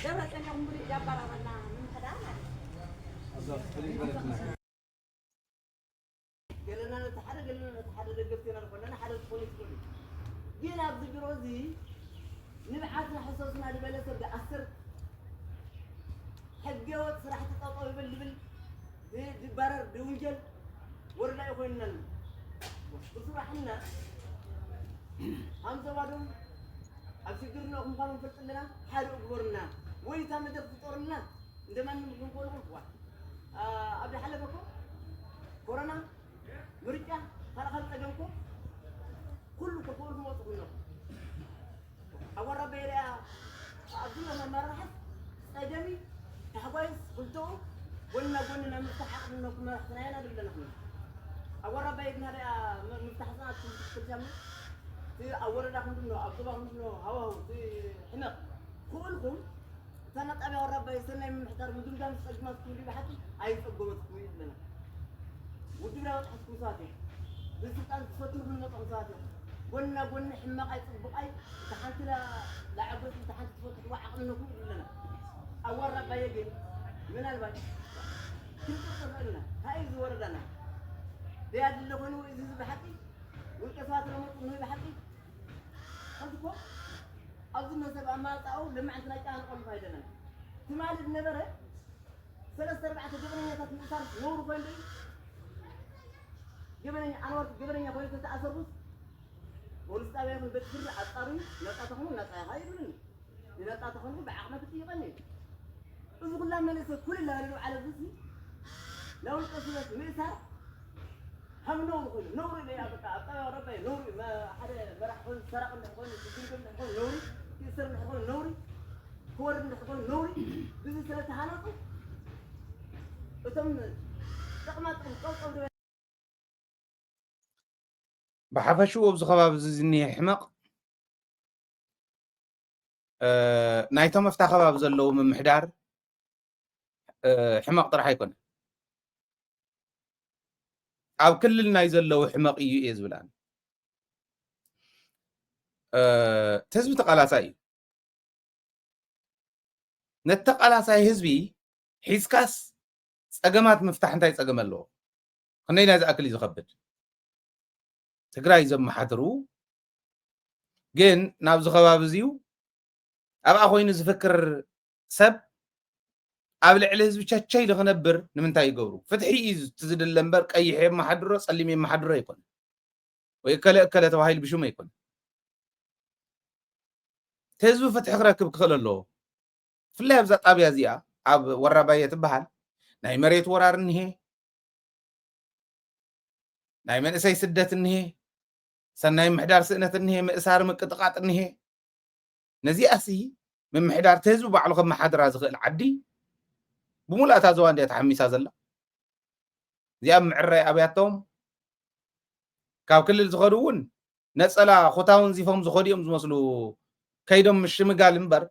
ደብረ ፅዮን ኢኹም፣ ብሉይ ዳባራበልና ምምሕዳር ማለት እዩ። ገለና ነቲ ሓደ፣ ገለና ነቲ ሓደ ደገፍቲ ኢና ንኾን ኣለና፣ ሓደ ዝኾነ ይትኽእሉ። ግን ኣብዚ ቢሮ እዚ ንብዓትና ሕሰሱና ዝበለ ሰብ ዝኣስር፣ ሕገ ወጥ ስራሕቲ ጠጠው ይበል ዝብል፣ ዝ-፣ ዝባረር፣ ዝውንጀል ወረዳ እዩ ኮይንና ኣሎ። ብስራሕና ሃምሰባዶም ኣብ ሽግር ነኹም ካብ ንፈልጥ ኣለና፣ ሓደ እግበሩና ወይ እታ መድረኽ ፍጠሩልና። እንደማንም ክንኮንኩም ዋ። አ፣ ኣብ ዝሓለፈ እኮ ኮሮና፣ ምርጫ፣ ካልእ ካልእ ጸገም እኮ ኩሉ እኮ ክወልኩም ወጥኹም ኣለኹም። ኣወራ በይርያ ኣብዚ መመራሕት ጸገሚ ታሕጓይስ ክልተኡ ጎንና ጎኒ ናብ ምፍታሕ ዓቕሚ ነኩም መራሕትና ኢና ዘለና። ኣወራ ባይድና ሪኣ ም-፣ ምፍታሕ ጽናት ትምክልሻም እቲ ኣብ ወረዳ ክንድኖ፣ ኣብ ዞባ ክንድኖ፣ ሃዋሁ፣ እቲ ሕመቕ ክእልኩም እታ ናጣብያ ወራባይ ሰናይ ምምሕዳር ምድምዳም ዝጸግማት ክህሉ ብሓቂ ኣይጸገመትኩም እዩ ዝብለና። ውድብ ዳዋ ጥሕስኩም ሰባት እዮም። ብስልጣን ትፈትኑ ክንመጣኹም ሰባት እዮም። ጎንና ጎኒ ሕማቕ ኣይጽቡቕ ኣይ፣ እታ ሓንቲ ላ-፣ ላዕበስ፣ እታ ሓንቲ ትፈትሕዋ ዓቕሚ ኣለኩም እዩ ዝብለና። ኣብ ወራባየ ግን ምናልባት ክንጥርጥር ንኽእል ኢና። እንታይ እዩ ዝወረዳና? ደያድለ ኮይኑ እዚ ህዝቢ ብሓቂ ውልቀ ሰባት ረመጡ ንህቢ ሓቂ ከምዚ እኮ ኣብዚ መሰብ ኣማፃኡ ልምዓንቲ ናይ ጫና ንቆልፍ ኣይደለና። ትማሊ ዝነበረ ሰለስተ ኣርባዕተ ገበነኛታት ምእሳር ነውሪ ኮይኑ ዶ እዩ? ገበነኛ ኣንዋር ገበነኛ ኮይኑ ተተኣሰርኩስ ፖሊስ ጣብያ ይኹን ቤት ፍርዲ ኣጣርዩ ነፃ ተኾኑ ነፃ ኢኻ ይብሉኒ። ንነፃ ተኾኑ ብዓቕመ ትጥይቐኒ እዩ። እዚ ኩላ መለሰ ኩልላ ልዕሊ ዓለም ህዝቢ ናይ ውልቀ ስበት ምእሳር ሃም ነውሪ ኮይኑ፣ ነውሪ በያ በቃ ኣብ ጣብያ ረባይ ነውሪ መ-፣ ሓደ መራሕ ኮይኑ፣ ሰራቂ እንድሕር ኮይኑ፣ ስግምግም እንድሕር ኮይኑ ነውሪ፣ ይእሰር እንድሕር ኮይኑ ነውሪ፣ ክወርድ እንድሕር ኮይኑ ነውሪ፣ ብዚ ስለ ተሃነፁ እቶም ጥቕማ ጥቕሚ ጠውጠው ድበ-፣ ብሓፈሽኡ ኣብዚ ከባቢ እዚ ዝኒሀ ሕመቕ፣ እ፣ ናይቶም ኣብታ ከባቢ ዘለዉ ምምሕዳር፣ እ፣ ሕመቕ ጥራሕ ኣይኮነን። ኣብ ክልል ናይ ዘለዉ ሕመቕ እዩ እየ ዝብል ኣነ። እ፣ እቲ ህዝቢ ተቓላሳይ እዩ። ነቲ ተቓላሳይ ህዝቢ ሒዝካስ ጸገማት ምፍታሕ እንታይ ጸገም ኣለዎ? ክንደይ ናይ ዝኣክል እዩ ዝኸብድ? ትግራይ ዘመሓድሩ ግን ናብዚ ከባቢ እዚዩ ኣብኣ ኮይኑ ዝፍክር ሰብ ኣብ ልዕሊ ህዝቢ ቸቸ ኢሉ ክነብር ንምንታይ ይገብሩ? ፍትሒ እዩ እቲ ዝድለ እምበር ቀይሕ የመሓድሮ ጸሊም የመሓድሮ ኣይኮነ ወይ እከለ እከለ ተባሂሉ ብሽሙ ኣይኮነ። እቲ ህዝቢ ፍትሒ ክረክብ ክኽእል ኣለዎ። ብፍላይ ኣብዛ ጣብያ እዚኣ ኣብ ወራባየ ትበሃል ናይ መሬት ወራር እኒሄ፣ ናይ መንእሰይ ስደት እኒሄ፣ ሰናይ ምሕዳር ስእነት እኒሄ፣ ምእሳር ምቅጥቃጥ እኒሄ። ነዚኣሲ ምምሕዳር እቲ ህዝቢ ባዕሉ ከመሓድራ ዝኽእል ዓዲ ብምሉእ እታ ዞባ እንድያ ተሓሚሳ ዘላ። እዚኣ ምዕራይ ኣብያቶም ካብ ክልል ዝኸዱ እውን ነፀላ ኩታውን ዚፎም ዝኸዱ እዮም ዝመስሉ። ከይዶም ምሽምጋል እምበር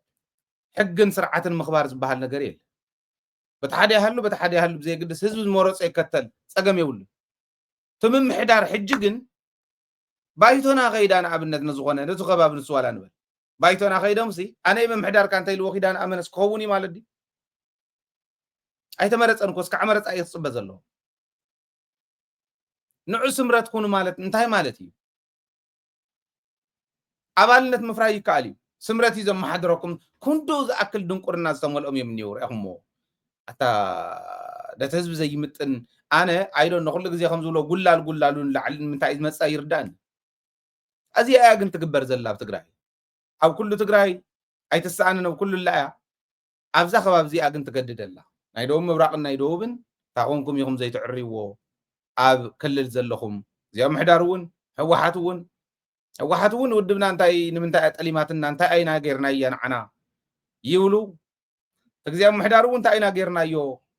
ሕግን ስርዓትን ምኽባር ዝበሃል ነገር የለ። በቲ ሓደ ይሃሉ በቲ ሓደ ይሃሉ ብዘየግድስ ህዝቢ ዝመረፆ ይከተል፣ ፀገም የብሉ። እቲ ምምሕዳር ሕጂ ግን ባይቶና ከይዳ ንኣብነት ንዝኾነ ነቲ ከባቢ ንስዋላ ንበል ባይቶና ከይዶም ሲ ኣነ ምምሕዳር ካንተ ኢልዎ ኪዳ ንኣመነስ ክኸውን እዩ ማለት ድዩ? ኣይተመረፀን እኮ እስካዕ መረፃ እዩ ክፅበ ዘለዎ። ንዑ ስምረት ኩኑ ማለት እንታይ ማለት እዩ? ኣባልነት ምፍራይ ይከኣል እዩ። ስምረት እዩ ዘመሓድረኩም። ክንዱ ዝኣክል ድንቁርና ዝተመልኦም እዮም እኒው ርኢኹምዎ። ኣታ ደቲ ህዝቢ ዘይምጥን ኣነ ኣይዶ ንኩሉ ግዜ ከም ዝብሎ ጉላል ጉላሉ ንላዕሊ ንምንታይ እዩ ዝመፅኣ ይርዳእኒ። እዚኣ እያ ግን ትግበር ዘላ ኣብ ትግራይ። ኣብ ኩሉ ትግራይ ኣይትሰኣንን ኣብ ኩሉ ላ እያ። ኣብዛ ከባቢ እዚኣ ግን ትገድድ ኣላ። ናይ ደቡብ ምብራቕን ናይ ደቡብን እንታይ ኮንኩም ኢኹም ዘይትዕርይዎ? ኣብ ክልል ዘለኹም እዚኣ ምሕዳር እውን ህወሓት እውን ህወሓት እውን ውድብና እንታይ ንምንታይ እያ ጠሊማትና እንታይ ኣይና ጌርናያ ንዓና ይብሉ። እግዚኣብ ምሕዳር እውን እንታይ ኢና ጌርናዮ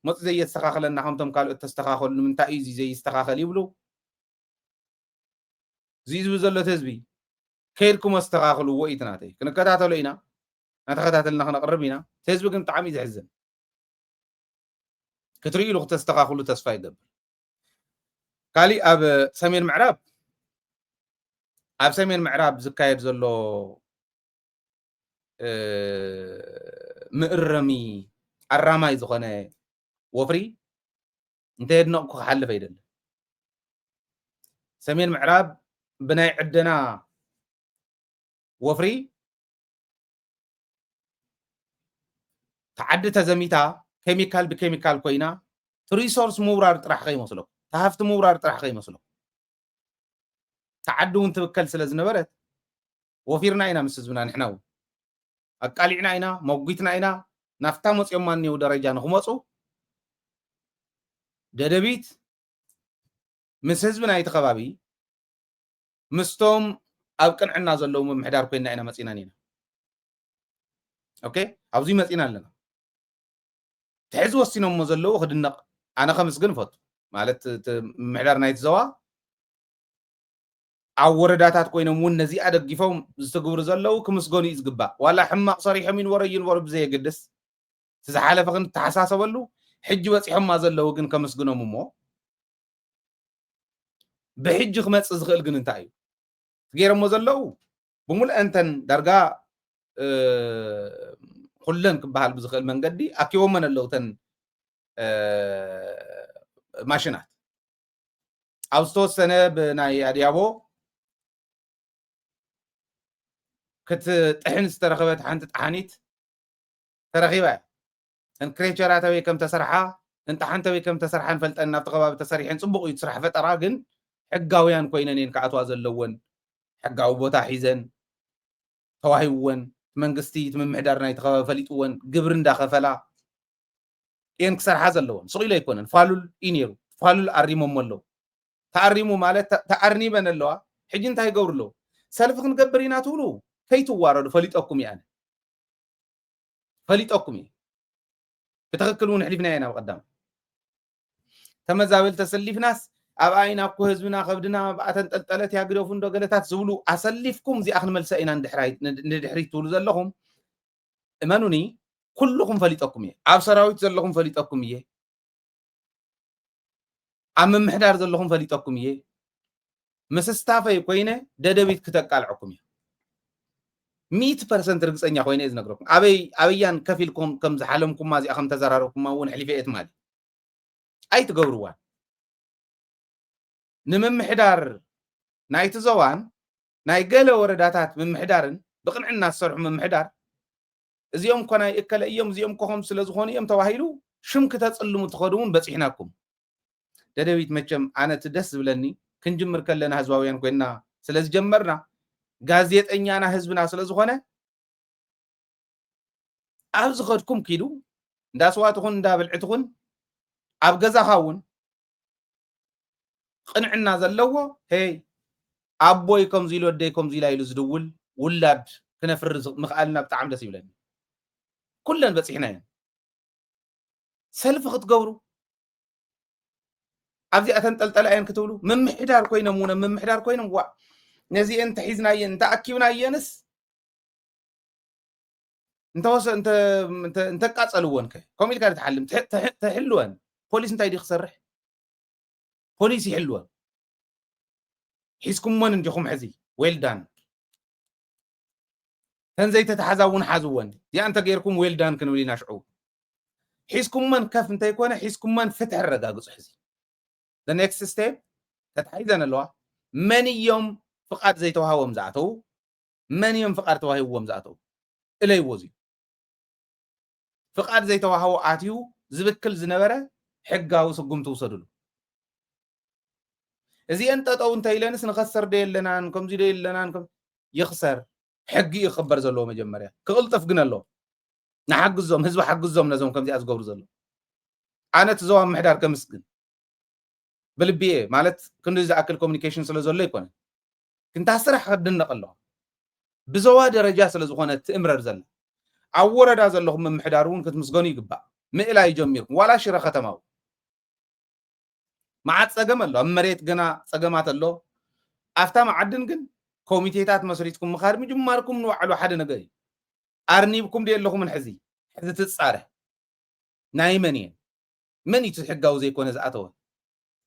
መፁ ዘየስተኻኸለና ከምቶም ካልኦት ተስተኻኸሉ ንምንታይ እዩ እዚ ዘይስተኻኸል ይብሉ። እዚ ህዝቢ ዘሎ እቲ ህዝቢ ከይድኩም ኣስተኻኽልዎ እዩ እቲ ናተይ። ክንከታተሎ ኢና፣ እናተኸታተልና ክነቕርብ ኢና። እቲ ህዝቢ ግን ብጣዕሚ እዩ ዘሕዝን። ክትርእይሉ ክተስተኻኽሉ ተስፋ ይገብር። ካሊእ ኣብ ሰሜን ምዕራብ ኣብ ሰሜን ምዕራብ ዝካየድ ዘሎ ምእረሚ ኣራማይ ዝኾነ ወፍሪ እንተየድነቕኩ ክሓልፍ ኣይደልን። ሰሜን ምዕራብ ብናይ ዕደና ወፍሪ ተዓዲ ተዘሚታ ኬሚካል ብኬሚካል ኮይና ሪሶርስ ምውራር ጥራሕ ከይመስለኩም፣ ተሃፍቲ ምውራር ጥራሕ ከይመስለኩም። ተዓዲ እውን ትብከል ስለ ዝነበረት ወፊርና ኢና ምስ ህዝብና ንሕና እውን ኣቃሊዕና ኢና መጒትና ኢና ናፍታ መፅኦማ እኒው ደረጃ ንክመፁ ደደቢት ምስ ህዝቢ ናይቲ ከባቢ ምስቶም ኣብ ቅንዕና ዘለዉ ምምሕዳር ኮይና ኢና መፂና ኒና ኦኬ ኣብዚ መፂና ኣለና ትሕዚ ወሲኖሞ ዘለዉ ክድነቕ ኣነ ከምስግን እፈቱ ማለት ምምሕዳር ናይቲ ዘዋ ኣብ ወረዳታት ኮይኖም እውን ነዚኣ ደጊፎም ዝትግብሩ ዘለዉ ክምስገኑ እዩ ዝግባእ ዋላ ሕማቕ ሰሪሖም ይንበሩ ይንበሩ ብዘየግድስ እቲ ዝሓለፈ ክንተሓሳሰበሉ ሕጂ በፂሖማ ዘለዉ ግን ከምስግኖም እሞ ብሕጂ ክመፅእ ዝኽእል ግን እንታይ እዩ ገይረሞ ዘለዉ ብምሉአንተን ዳርጋ ኩለን ክበሃል ብዝኽእል መንገዲ ኣኪቦመን ኣለዉ ተን ማሽናት ኣብ ዝተወሰነ ብናይ ኣድያቦ ክትጥሕን ዝተረኸበት ሓንቲ ጠሓኒት ተረኺባ እያ። እተን ክሬቸራት ኣበይ ከም ተሰርሓ እንጥሓን ተበይ ከም ተሰርሓ ንፈልጠን ናብቲ ከባቢ ተሰሪሐን ፅቡቕ እዩ ስራሕ ፈጠራ ግን ሕጋውያን ኮይነን እየን ክኣትዋ ዘለወን ሕጋዊ ቦታ ሒዘን ተዋሂብወን መንግስቲ እቲ ምምሕዳር ናይቲ ከባቢ ፈሊጥወን ግብሪ እንዳኸፈላ እየን ክሰርሓ ዘለወን ስቕ ኢሉ ኣይኮነን ፋሉል እዩ ነይሩ ፋሉል ኣሪሞሞ ኣለዉ ተኣሪሙ ማለት ተኣርኒበን ኣለዋ ሕጂ እንታይ ይገብሩ ኣለዉ ሰልፊ ክንገብር ኢና ትብሉ ከይትዋረዱ ፈሊጠኩም እየ ኣነ ፈሊጠኩም እየ ብትኽክል እውን ኣሕሊፍና ኢና ብቐዳም ተመዛበልቲ ኣሰሊፍናስ ኣብኣ ኢና እኮ ህዝብና ከብድና ኣብኣ ተንጠልጠለት እያ ግደፉ እንዶ ገለታት ዝብሉ ኣሰሊፍኩም እዚኣ ክንመልሳ ኢና ንድሕሪት ትብሉ ዘለኹም እመኑኒ ኩልኹም ፈሊጠኩም እየ ኣብ ሰራዊት ዘለኹም ፈሊጠኩም እየ ኣብ ምምሕዳር ዘለኹም ፈሊጠኩም እየ ምስ ስታፈይ ኮይነ ደደቢት ክተቃልዐኩም እየ ሚእቲ ፐርሰንት ርግፀኛ ኮይነ እየ ዝነግረኩም ኣበይ ኣበያን ከፊልኩም ከም ዝሓለምኩማ እዚኣ ከም ተዘራረብኩማ እውን ሕሊፈ እየ ትማሊ ኣይትገብርዋን ንምምሕዳር ናይቲ ዞባን ናይ ገለ ወረዳታት ምምሕዳርን ብቕንዕና ዝሰርሑ ምምሕዳር እዚኦም እኮ ናይ እከለ እዮም፣ እዚኦም እኮ ከም ስለ ዝኾኑ እዮም ተባሂሉ ሽም ክተጽልሙ ትኸዱ እውን በጺሕናኩም። ደደቢት፣ መቸም ኣነ እቲ ደስ ዝብለኒ፣ ክንጅምር ከለና ህዝባውያን ኮይንና ስለ ዝጀመርና፣ ጋዜጠኛና ህዝብና ስለ ዝኾነ፣ ኣብ ዝኸድኩም ኪዱ፣ እንዳ ስዋ ትኹን እንዳ ብልዒ ትኹን፣ ኣብ ገዛኻ እውን ቅንዕና ዘለዎ፣ ሄይ ኣቦይ ከምዚ ኢሉ፣ ኣደይ ከምዚ ኢላ ኢሉ ዝድውል ውላድ ክነፍሪ ዝ-፣ ምኽኣልና ብጣዕሚ ደስ ይብለኒ። ኩለን በጺሕና እየን። ሰልፊ ክትገብሩ ኣብዚኣ ተንጠልጠላ እየን ክትብሉ፣ ምምሕዳር ኮይኖም እውን፣ ምምሕዳር ኮይኖም፣ ዋ፣ ነዚአን እንተሒዝናየን፣ እንተኣኪብናየንስ፣ እንተወሰ-፣ እንተ-፣ እንተ-፣ እንተቃጸልወን ከ? ከምኡ ኢልካ ትሓልም፣ ትሕ-፣ ትሕ-፣ ትሕልወን። ፖሊስ እንታይ ድዩ ክሰርሕ? ፖሊስ ይሕልወን። ሒዝኩሞን እንዲኹም ሕዚ፣ ዌል ዳን። ተን ዘይተተሓዛ እውን ሓዝወን። እዚኣ እንተገይርኩም ዌል ዳን ክንብል ኢና ሽዑ። ሒዝኩሞን ከፍ እንተይኮነ፣ ሒዝኩሞን ፍትሒ ኣረጋግጹ ሕዚ። The next step፣ ተታሒዘን ኣለዋ። መን እዮም ፍቓድ ዘይተዋሃቦም ዝኣተዉ? መን እዮም ፍቓድ ተዋሂብዎም ዝኣተዉ? እለይዎ እዚ። ፍቓድ ዘይተዋሃቦ ኣትዩ ዝብክል ዝነበረ ሕጋዊ ስጉምቲ ውሰድሉ። እዚአን ጠጠው እንተ ኢለንስ ንኸስር ዶ የለናን፣ ከምዚ ዶ የለናን፣ ከም-፣ ይኽሰር። ሕጊ እዩ ክኽበር ዘለዎ መጀመርያ። ክቕልጥፍ ግን ኣሎ። ንሓግዞም፣ ህዝቢ ሓግዞም ነዞም ከምዚኣ ዝገብሩ ዘለዉ። ኣነ እቲ ዞባ ምምሕዳር ከምስግን። ብልቢ እየ፣ ማለት ክንዲ ዝኣክል ኮሚኒኬሽን ስለ ዘሎ ኣይኮነን። ግን እታ ስራሕ ከድንቕ ኣለኹ። ብዞባ ደረጃ ስለ ዝኾነ ትእምረር ዘላ። ኣብ ወረዳ ዘለኹም ምምሕዳር እውን ክትምስገኑ ይግባእ። ምእላይ ጀሚርኩም፣ ዋላ ሽረ ከተማ እውን። መዓት ጸገም ኣሎ፣ ኣብ መሬት ገና ጸገማት ኣሎ። ኣብታ መዓድን ግን ኮሚቴታት መስሪትኩም ምኻድ ምጅማርኩም ንባዕሉ ሓደ ነገር እዩ። ኣርኒብኩም ድየ ኣለኹምን ሕዚ? ሕዚ ትጻረ። ናይ መን እየን? መን እዩ እቲ ሕጋዊ ዘይኮነ ዝኣተወ?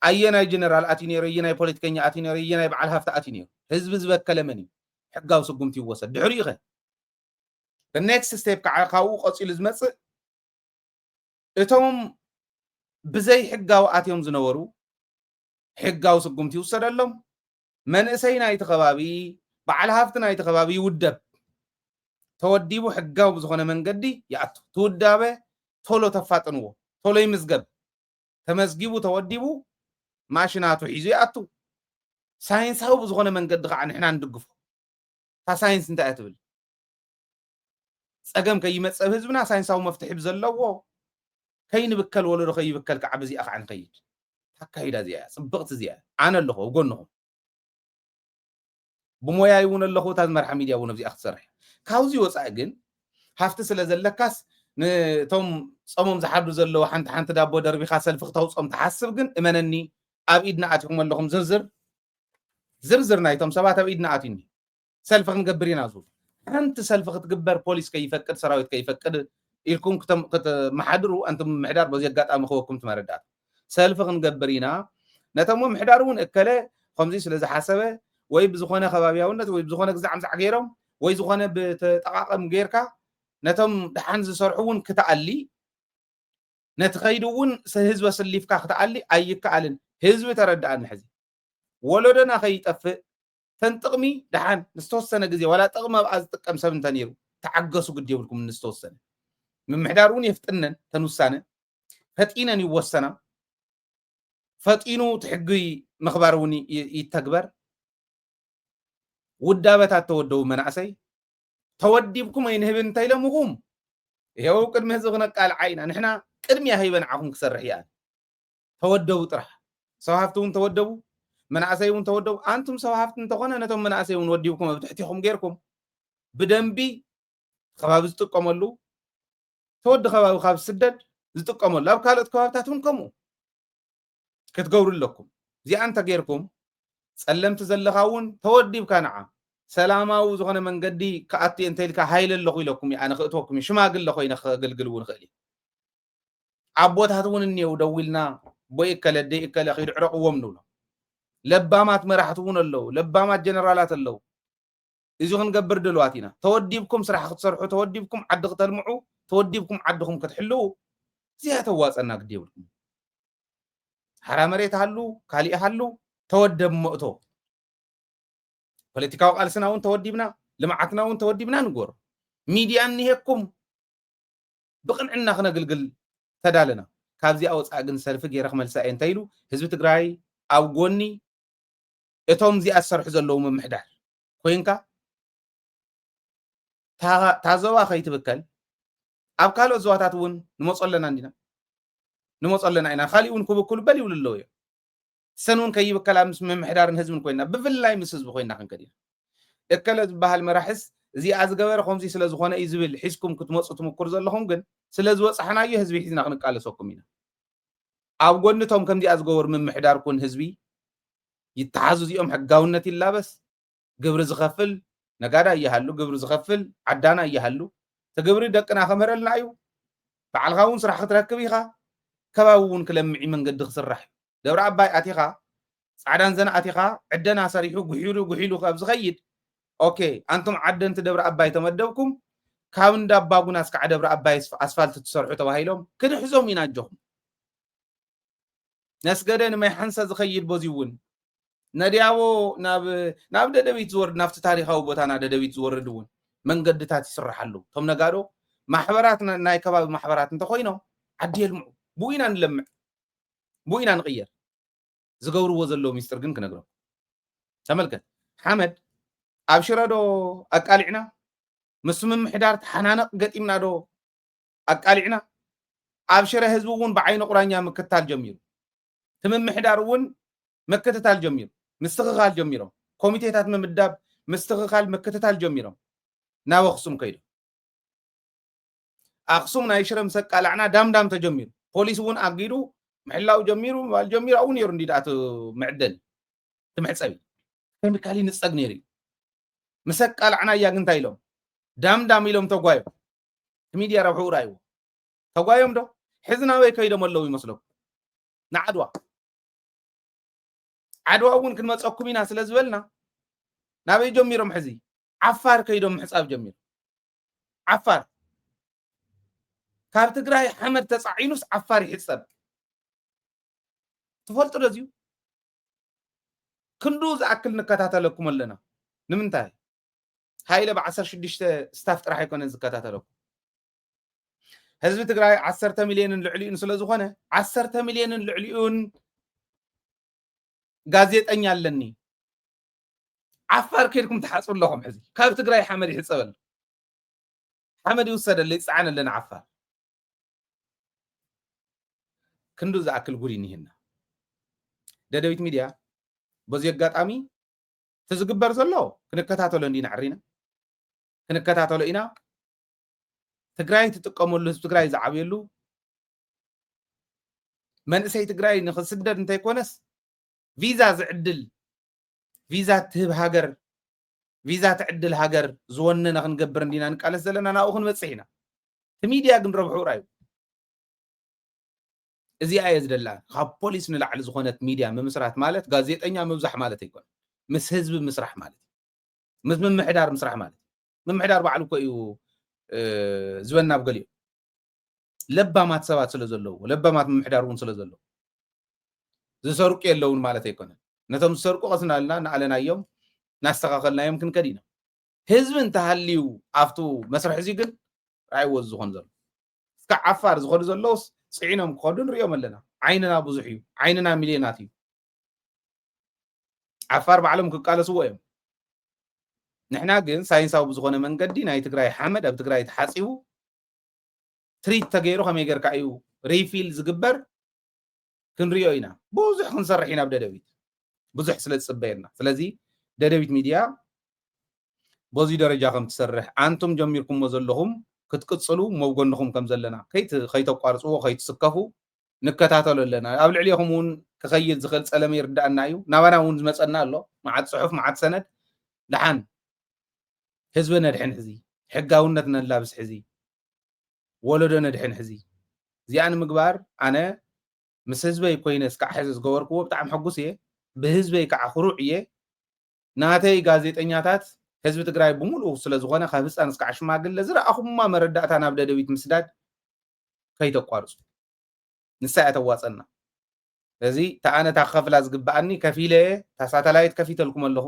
ኣየናይ ጀነራል ኣትዩ ነይሩ? ኣየናይ ፖለቲከኛ ኣትዩ ነይሩ? ኣየናይ በዓል ሃፍቲ ኣትዩ ነይሩ? ህዝቢ ዝበከለ መን እዩ? ሕጋዊ ስጉምቲ ይወሰድ። ድሕሪኡ ኸ? The next step ከዓ ካብኡ ቀጺሉ ዝመጽእ፣ እቶም ብዘይ ሕጋዊ ኣትዮም ዝነበሩ ሕጋዊ ስጉምቲ ይውሰደሎም። መንእሰይ ናይቲ ከባቢ፣ በዓል ሃፍቲ ናይቲ ከባቢ ይውደብ። ተወዲቡ ሕጋዊ ብዝኾነ መንገዲ ይኣቱ። እቲ ውዳበ ቶሎ ተፋጥንዎ፣ ቶሎ ይምዝገብ። ተመዝጊቡ ተወዲቡ ማሽናቱ ሒዙ ይኣቱ። ሳይንሳዊ ብዝኾነ መንገዲ ከዓ ንሕና ንድግፎ። እታ ሳይንስ እንታይ እያ ትብል? ጸገም ከይመጽእ ኣብ ህዝብና ሳይንሳዊ መፍትሒ ብዘለዎ ከይንብከል፣ ወለዶ ከይብከል ከዓ በዚኣ ከዓ ንኸይድ። ኣካይዳ እዚኣ እያ፣ ጽብቕቲ እዚኣ እያ። ኣነ ኣለኹ ኣብ ጎንኹም። ብሞያይ እውን ኣለኹ፣ እታ ዝመርሓ ሚድያ እውን ኣብዚኣ ክትሰርሕ። ካብዚ ወጻኢ ግን ሃፍቲ ስለ ዘለካስ፣ ነቶም ጾሞም ዝሓድሩ ዘለዉ ሓንቲ ሓንቲ ዳቦ ደርቢኻ ሰልፊ ክተውጾም ትሓስብ ግን፣ እመነኒ፣ ኣብ ኢድና ኣቲኹም ኣለኹም። ዝርዝር፣ ዝርዝር ናይቶም ሰባት ኣብ ኢድና ኣትዩኒ። ሰልፊ ክንገብር ኢና ዝብሉ። ሓንቲ ሰልፊ ክትግበር ፖሊስ ከይፈቅድ፣ ሰራዊት ከይፈቅድ ኢልኩም ክተም-፣ ክትመሓድሩ፣ ኣንቱም ምምሕዳር፣ በዚ ኣጋጣሚ ክወኩም እቲ መረዳእታ። ሰልፊ ክንገብር ኢና። ነቶም ምምሕዳር እውን እከለ ከምዚ ስለ ዝሓሰበ፣ ወይ ብዝኾነ ከባብያውነት፣ ወይ ብዝኾነ ግዛዕ ምዛዕ ገይሮም፣ ወይ ዝኾነ ብተጠቓቐም ጌርካ፣ ነቶም ደሓን ዝሰርሑ እውን ክትኣሊ፣ ነቲ ከይዲ እውን ስ-፣ ህዝቢ ኣሰሊፍካ ክትኣሊ ኣይከኣልን። ህዝቢ ተረድኣኒ ሕዚ። ወለዶና ከይጠፍእ፣ ተን ጥቕሚ ደሓን ንዝተወሰነ ግዜ፣ ዋላ ጥቕሚ ኣብኣ ዝጥቀም ሰብ እንተ ነይሩ፣ ተዓገሱ፣ ግዲ የብልኩም ንዝተወሰነ። ምምሕዳር እውን የፍጥነን፣ ተን ውሳነ ፈጢነን ይወሰና። ፈጢኑ እቲ ሕጊ ምኽባር እውን ይ-፣ ይተግበር። ውዳበታት ተወደቡ መናእሰይ፣ ተወዲብኩም ኣይንህብን እንተኢሎምኹም፣ ይኸው ቅድሚ ህዝቢ ክነቃልዓ ኢና። ንሕና ቅድሚያ ሂበንዓኹም ክሰርሕ ይኣል። ተወደቡ ጥራሕ። ሰብ ሃፍቲ እውን ተወደቡ፣ መናእሰይ እውን ተወደቡ። ኣንቱም ሰብ ሃፍቲ እንተኾነ፣ ነቶም መናእሰይ እውን ወዲብኩም ኣብ ትሕቲኹም ጌርኩም፣ ብደንቢ ከባቢ ዝጥቀመሉ፣ ተወዲ ከባቢ ካብ ዝስደድ ዝጥቀመሉ፣ ኣብ ካልኦት ከባብታት እውን ከምኡ ክትገብሩ ኣለኩም። እዚኣ እንተ ጌርኩም፣ ጸለምቲ ዘለኻ እውን ተወዲብካ ንዓ፣ ሰላማዊ ዝኾነ መንገዲ ክኣቱ እየ እንተ ኢልካ፣ ሃይለ ኣለኹ ኢለኩም እዩ፣ ኣነ ክእትወኩም እዩ፣ ሽማግለ ኮይነ ከገልግል እውን እኽእል እየ። ኣቦታት እውን እኒአው፣ ደው ኢልና፣ ቦይ እከለ፣ ደይ እከለ፣ ኺዱ ዕረቕዎም ንብሎ። ለባማት መራሕቲ እውን ኣለዉ፣ ለባማት ጀነራላት ኣለዉ። እዚ ክንገብር ድልዋት ኢና። ተወዲብኩም ስራሕ ክትሰርሑ፣ ተወዲብኩም ዓዲ ክተልምዑ፣ ተወዲብኩም ዓድኹም ክትሕልዉ፣ እዚኣ ተዋጸና ግዲ የብልኩም። ሓራ መሬት ሃሉ፣ ካሊእ ሃሉ፣ ተወደብ መእቶ። ፖለቲካዊ ቃልስና እውን ተወዲብና፣ ልምዓትና እውን ተወዲብና ንግበሮ። ሚድያ እኒሄኩም፣ ብቕንዕና ክነግልግል ተዳለና። ካብዚኣ ወፃኢ ግን ሰልፊ ገይረ ክመልሳ እየ እንተኢሉ ህዝቢ ትግራይ ኣብ ጎኒ እቶም እዚኣ ዝሰርሑ ዘለዉ ምምሕዳር ኮይንካ፣ እታ ዞባ ከይትብከል ኣብ ካልኦት ዞባታት እውን ንመፁ ኣለና እንዲና፣ ንመፁ ኣለና ኢና። ካሊእ እውን ክብክሉ በል ይብሉ ኣለዉ እዮም። ሰን እውን ከይብከላ ምስ ምምሕዳርን ህዝብን ኮይና፣ ብፍላይ ምስ ህዝቢ ኮይና ክንከድ ኢና። እከለ ዝበሃል መራሕስ እዚኣ ዝገበረ ከምዚ ስለ ዝኾነ እዩ ዝብል ሒዝኩም ክትመፁ ትምክሩ ዘለኹም ግን፣ ስለ ዝበፃሕናዮ ህዝቢ ሒዝና ክንቃለሰኩም ኢና። ኣብ ጎኒ እቶም ከምዚኣ ዝገበሩ ምምሕዳር ኩን ህዝቢ ይተሓዙ። እዚኦም ሕጋውነት ይላበስ፣ ግብሪ ዝኸፍል ነጋዳይ ይሃሉ፣ ግብሪ ዝኸፍል ዓዳና ይሃሉ። እቲ ግብሪ ደቅና ከምህረልና እዩ። ባዕልኻ እውን ስራሕ ክትረክብ ኢኻ። ከባቢ እውን ክለምዕ እዩ፣ መንገዲ ክስራሕ እዩ። ደብረ ኣባይ ኣቲኻ፣ ፃዕዳን ዘና ኣቲኻ፣ ዕደና ሰሪሑ፣ ጉሒሉ፣ ጉሒሉ ካብ ዝኸይድ፣ ኦኬ፣ ኣንቱም ዓደንቲ ደብረ ኣባይ ተመደብኩም፣ ካብ እንዳ ኣባጉና እስካዕ ደብረ ኣባይ ኣስፋልቲ ትሰርሑ ተባሂሎም ክንሕዞም ኢና ኣጆኹም። ነስገደ ንማይ ሓንሳ ዝኸይድ በዚ እውን ነድያቦ ናብ፣ ናብ ደደቢት ዝወርድ፣ ናብቲ ታሪኻዊ ቦታና ደደቢት ዝወርድ እውን መንገድታት ይስራሕ ኣለዉ። እቶም ነጋዶ ማሕበራት፣ ና-፣ ናይ ከባቢ ማሕበራት እንተኾይኖም ዓዲ የልምዑ። ብኡ ኢና ንለምዕ፣ ብኡ ኢና ንቕየር። ዝገብርዎ ዘለዉ ሚስጥር ግን ክነግረኩም። ተመልከት፣ ሓመድ ኣብ ሽረ ዶ ኣቃሊዕና? ምስ ምምሕዳር ተሓናነቕ ገጢምና ዶ ኣቃሊዕና? ኣብ ሽረ ህዝቢ እውን ብዓይኒ ቁራኛ ምክትታል ጀሚሩ። እቲ ምምሕዳር እውን ምክትታል ጀሚሩ። ምስትኽኻል ጀሚሮም። ኮሚቴታት ምምዳብ፣ ምስትኽኻል፣ ምክትታል ጀሚሮም። ናብ ኣኽሱም ከይዶም። ኣኽሱም ናይ ሽረ ምስ ኣቃላዕና ዳምዳም ተጀሚሩ። ፖሊስ እውን ኣጊዱ ምሕላው ጀሚሩ፣ ምባል ጀሚሩ። ኣብኡ ነይሩ እንዲ ደኣ እቲ መዕደሊ፣ እቲ መሕጸቢ። ኬሚካል ይንጸግ ነይሩ እዩ። ምስ ኣቃላዕና እያ ግን እንታይ ኢሎም? ዳምዳም ኢሎም ተጓዮም። እቲ ሚድያ ረብሕኡ ርኣይዎ። ተጓዮም ዶ? ሕዚ ናበይ ከይዶም ኣለዉ ይመስለኩም? ንዓድዋ። ዓድዋ እውን ክንመፀኩም ኢና ስለ ዝበልና ናበይ ጀሚሮም? ሕዚ ዓፋር ከይዶም ምሕፃብ ጀሚሮም። ዓፋር ካብ ትግራይ ሓመድ ተፃዒኑስ ዓፋር ይሕፀብ። ትፈልጡ ዶ እዚዩ? ክንዱ ዝኣክል ንከታተለኩም ኣለና። ንምንታይ? ሃይለ ብ ዓሰርተ ሽዱሽተ ስታፍ ጥራሕ ኣይኮነን ዝከታተለኩም። ህዝቢ ትግራይ ዓሰርተ ሚልዮንን ልዕሊኡን ስለ ዝኾነ፣ ዓሰርተ ሚልዮንን ልዕሊኡን ጋዜጠኛ ኣለኒ። ዓፋር ከይድኩም ትሓፅቡ ኣለኹም። ሕዚ ካብ ትግራይ ሓመድ ይሕፀበሉ፣ ሓመድ ይውሰደሉ፣ ይፀዓነሉ ንዓፋር። ክንዱ ዝኣክል ጉድ እኒህና። ደደቢት ሚድያ በዚ ኣጋጣሚ እቲ ዝግበር ዘሎ ክንከታተሎ እንዲና፣ ዕሪና ክንከታተሎ ኢና። ትግራይ ትጥቀመሉ፣ ህዝቢ ትግራይ ዝዓብየሉ፣ መንእሰይ ትግራይ ንክስደድ እንተይኮነስ ቪዛ ዝዕድል፣ ቪዛ ትህብ ሃገር፣ ቪዛ ትዕድል ሃገር ዝወነነ ክንገብር እንዲና ንቃለስ ዘለና፣ ናብኡ ክንበፅሕ ኢና። እቲ ሚድያ ግን ረብሑ ርኣዩ። እዚኣ እየ ዝደላ። ካብ ፖሊስ ንላዕሊ ዝኾነት ሚድያ ምምስራት ማለት ጋዜጠኛ ምብዛሕ ማለት ኣይኮነ። ምስ ህዝቢ ምስራሕ ማለት እዩ። ምስ ምምሕዳር ምስራሕ ማለት እዩ። ምምሕዳር ባዕሉ እኮ እዩ፣ እ፣ ዝበና ኣብ ገሊኡ። ለባማት ሰባት ስለ ዘለዉ፣ ለባማት ምምሕዳር እውን ስለ ዘለዉ፣ ዝሰርቁ የለውን ማለት ኣይኮነን። ነቶም ዝሰርቁ ቀስ እናበልና እናኣለናዮም እናስተኻኸልናዮም ክንከድ ኢና። ህዝቢ እንተሃልዩ ኣብቱ መስርሕ እዚ ግን ርኣይዎ እዚ ዝኾን ዘሎ። እስካብ ዓፋር ዝኸዱ ዘለውስ ፅዒኖም ክኸዱ ንሪኦም ኣለና። ዓይንና ብዙሕ እዩ፣ ዓይንና ሚልዮናት እዩ። ዓፋር ባዕሎም ክቃለስዎ እዮም። ንሕና ግን ሳይንሳዊ ብዝኾነ መንገዲ ናይ ትግራይ ሓመድ ኣብ ትግራይ ተሓፂቡ ትሪት ተገይሩ ከመይ ጌርካ እዩ ሪፊል ዝግበር ክንሪኦ ኢና። ብዙሕ ክንሰርሕ ኢና ኣብ ደደቢት፣ ብዙሕ ስለ ዝፅበየና። ስለዚ ደደቢት ሚድያ በዚ ደረጃ ከም ትሰርሕ፣ ኣንቱም ጀሚርኩሞ ዘለኹም ክትቅፅሉ መብ ጎንኹም ከም ዘለና፣ ከይት-፣ ከይተቋርፅዎ፣ ከይትስከፉ ንከታተሎ ኣለና። ኣብ ልዕሌኹም እውን ክኸይድ ዝኽእል ፀለመ ይርዳእና እዩ። ናባና እውን ዝመፀና ኣሎ፣ መዓት ፅሑፍ፣ መዓት ሰነድ። ደሓን ህዝቢ ነድሕን ሕዚ፣ ሕጋውነት ነላብስ ሕዚ፣ ወለዶ ነድሕን ሕዚ። እዚኣ ንምግባር ኣነ ምስ ህዝበይ ኮይነ እስካዕ ሕዚ ዝገበርክዎ ብጣዕሚ ሕጉስ እየ። ብህዝበይ ከዓ ኩሩዕ እየ። ናተይ ጋዜጠኛታት ህዝቢ ትግራይ ብምሉኡ ስለ ዝኾነ፣ ካብ ህፃን እስካዕ ሽማግለ ዝረኣኹማ መረዳእታ ናብ ደደቢት ምስዳድ ከይተቋርፁ። ንሳ እያ ተዋፀና። እዚ እታ ኣነ እታ ክኸፍላ ዝግበኣኒ ከፊለ እየ፣ እታ ሳተላይት ከፊተልኩም ኣለኹ።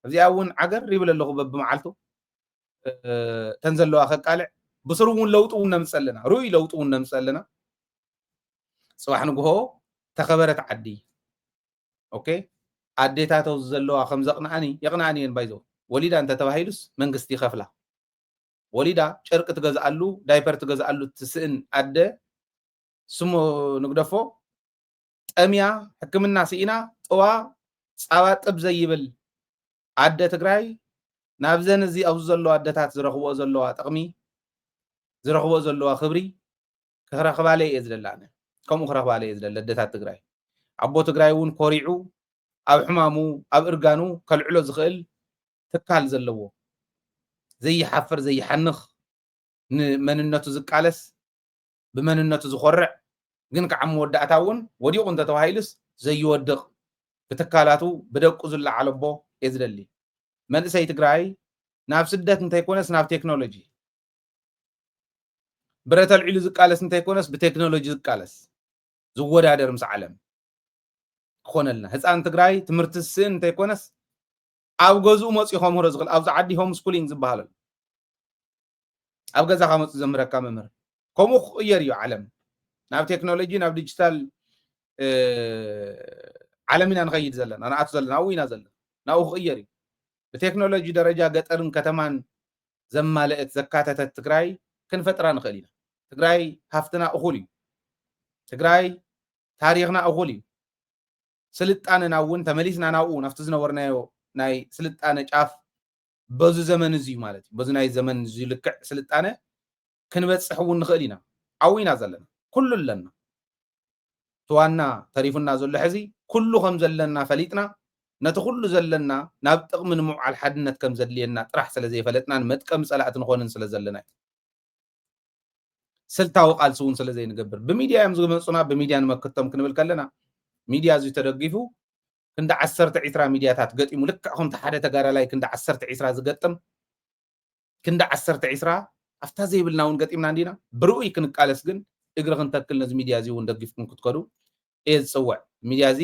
ኣብዚኣ እውን ዓገር ይብል ኣለኹ በብመዓልቱ። እ፣ እተን ዘለዋ ከቃልዕ ብስሩ እውን ለውጢ እውን ነምፀለና፣ ርኡይ ለውጢ እውን ነምፀለና። ፅባሕ ንግሆ ተኸበረት ዓዲ። ኦኬ፣ ኣዴታተው ዘለዋ ከም ዘቕንኣኒ የቕንኣኒ እየን። ባይዘው ወሊዳ እንተተባሂሉስ መንግስቲ ይኸፍላ። ወሊዳ ጨርቂ ትገዝኣሉ፣ ዳይፐር ትገዝኣሉ ትስእን ኣደ ስሙ ንግደፎ፣ ጠምያ፣ ሕክምና ስኢና፣ ጥዋ ፃባ ጥብ ዘይብል ኣደ ትግራይ ናብዘን እዚ ኣብዚ ዘለዋ ኣደታት ዝረኽብኦ ዘለዋ ጥቕሚ፣ ዝረኽብኦ ዘለዋ ክብሪ ክረኽባለ እየ ዝደሊ። ኣነ ከምኡ ክረኽባለ እየ ዝደሊ። ኣደታት ትግራይ፣ ኣቦ ትግራይ እውን ኮሪዑ ኣብ ሕማሙ ኣብ እርጋኑ ከልዕሎ ዝኽእል ትካል ዘለዎ፣ ዘይሓፍር ዘይሓንኽ፣ ንመንነቱ ዝቃለስ፣ ብመንነቱ ዝኾርዕ፣ ግን ከዓ መወዳእታ እውን ወዲቑ እንተተባሂሉስ ዘይወድቕ፣ ብትካላቱ ብደቁ ዝለዓል ኣቦ እየ ዝደሊ። መንእሰይ ትግራይ ናብ ስደት እንተይኮነስ ናብ ቴክኖሎጂ፣ ብረት ኣልዒሉ ዝቃለስ እንተይኮነስ ብቴክኖሎጂ ዝቃለስ፣ ዝወዳደር ምስ ዓለም ክኾነልና። ህፃን ትግራይ ትምህርቲ ዝስእን እንተይኮነስ ኣብ ገዝኡ መፅኡ ከምህሮ ዝኽእል፣ ኣብዚ ዓዲ ሆም ስኩሊንግ ዝበሃል ኣሎ። ኣብ ገዛኻ መፅኡ ዘምህረካ መምህር። ከምኡ ክቕየር እዩ ዓለም። ናብ ቴክኖሎጂ፣ ናብ ዲጂታል፣ እ፣ ዓለም ኢና ንኸይድ ዘለና፣ ንኣቱ ዘለና፣ ኣብኡ ኢና ዘለና። ናብኡ ክቕየር እዩ። ብቴክኖሎጂ ደረጃ ገጠርን ከተማን ዘማለአት፣ ዘካተተት ትግራይ ክንፈጥራ ንኽእል ኢና። ትግራይ ሃፍትና እኹል እዩ። ትግራይ ታሪኽና እኹል እዩ። ስልጣነና እውን ተመሊስና ናብኡ፣ ናብቲ ዝነበርናዮ ናይ ስልጣነ ጫፍ፣ በዚ ዘመን እዚ ማለት እዩ፣ በዚ ናይ ዘመን እዚ ልክዕ ስልጣነ ክንበፅሕ እውን ንኽእል ኢና። ኣብኡ ኢና ዘለና። ኩሉ ኣለና። እቲ ዋና ተሪፉና ዘሎ ሕዚ፣ ኩሉ ከም ዘለና ፈሊጥና፣ ነቲ ኩሉ ዘለና ናብ ጥቕሚ ንምውዓል ሓድነት ከም ዘድልየና ጥራሕ ስለ ዘይፈለጥናን መጥቀሚ ፀላእቲ ንኾንን ስለ ዘለና እዩ። ስልታዊ ቃልሲ እውን ስለ ዘይንገብር፣ ብሚድያ እዮም ዝመፁና፣ ብሚድያ ንመክቶም ክንብል ከለና፣ ሚድያ እዚ ተደጊፉ ክንዲ ዓሰርተ ዒስራ ሚድያታት ገጢሙ፣ ልክዕ ከምቲ ሓደ ተጋዳላይ ክንዲ ዓሰርተ ዒስራ ዝገጥም፣ ክንዲ ዓሰርተ ዒስራ ኣብታ ዘይብልና እውን ገጢምና እንዲና። ብርኡይ ክንቃለስ ግን እግሪ ክንተክል፣ ነዚ ሚድያ እዚ እውን ደጊፍኩም ክትከዱ እየ ዝፅውዕ። ሚድያ እዚ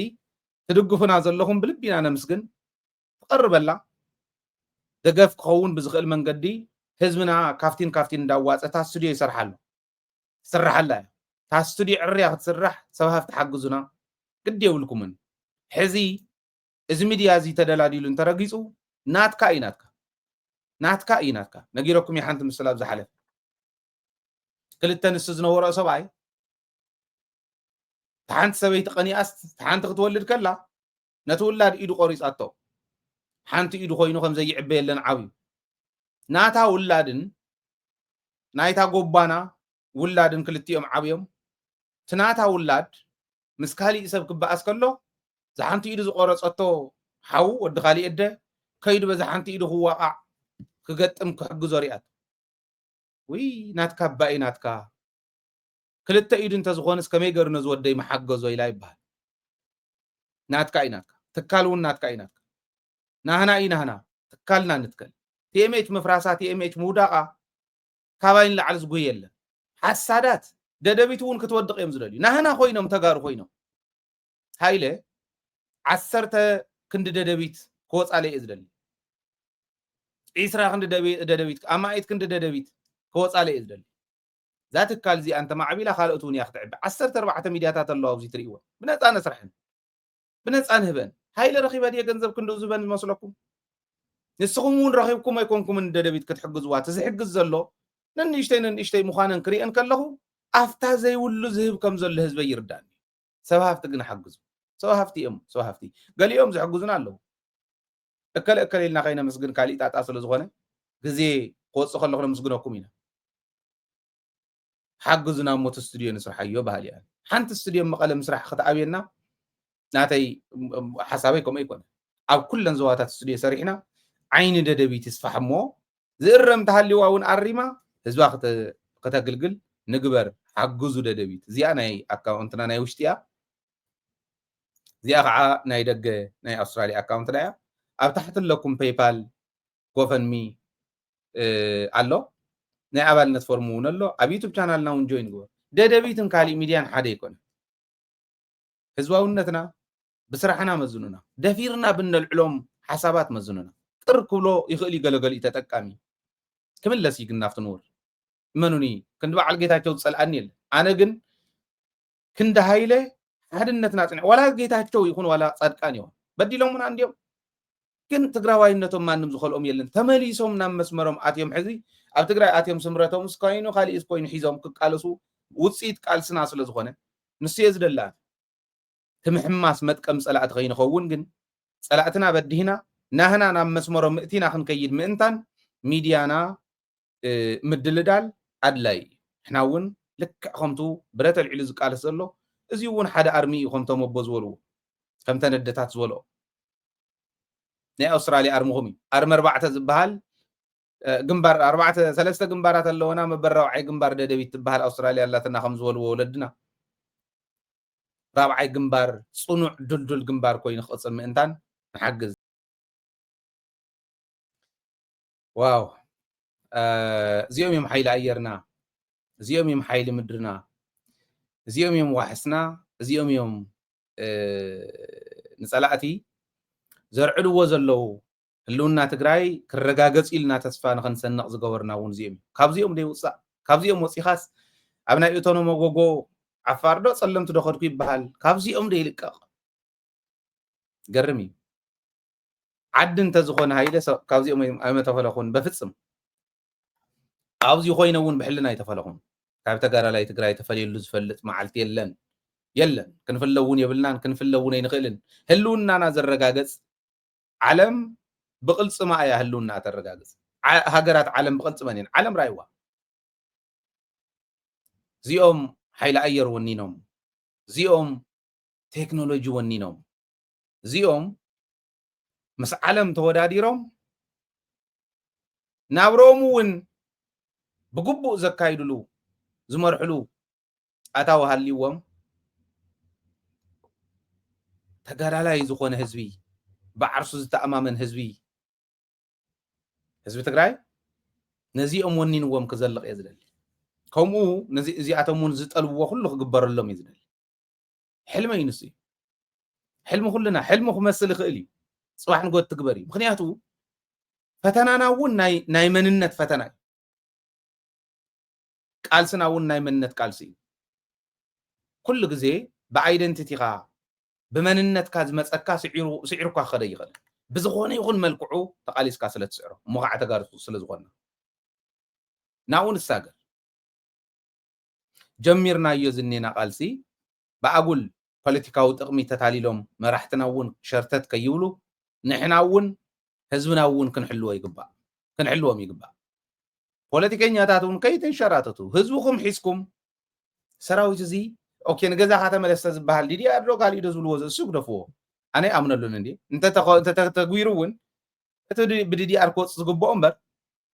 ትድግፉና ዘለኹም ብልቢ ኢና ነምስግን። ትቐርበላ ደገፍ ክኸውን ብዝኽእል መንገዲ ህዝብና ካፍቲን ካፍቲን እንዳዋፀ እታ ስቱዲዮ ይሰርሓሉ። ትስርሓላ እያ። እታ ስቱዲዮ ዕርያ ክትስራሕ ሰብ ሃፍቲ ሓግዙና። ግዲ የብልኩምን። ሕዚ እዚ ሚድያ እዚ ተደላዲሉ እንተረጊፁ ናትካ እዩ፣ ናትካ። ናትካ እዩ፣ ናትካ። ነጊረኩም እየ ሓንቲ ምስላ ኣብ ዝሓለፈ። ክልተ ንሱ ዝነበሮ ሰብኣይ፣ እታ ሓንቲ ሰበይቲ ቀኒኣስ፣ እታ ሓንቲ ክትወልድ ከላ፣ ነቲ ውላድ ኢዱ ቆሪጻቶ። ሓንቲ ኢዱ ኮይኑ ከም ዘይዕበየለን ዓብዩ። ናታ ውላድን ናይታ ጎባና ውላድን ክልቲኦም ዓብዮም። እቲ ናታ ውላድ ምስ ካሊእ ሰብ ክበኣስ ከሎ፣ እዛ ሓንቲ ኢዱ ዝቆረጸቶ ሓዉ፣ ወዲ ካሊእ ኣደ፣ ከይዱ በዛ ሓንቲ ኢዱ ክዋቓዕ፣ ክገጥም፣ ክሕግዞ ሪኣቶ። ውይ፣ ናትካ እባ እዩ ናትካ። ክልተ ኢዱ እንተዝኾንስ ከመይ ገይሩ ነዚ ወደይ ምሓገዞ ኢላ ይበሃል። ናትካ እዩ ናትካ። ትካል እውን ናትካ እዩ ናትካ። ናህና እዩ ናህና። ትካልና ንትከል። ቲኤምኤች ምፍራሳ፣ ቲኤምኤች ምውዳቓ ካባይ ንላዕሊ ዝጉህ የለን። ሓሳዳት፣ ደደቢት እውን ክትወድቕ እዮም ዝደልዩ። ናህና ኮይኖም፣ ተጋሩ ኮይኖም። ሃይለ፣ ዓሰርተ ክንዲ ደደቢት ክወፃለይ እየ ዝደሊ። ዒስራ ክንዲ ደቢ-፣ ደደቢት፣ ኣማኢት ክንዲ ደደቢት ክወፃለይ እየ ዝደሊ። እዛ ትካል እዚኣ እንተማዕቢላ ካልኦት እውን እያ ክትዕቢ። ዓሰርተ ኣርባዕተ ሚድያታት ኣለዋ ኣብዚ ትርእይወን። ብነፃ ነስርሐን። ብነፃ ንህበን። ሃይለ ረኺበ ድየ ገንዘብ ክንድኡ ዝህበን ዝመስለኩም? ንስኹም እውን ረኺብኩም ኣይኮንኩምን ደደቢት ክትሕግዝዋ። እቲ ዝሕግዝ ዘሎ ነንእሽተይ ነንእሽተይ ምዃነን ክሪአን ከለኹ፣ ኣፍታ ዘይብሉ ዝህብ ከም ዘሎ ህዝበይ ይርዳእኒ። ሰብ ሃፍቲ ግን ሓግዙ። ሰብ ሃፍቲ እዮም፣ ሰብ ሃፍቲ። ገሊኦም ዝሕግዙና ኣለዉ። እከለ እከለ ኢልና ከይነመስግን ካሊእ ጣጣ ስለ ዝኾነ፣ ግዜ ክወፅእ ከለኹ ነመስግነኩም ኢና። ሓግዙና እሞ እቲ ስቱድዮ ንስርሓዮ በሃሊ እየ። ሓንቲ ስቱድዮ መቐለ ምስራሕ ክትኣብየና ናተይ፣ እም፣ እም፣ ሓሳበይ ከምኡ ኣይኮነ። ኣብ ኩለን ዞባታት ስቱድዮ ሰሪሕና ዓይኒ ደደቢት ይስፋሕ እሞ ዝእረም ተሃሊዋ እውን ኣሪማ ህዝባ ክተ-፣ ክተግልግል ንግበር። ሓግዙ ደደቢት። እዚኣ ናይ ኣካውንትና ናይ ውሽጢ እያ። እዚኣ ከዓ ናይ ደገ ናይ ኣውስትራልያ ኣካውንትና እያ። ኣብ ታሕቲ ኣለኩም ፔይፓል፣ ጎፈንሚ፣ እ፣ ኣሎ። ናይ ኣባልነት ፎርም እውን ኣሎ። ኣብ ዩቱብ ቻናልና እውን ጆይን ግበር። ደደቢትን ካሊእ ሚድያን ሓደ ኣይኮነ። ህዝባውነትና ብስራሕና መዝኑና። ደፊርና ብነልዕሎም ሓሳባት መዝኑና። ቅር ክብሎ ይኽእል እዩ ገለገሊኡ ተጠቃሚ። ክምለስ እዩ ግን ናብቲ ንቡር። እመኑኒ፣ ክንዲ በዓል ጌታቸው ዝጸልኣኒ የለን። ኣነ ግን ክንዲ ሃይለ ሓድነትና ጽንዕ፣ ዋላ ጌታቸው ይኹን ዋላ ጻድቃን ይኹን በዲሎምና እንዲዮም፣ ግን ትግራዋይነቶም ማንም ዝኸልኦም የለን። ተመሊሶም ናብ መስመሮም ኣትዮም፣ ሕዚ ኣብ ትግራይ ኣትዮም፣ ስምረቶም እስኮይኑ ካሊእ እስኮይኑ ሒዞም ክቃለሱ ውፅኢት ቃልስና ስለ ዝኾነ ንሱ እየ ዝደልያ። ትምሕማስ መጥቀም ጸላእቲ ከይንኸውን ግን ጸላእትና በዲህና ናህና ናብ መስመሮም ምእቲና ክንከይድ ምእንታን ሚድያና ምድልዳል ኣድላይ እዩ። ንሕና እውን ልክዕ ከምቱ ብረት ኣልዒሉ ዝቃለስ ዘሎ፣ እዚ እውን ሓደ ኣርሚ እዩ፣ ከምቶም ኣቦ ዝበልዎ፣ ከምተን ኣደታት ዝበልኦ። ናይ ኣውስትራልያ ኣርምኹም እዩ። ኣርሚ ኣርባዕተ ዝበሃል ግንባር፣ ኣርባዕተ ሰለስተ ግንባራት ኣለወና፣ መበል ራብዓይ ግንባር ደደቢት ትበሃል ኣውስትራልያ ኣላትና ከም ዝበልዎ ወለድና። ራብዓይ ግንባር ጽኑዕ ድልዱል ግንባር ኮይኑ ክቕጽል ምእንታን ንሓግዝ። ዋው፣ እዚኦም እዮም ሓይሊ ኣየርና፣ እዚኦም እዮም ሓይሊ ምድርና፣ እዚኦም እዮም ዋሕስና፣ እዚኦም እዮም ንጸላእቲ ዘርዕድዎ ዘለዉ ህልውና ትግራይ ክረጋገጽ ኢልና ተስፋ ንኸንሰንቕ ዝገበርና እውን እዚኦም እዮም። ካብዚኦም ደይውጻእ፣ ካብዚኦም ወጺኻስ ኣብ ናይ እቶኖ መጎጎ ዓፋር ዶ ጸለምቲ ዶ ኸድኩ ይበሃል፣ ካብዚኦም ደይልቀቕ። ገርም እዩ። ዓዲ እንተዝኾነ ሃይለ ካብዚኦም ኣይመተፈለኹን በፍጽም። ኣብዚ ኮይነ እውን ብሕልና ኣይተፈለኹን። ካብ ተጋዳላይ ትግራይ ተፈልየሉ ዝፈልጥ መዓልቲ የለን፣ የለን። ክንፍለ እውን የብልናን፣ ክንፍለ እውን ኣይንኽእልን። ህልውናና ዘረጋገጽ ዓለም ብቕልጽማ እያ ህልውና ተረጋግጽ። ሃገራት ዓለም ብቕልጽመን እየን። ዓለም ራይዋ። እዚኦም ሓይሊ ኣየር ወኒኖም፣ እዚኦም ቴክኖሎጂ ወኒኖም፣ እዚኦም ምስ ዓለም ተወዳዲሮም ናብሮም እውን ብግቡእ ዘካይድሉ ዝመርሕሉ ኣታዊ ሃልይዎም ተጋዳላይ ዝኾነ ህዝቢ፣ ብዓርሱ ዝተኣማመን ህዝቢ፣ ህዝቢ ትግራይ ነዚኦም ወኒንዎም ክዘልቕ እየ ዝደሊ። ከምኡ እዚኣቶም እውን ዝጠልብዎ ኩሉ ክግበረሎም እዩ ዝደሊ። ሕልመይ ንሱ እዩ። ሕልሚ ኩልና ሕልሚ ክመስል ይኽእል እዩ። ፅባሕ ንጎት ትግበር እዩ። ምክንያቱ ፈተናና እውን ናይ መንነት ፈተና እዩ። ቃልስና እውን ናይ መንነት ቃልሲ እዩ። ኩሉ ግዜ ብኣይደንቲቲኻ ብመንነትካ ዝመፀካ ስዒርኳ ክኸደ ይኽእል። ብዝኾነ ይኹን መልክዑ ተቓሊስካ ስለ ትስዕሮ እሞ ከዓ ተጋሩ ስለ ዝኾንና ናብኡ ንሳገር። ጀሚርናዮ ዝኔና ቃልሲ ብኣጉል ፖለቲካዊ ጥቕሚ ተታሊሎም መራሕትና እውን ሸርተት ከይብሉ ንሕና እውን ህዝብና እውን ክንሕልዎ ይግባእ፣ ክንሕልዎም ይግባእ። ፖለቲከኛታት እውን ከይትንሸራተቱ፣ ህዝብኹም ሒዝኩም ሰራዊት እዚ ኦኬ ንገዛኻ ተመለስ ተዝበሃል ዲዲኣር ዶ ካሊእ ዶ ዝብልዎ ዝእሱ ግደፍዎ። ኣነ ኣይኣምነሉን እንዴ እንተተተጉይሩ እውን እቲ ብዲዲኣር ክወፅ ዝግብኦ እምበር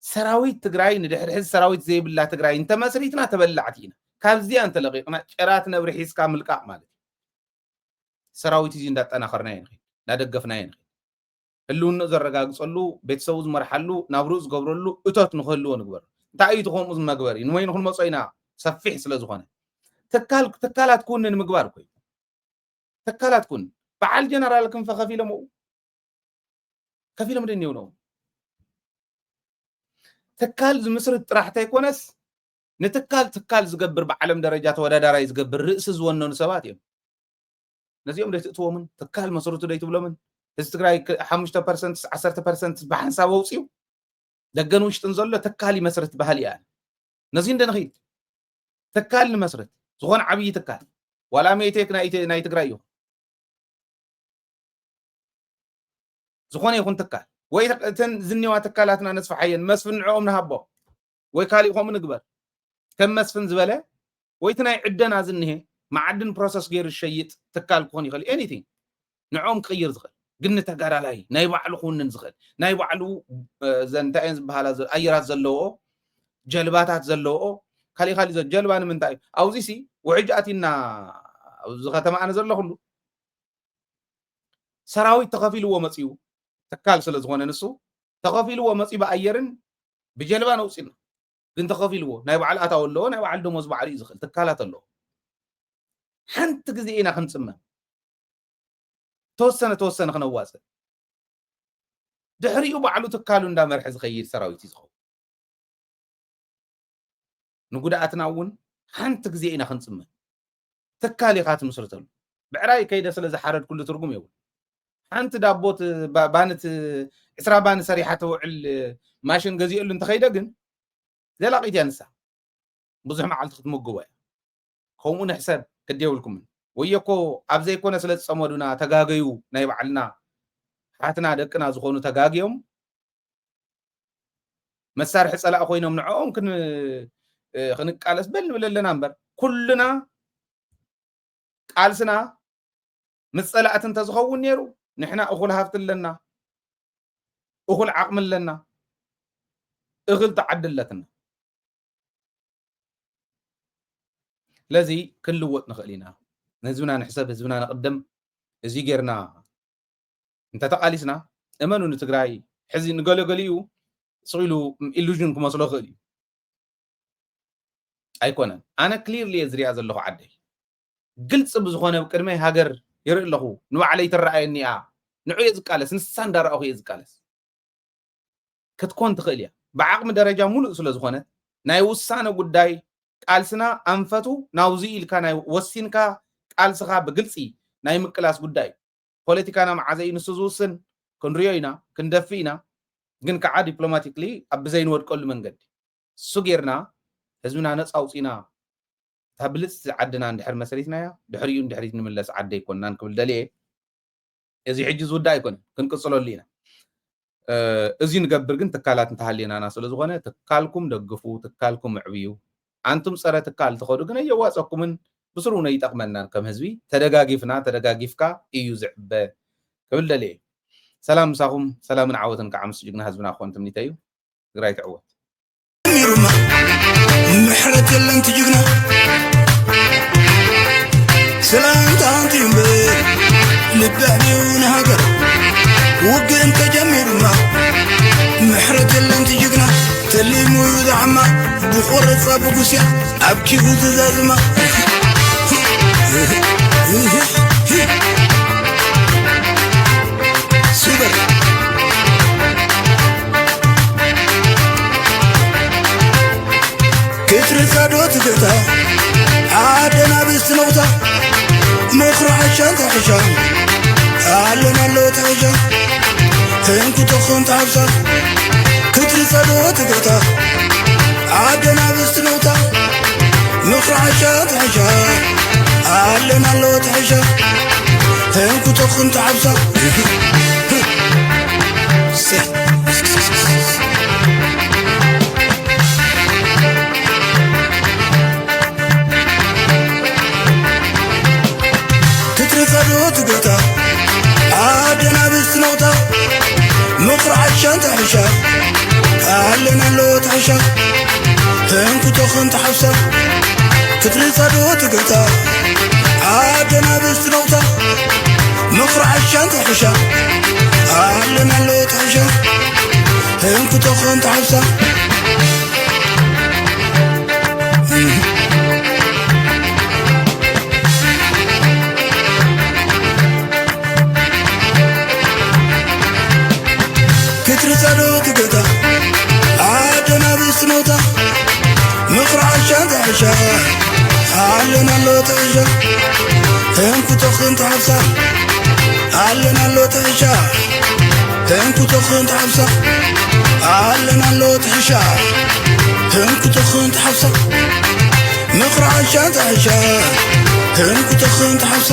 ሰራዊት ትግራይ ንድሕሪ ሕዚ ሰራዊት ዘይብላ ትግራይ እንተመስሪትና ተበላዕቲ ኢና። ካብዚኣ እንተለቂቕና ጨራት ነብሪ ሒዝካ ምልቃቕ ማለት እዩ። ሰራዊት እዚ እንዳጠናኸርናዮ ንኸይድ፣ እንዳደገፍናዮ ንኸይድ። ህልውንኡ ዘረጋግፀሉ፣ ቤተሰቡ ዝመርሓሉ፣ ናብርኡ ዝገብረሉ እቶት ንክህልዎ ንግበር። እንታይ እዩ እቲ ከምኡ መግበሪ ንወይኒ ክንመፆ ኢና ሰፊሕ ስለ ዝኾነ ትካል ትካላት ክውንን ምግባር እኮ እዩ። ትካላት ኩን በዓል ጀነራል ክንፈ ከፊሎም ኡ ከፊሎም ደንየው ነው። ትካል ዝምስርት ጥራሕ ተይኮነስ ንትካል ትካል ዝገብር ብዓለም ደረጃ ተወዳዳራይ ዝገብር ርእሲ ዝወነኑ ሰባት እዮም። ነዚኦም ደይትእትዎምን ትካል መስርቱ ደይትብሎምን እዚ ትግራይ ሓሙሽተ ፐርሰንት ዓሰርተ ፐርሰንት ብሓንሳብ ኣውፅዩ ደገን ውሽጥን ዘሎ ትካል ይመስርት ባህል እያ። ነዚ እንደ ንኽይድ ትካል ንመስርት ዝኾነ ዓብዪ ትካል ዋላ ሜቴክ ናይ ትግራይ ይኹን ዝኾነ ይኹን ትካል ወይ እተን ዝኒዋ ትካላትና ነስፍሓየን መስፍን ንዕኦም ንሃቦ ወይ ካሊእ ከምኡ ንግበር ከም መስፍን ዝበለ ወይ እቲ ናይ ዕደና ዝኒሄ መዓድን ፕሮሰስ ገይሩ ዝሸይጥ ትካል ክኾን ይኽእል anything ንዕኦም ክቕይር ዝኽእል ግን ንተጋዳላይ ናይ ባዕሉ ክውንን ዝኽእል ናይ ባዕሉ እንታይ እየን ዝበሃላ ኣየራት ዘለዎኦ ጀልባታት ዘለዎኦ ካሊእ ካሊእ ጀልባ ንምንታይ ኣብዚ ሲ ውሕጅ ኣቲና ኣብዚ ከተማ ኣነ ዘለኹሉ ሰራዊት ተኸፊልዎ መፂኡ ትካል ስለ ዝኾነ ንሱ ተኸፊልዎ መፂኡ ብኣየርን ብጀልባን ኣውፂና ግን ተኸፊልዎ ናይ ባዕሉ ኣታዊ ኣለዎ ናይ ባዕሉ ደሞዝ ባዕሉ እዩ ዝኽእል ትካላት ኣለዎ ሓንቲ ግዜ ኢና ክንፅመም ተወሰነ ተወሰነ ክነዋፅእ ድሕሪኡ ባዕሉ ትካሉ እንዳመርሐ ዝኸይድ ሰራዊት እዩ ዝኸውን ንጉድኣትና እውን ሓንቲ ግዜ ኢና ክንጽመ። ትካል ኢኻ ትምስርተሉ። ብዕራይ ከይደ ስለ ዝሓረድኩሉ ትርጉም የብሉ። ሓንቲ ዳቦ ት-፣ ባ-፣ ባኒ ት-፣ ዕስራ ባኒ ሰሪሓ ተውዕል ማሽን ገዚኦሉ እንተኸይደ ግን ዘላቒት እያ ንሳ። ብዙሕ መዓልቲ ክትምግቦ እያ። ከምኡ ንሕሰብ ግዲ የብልኩምን። ወዮ እኮ ኣብ ዘይኮነ ስለ ዝጸመዱና ተጋገዩ ናይ ባዕልና ሓትና ደቅና ዝኾኑ ተጋግዮም መሳርሒ ጸላኢ ኮይኖም ንዕኦም ክን-፣ እ፣ ክንቃለስ በል ንብል ኣለና እምበር፣ ኩልና ቃልስና ምስ ጸላእቲ እንተዝኸውን ነይሩ፣ ንሕና እኹል ሃብቲ ኣለና፣ እኹል ዓቕሚ ኣለና፣ እኽል ተዓዲ ኣለትና። ስለዚ ክንልወጥ ንኽእል ኢና። ንህዝብና ንሕሰብ፣ ህዝብና ንቕደም። እዚ ጌርና እንተተቓሊስና፣ እመኑ ንትግራይ ሕዚ ንገለገሊኡ ስቕ ኢሉ ኢሉዥን ክመስሎ ይኽእል እዩ። ኣይኮነን። ኣነ ክሊርሊ እየ ዝሪኣ ዘለኹ ዓደይ። ግልፂ ብዝኾነ ቅድመይ ሃገር ይርኢ ኣለኹ። ንባዕለይ ትረኣየኒ እያ። ንዑ እየ ዝቃለስ፣ ንሳ እንዳረኣኹ እየ ዝቃለስ። ክትኮን ትኽእል እያ። ብዓቕሚ ደረጃ ሙሉእ ስለ ዝኾነት፣ ናይ ውሳነ ጉዳይ ቃልስና ኣንፈቱ ናውዚ ኢልካ ናይ ወሲንካ ቃልስኻ ብግልፂ ናይ ምቅላስ ጉዳይ እዩ። ፖለቲካና መዓዘ እዩ ንሱ ዝውስን? ክንሪኦ ኢና፣ ክንደፊ ኢና። ግን ከዓ ዲፕሎማቲክሊ ኣብ ብዘይንወድቀሉ መንገዲ። እሱ ጌርና ህዝብና ነፃ ኣውፂና እታ ብልፅቲ ዓድና እንድሕር መስሪትናያ፣ ድሕሪኡ እንድሕሪት ንምለስ ዓደ ኣይኮንናን ክብል ደልየ። እዚ ሕጂ ዝውዳእ ኣይኮነን፣ ክንቅፅለሉ ኢና። እ፣ እዚ ንገብር ግን ትካላት እንተሃልየናና ስለ ዝኾነ፣ ትካልኩም ደግፉ፣ ትካልኩም እዕብዩ። ኣንቱም ጸረ ትካል ትኸዱ ግን ኣየዋጸኩምን፣ ብስሩ እውን ኣይጠቕመናን። ከም ህዝቢ ተደጋጊፍና፣ ተደጋጊፍካ እዩ ዝዕበ ክብል ደልየ። ሰላም ምሳኹም፣ ሰላምን ዓወትን ከዓ ምስ ጅግና ህዝብና ክኾን ትምኒተይ እዩ። ትግራይ ትዕወት። ጀሚሩማ ምሕረት የለን ትጅግና ሰላምታ ኣንትዩ እምበር ልቢ ኣዕብዩ ንሃገር ውግእ እንተጀሚሩማ ምሕረት የለን ትጅግና ተሊሙ እዩ ዝዓማ ብቆረፃ ብጉስያ ኣብ ኪኡ ዝዛዝማ ሱበር ክትርፃ ዶ ትግርታ ዓደና ብስትነውታ ምኽሪ ዓሻን ተሕሻ ኣለና ኣሎ ተሕሻ ተንኩተኹን ተሓብሳ ክትርፃ ዶ ትግርታ ዓደና ብስትነውታ ምኽሪ ዓሻ ተሕሻ ኣለና ኣሎ ተሕሻ ተንኩተኹን ተሓብሳ ክትርፈዶ ትግርታ ዓደና ብስትነውታ ምኽሪ ዓሻን ተሕሻ ኣለና ኣሎ ተሕሻ ተንኩተኽን ተሓፍሳ ክትርጸዶ ትግርታ ዓደና ብስትነውታ ምኽሪ ዓሻን ተሕሻ ኣለና ኣሎ ተሕሻ ተንኩተኽን ተሓፍሳ ክትርጸዶ ትገታ ዓደና ብስኖታ ምኽሪ ዓሻ ተሕሻ ኣለና ኣሎ ተሕሻ ተንኩተኽን ተሓፍሳ ኣለና ኣሎ ተሕሻ ተንኩተኽን ተሓፍሳ ኣለና ኣሎ ተሕሻ ተንኩተኽን ተሓፍሳ ምኽሪ ዓሻ ተሕሻ ተንኩተኽን ተሓፍሳ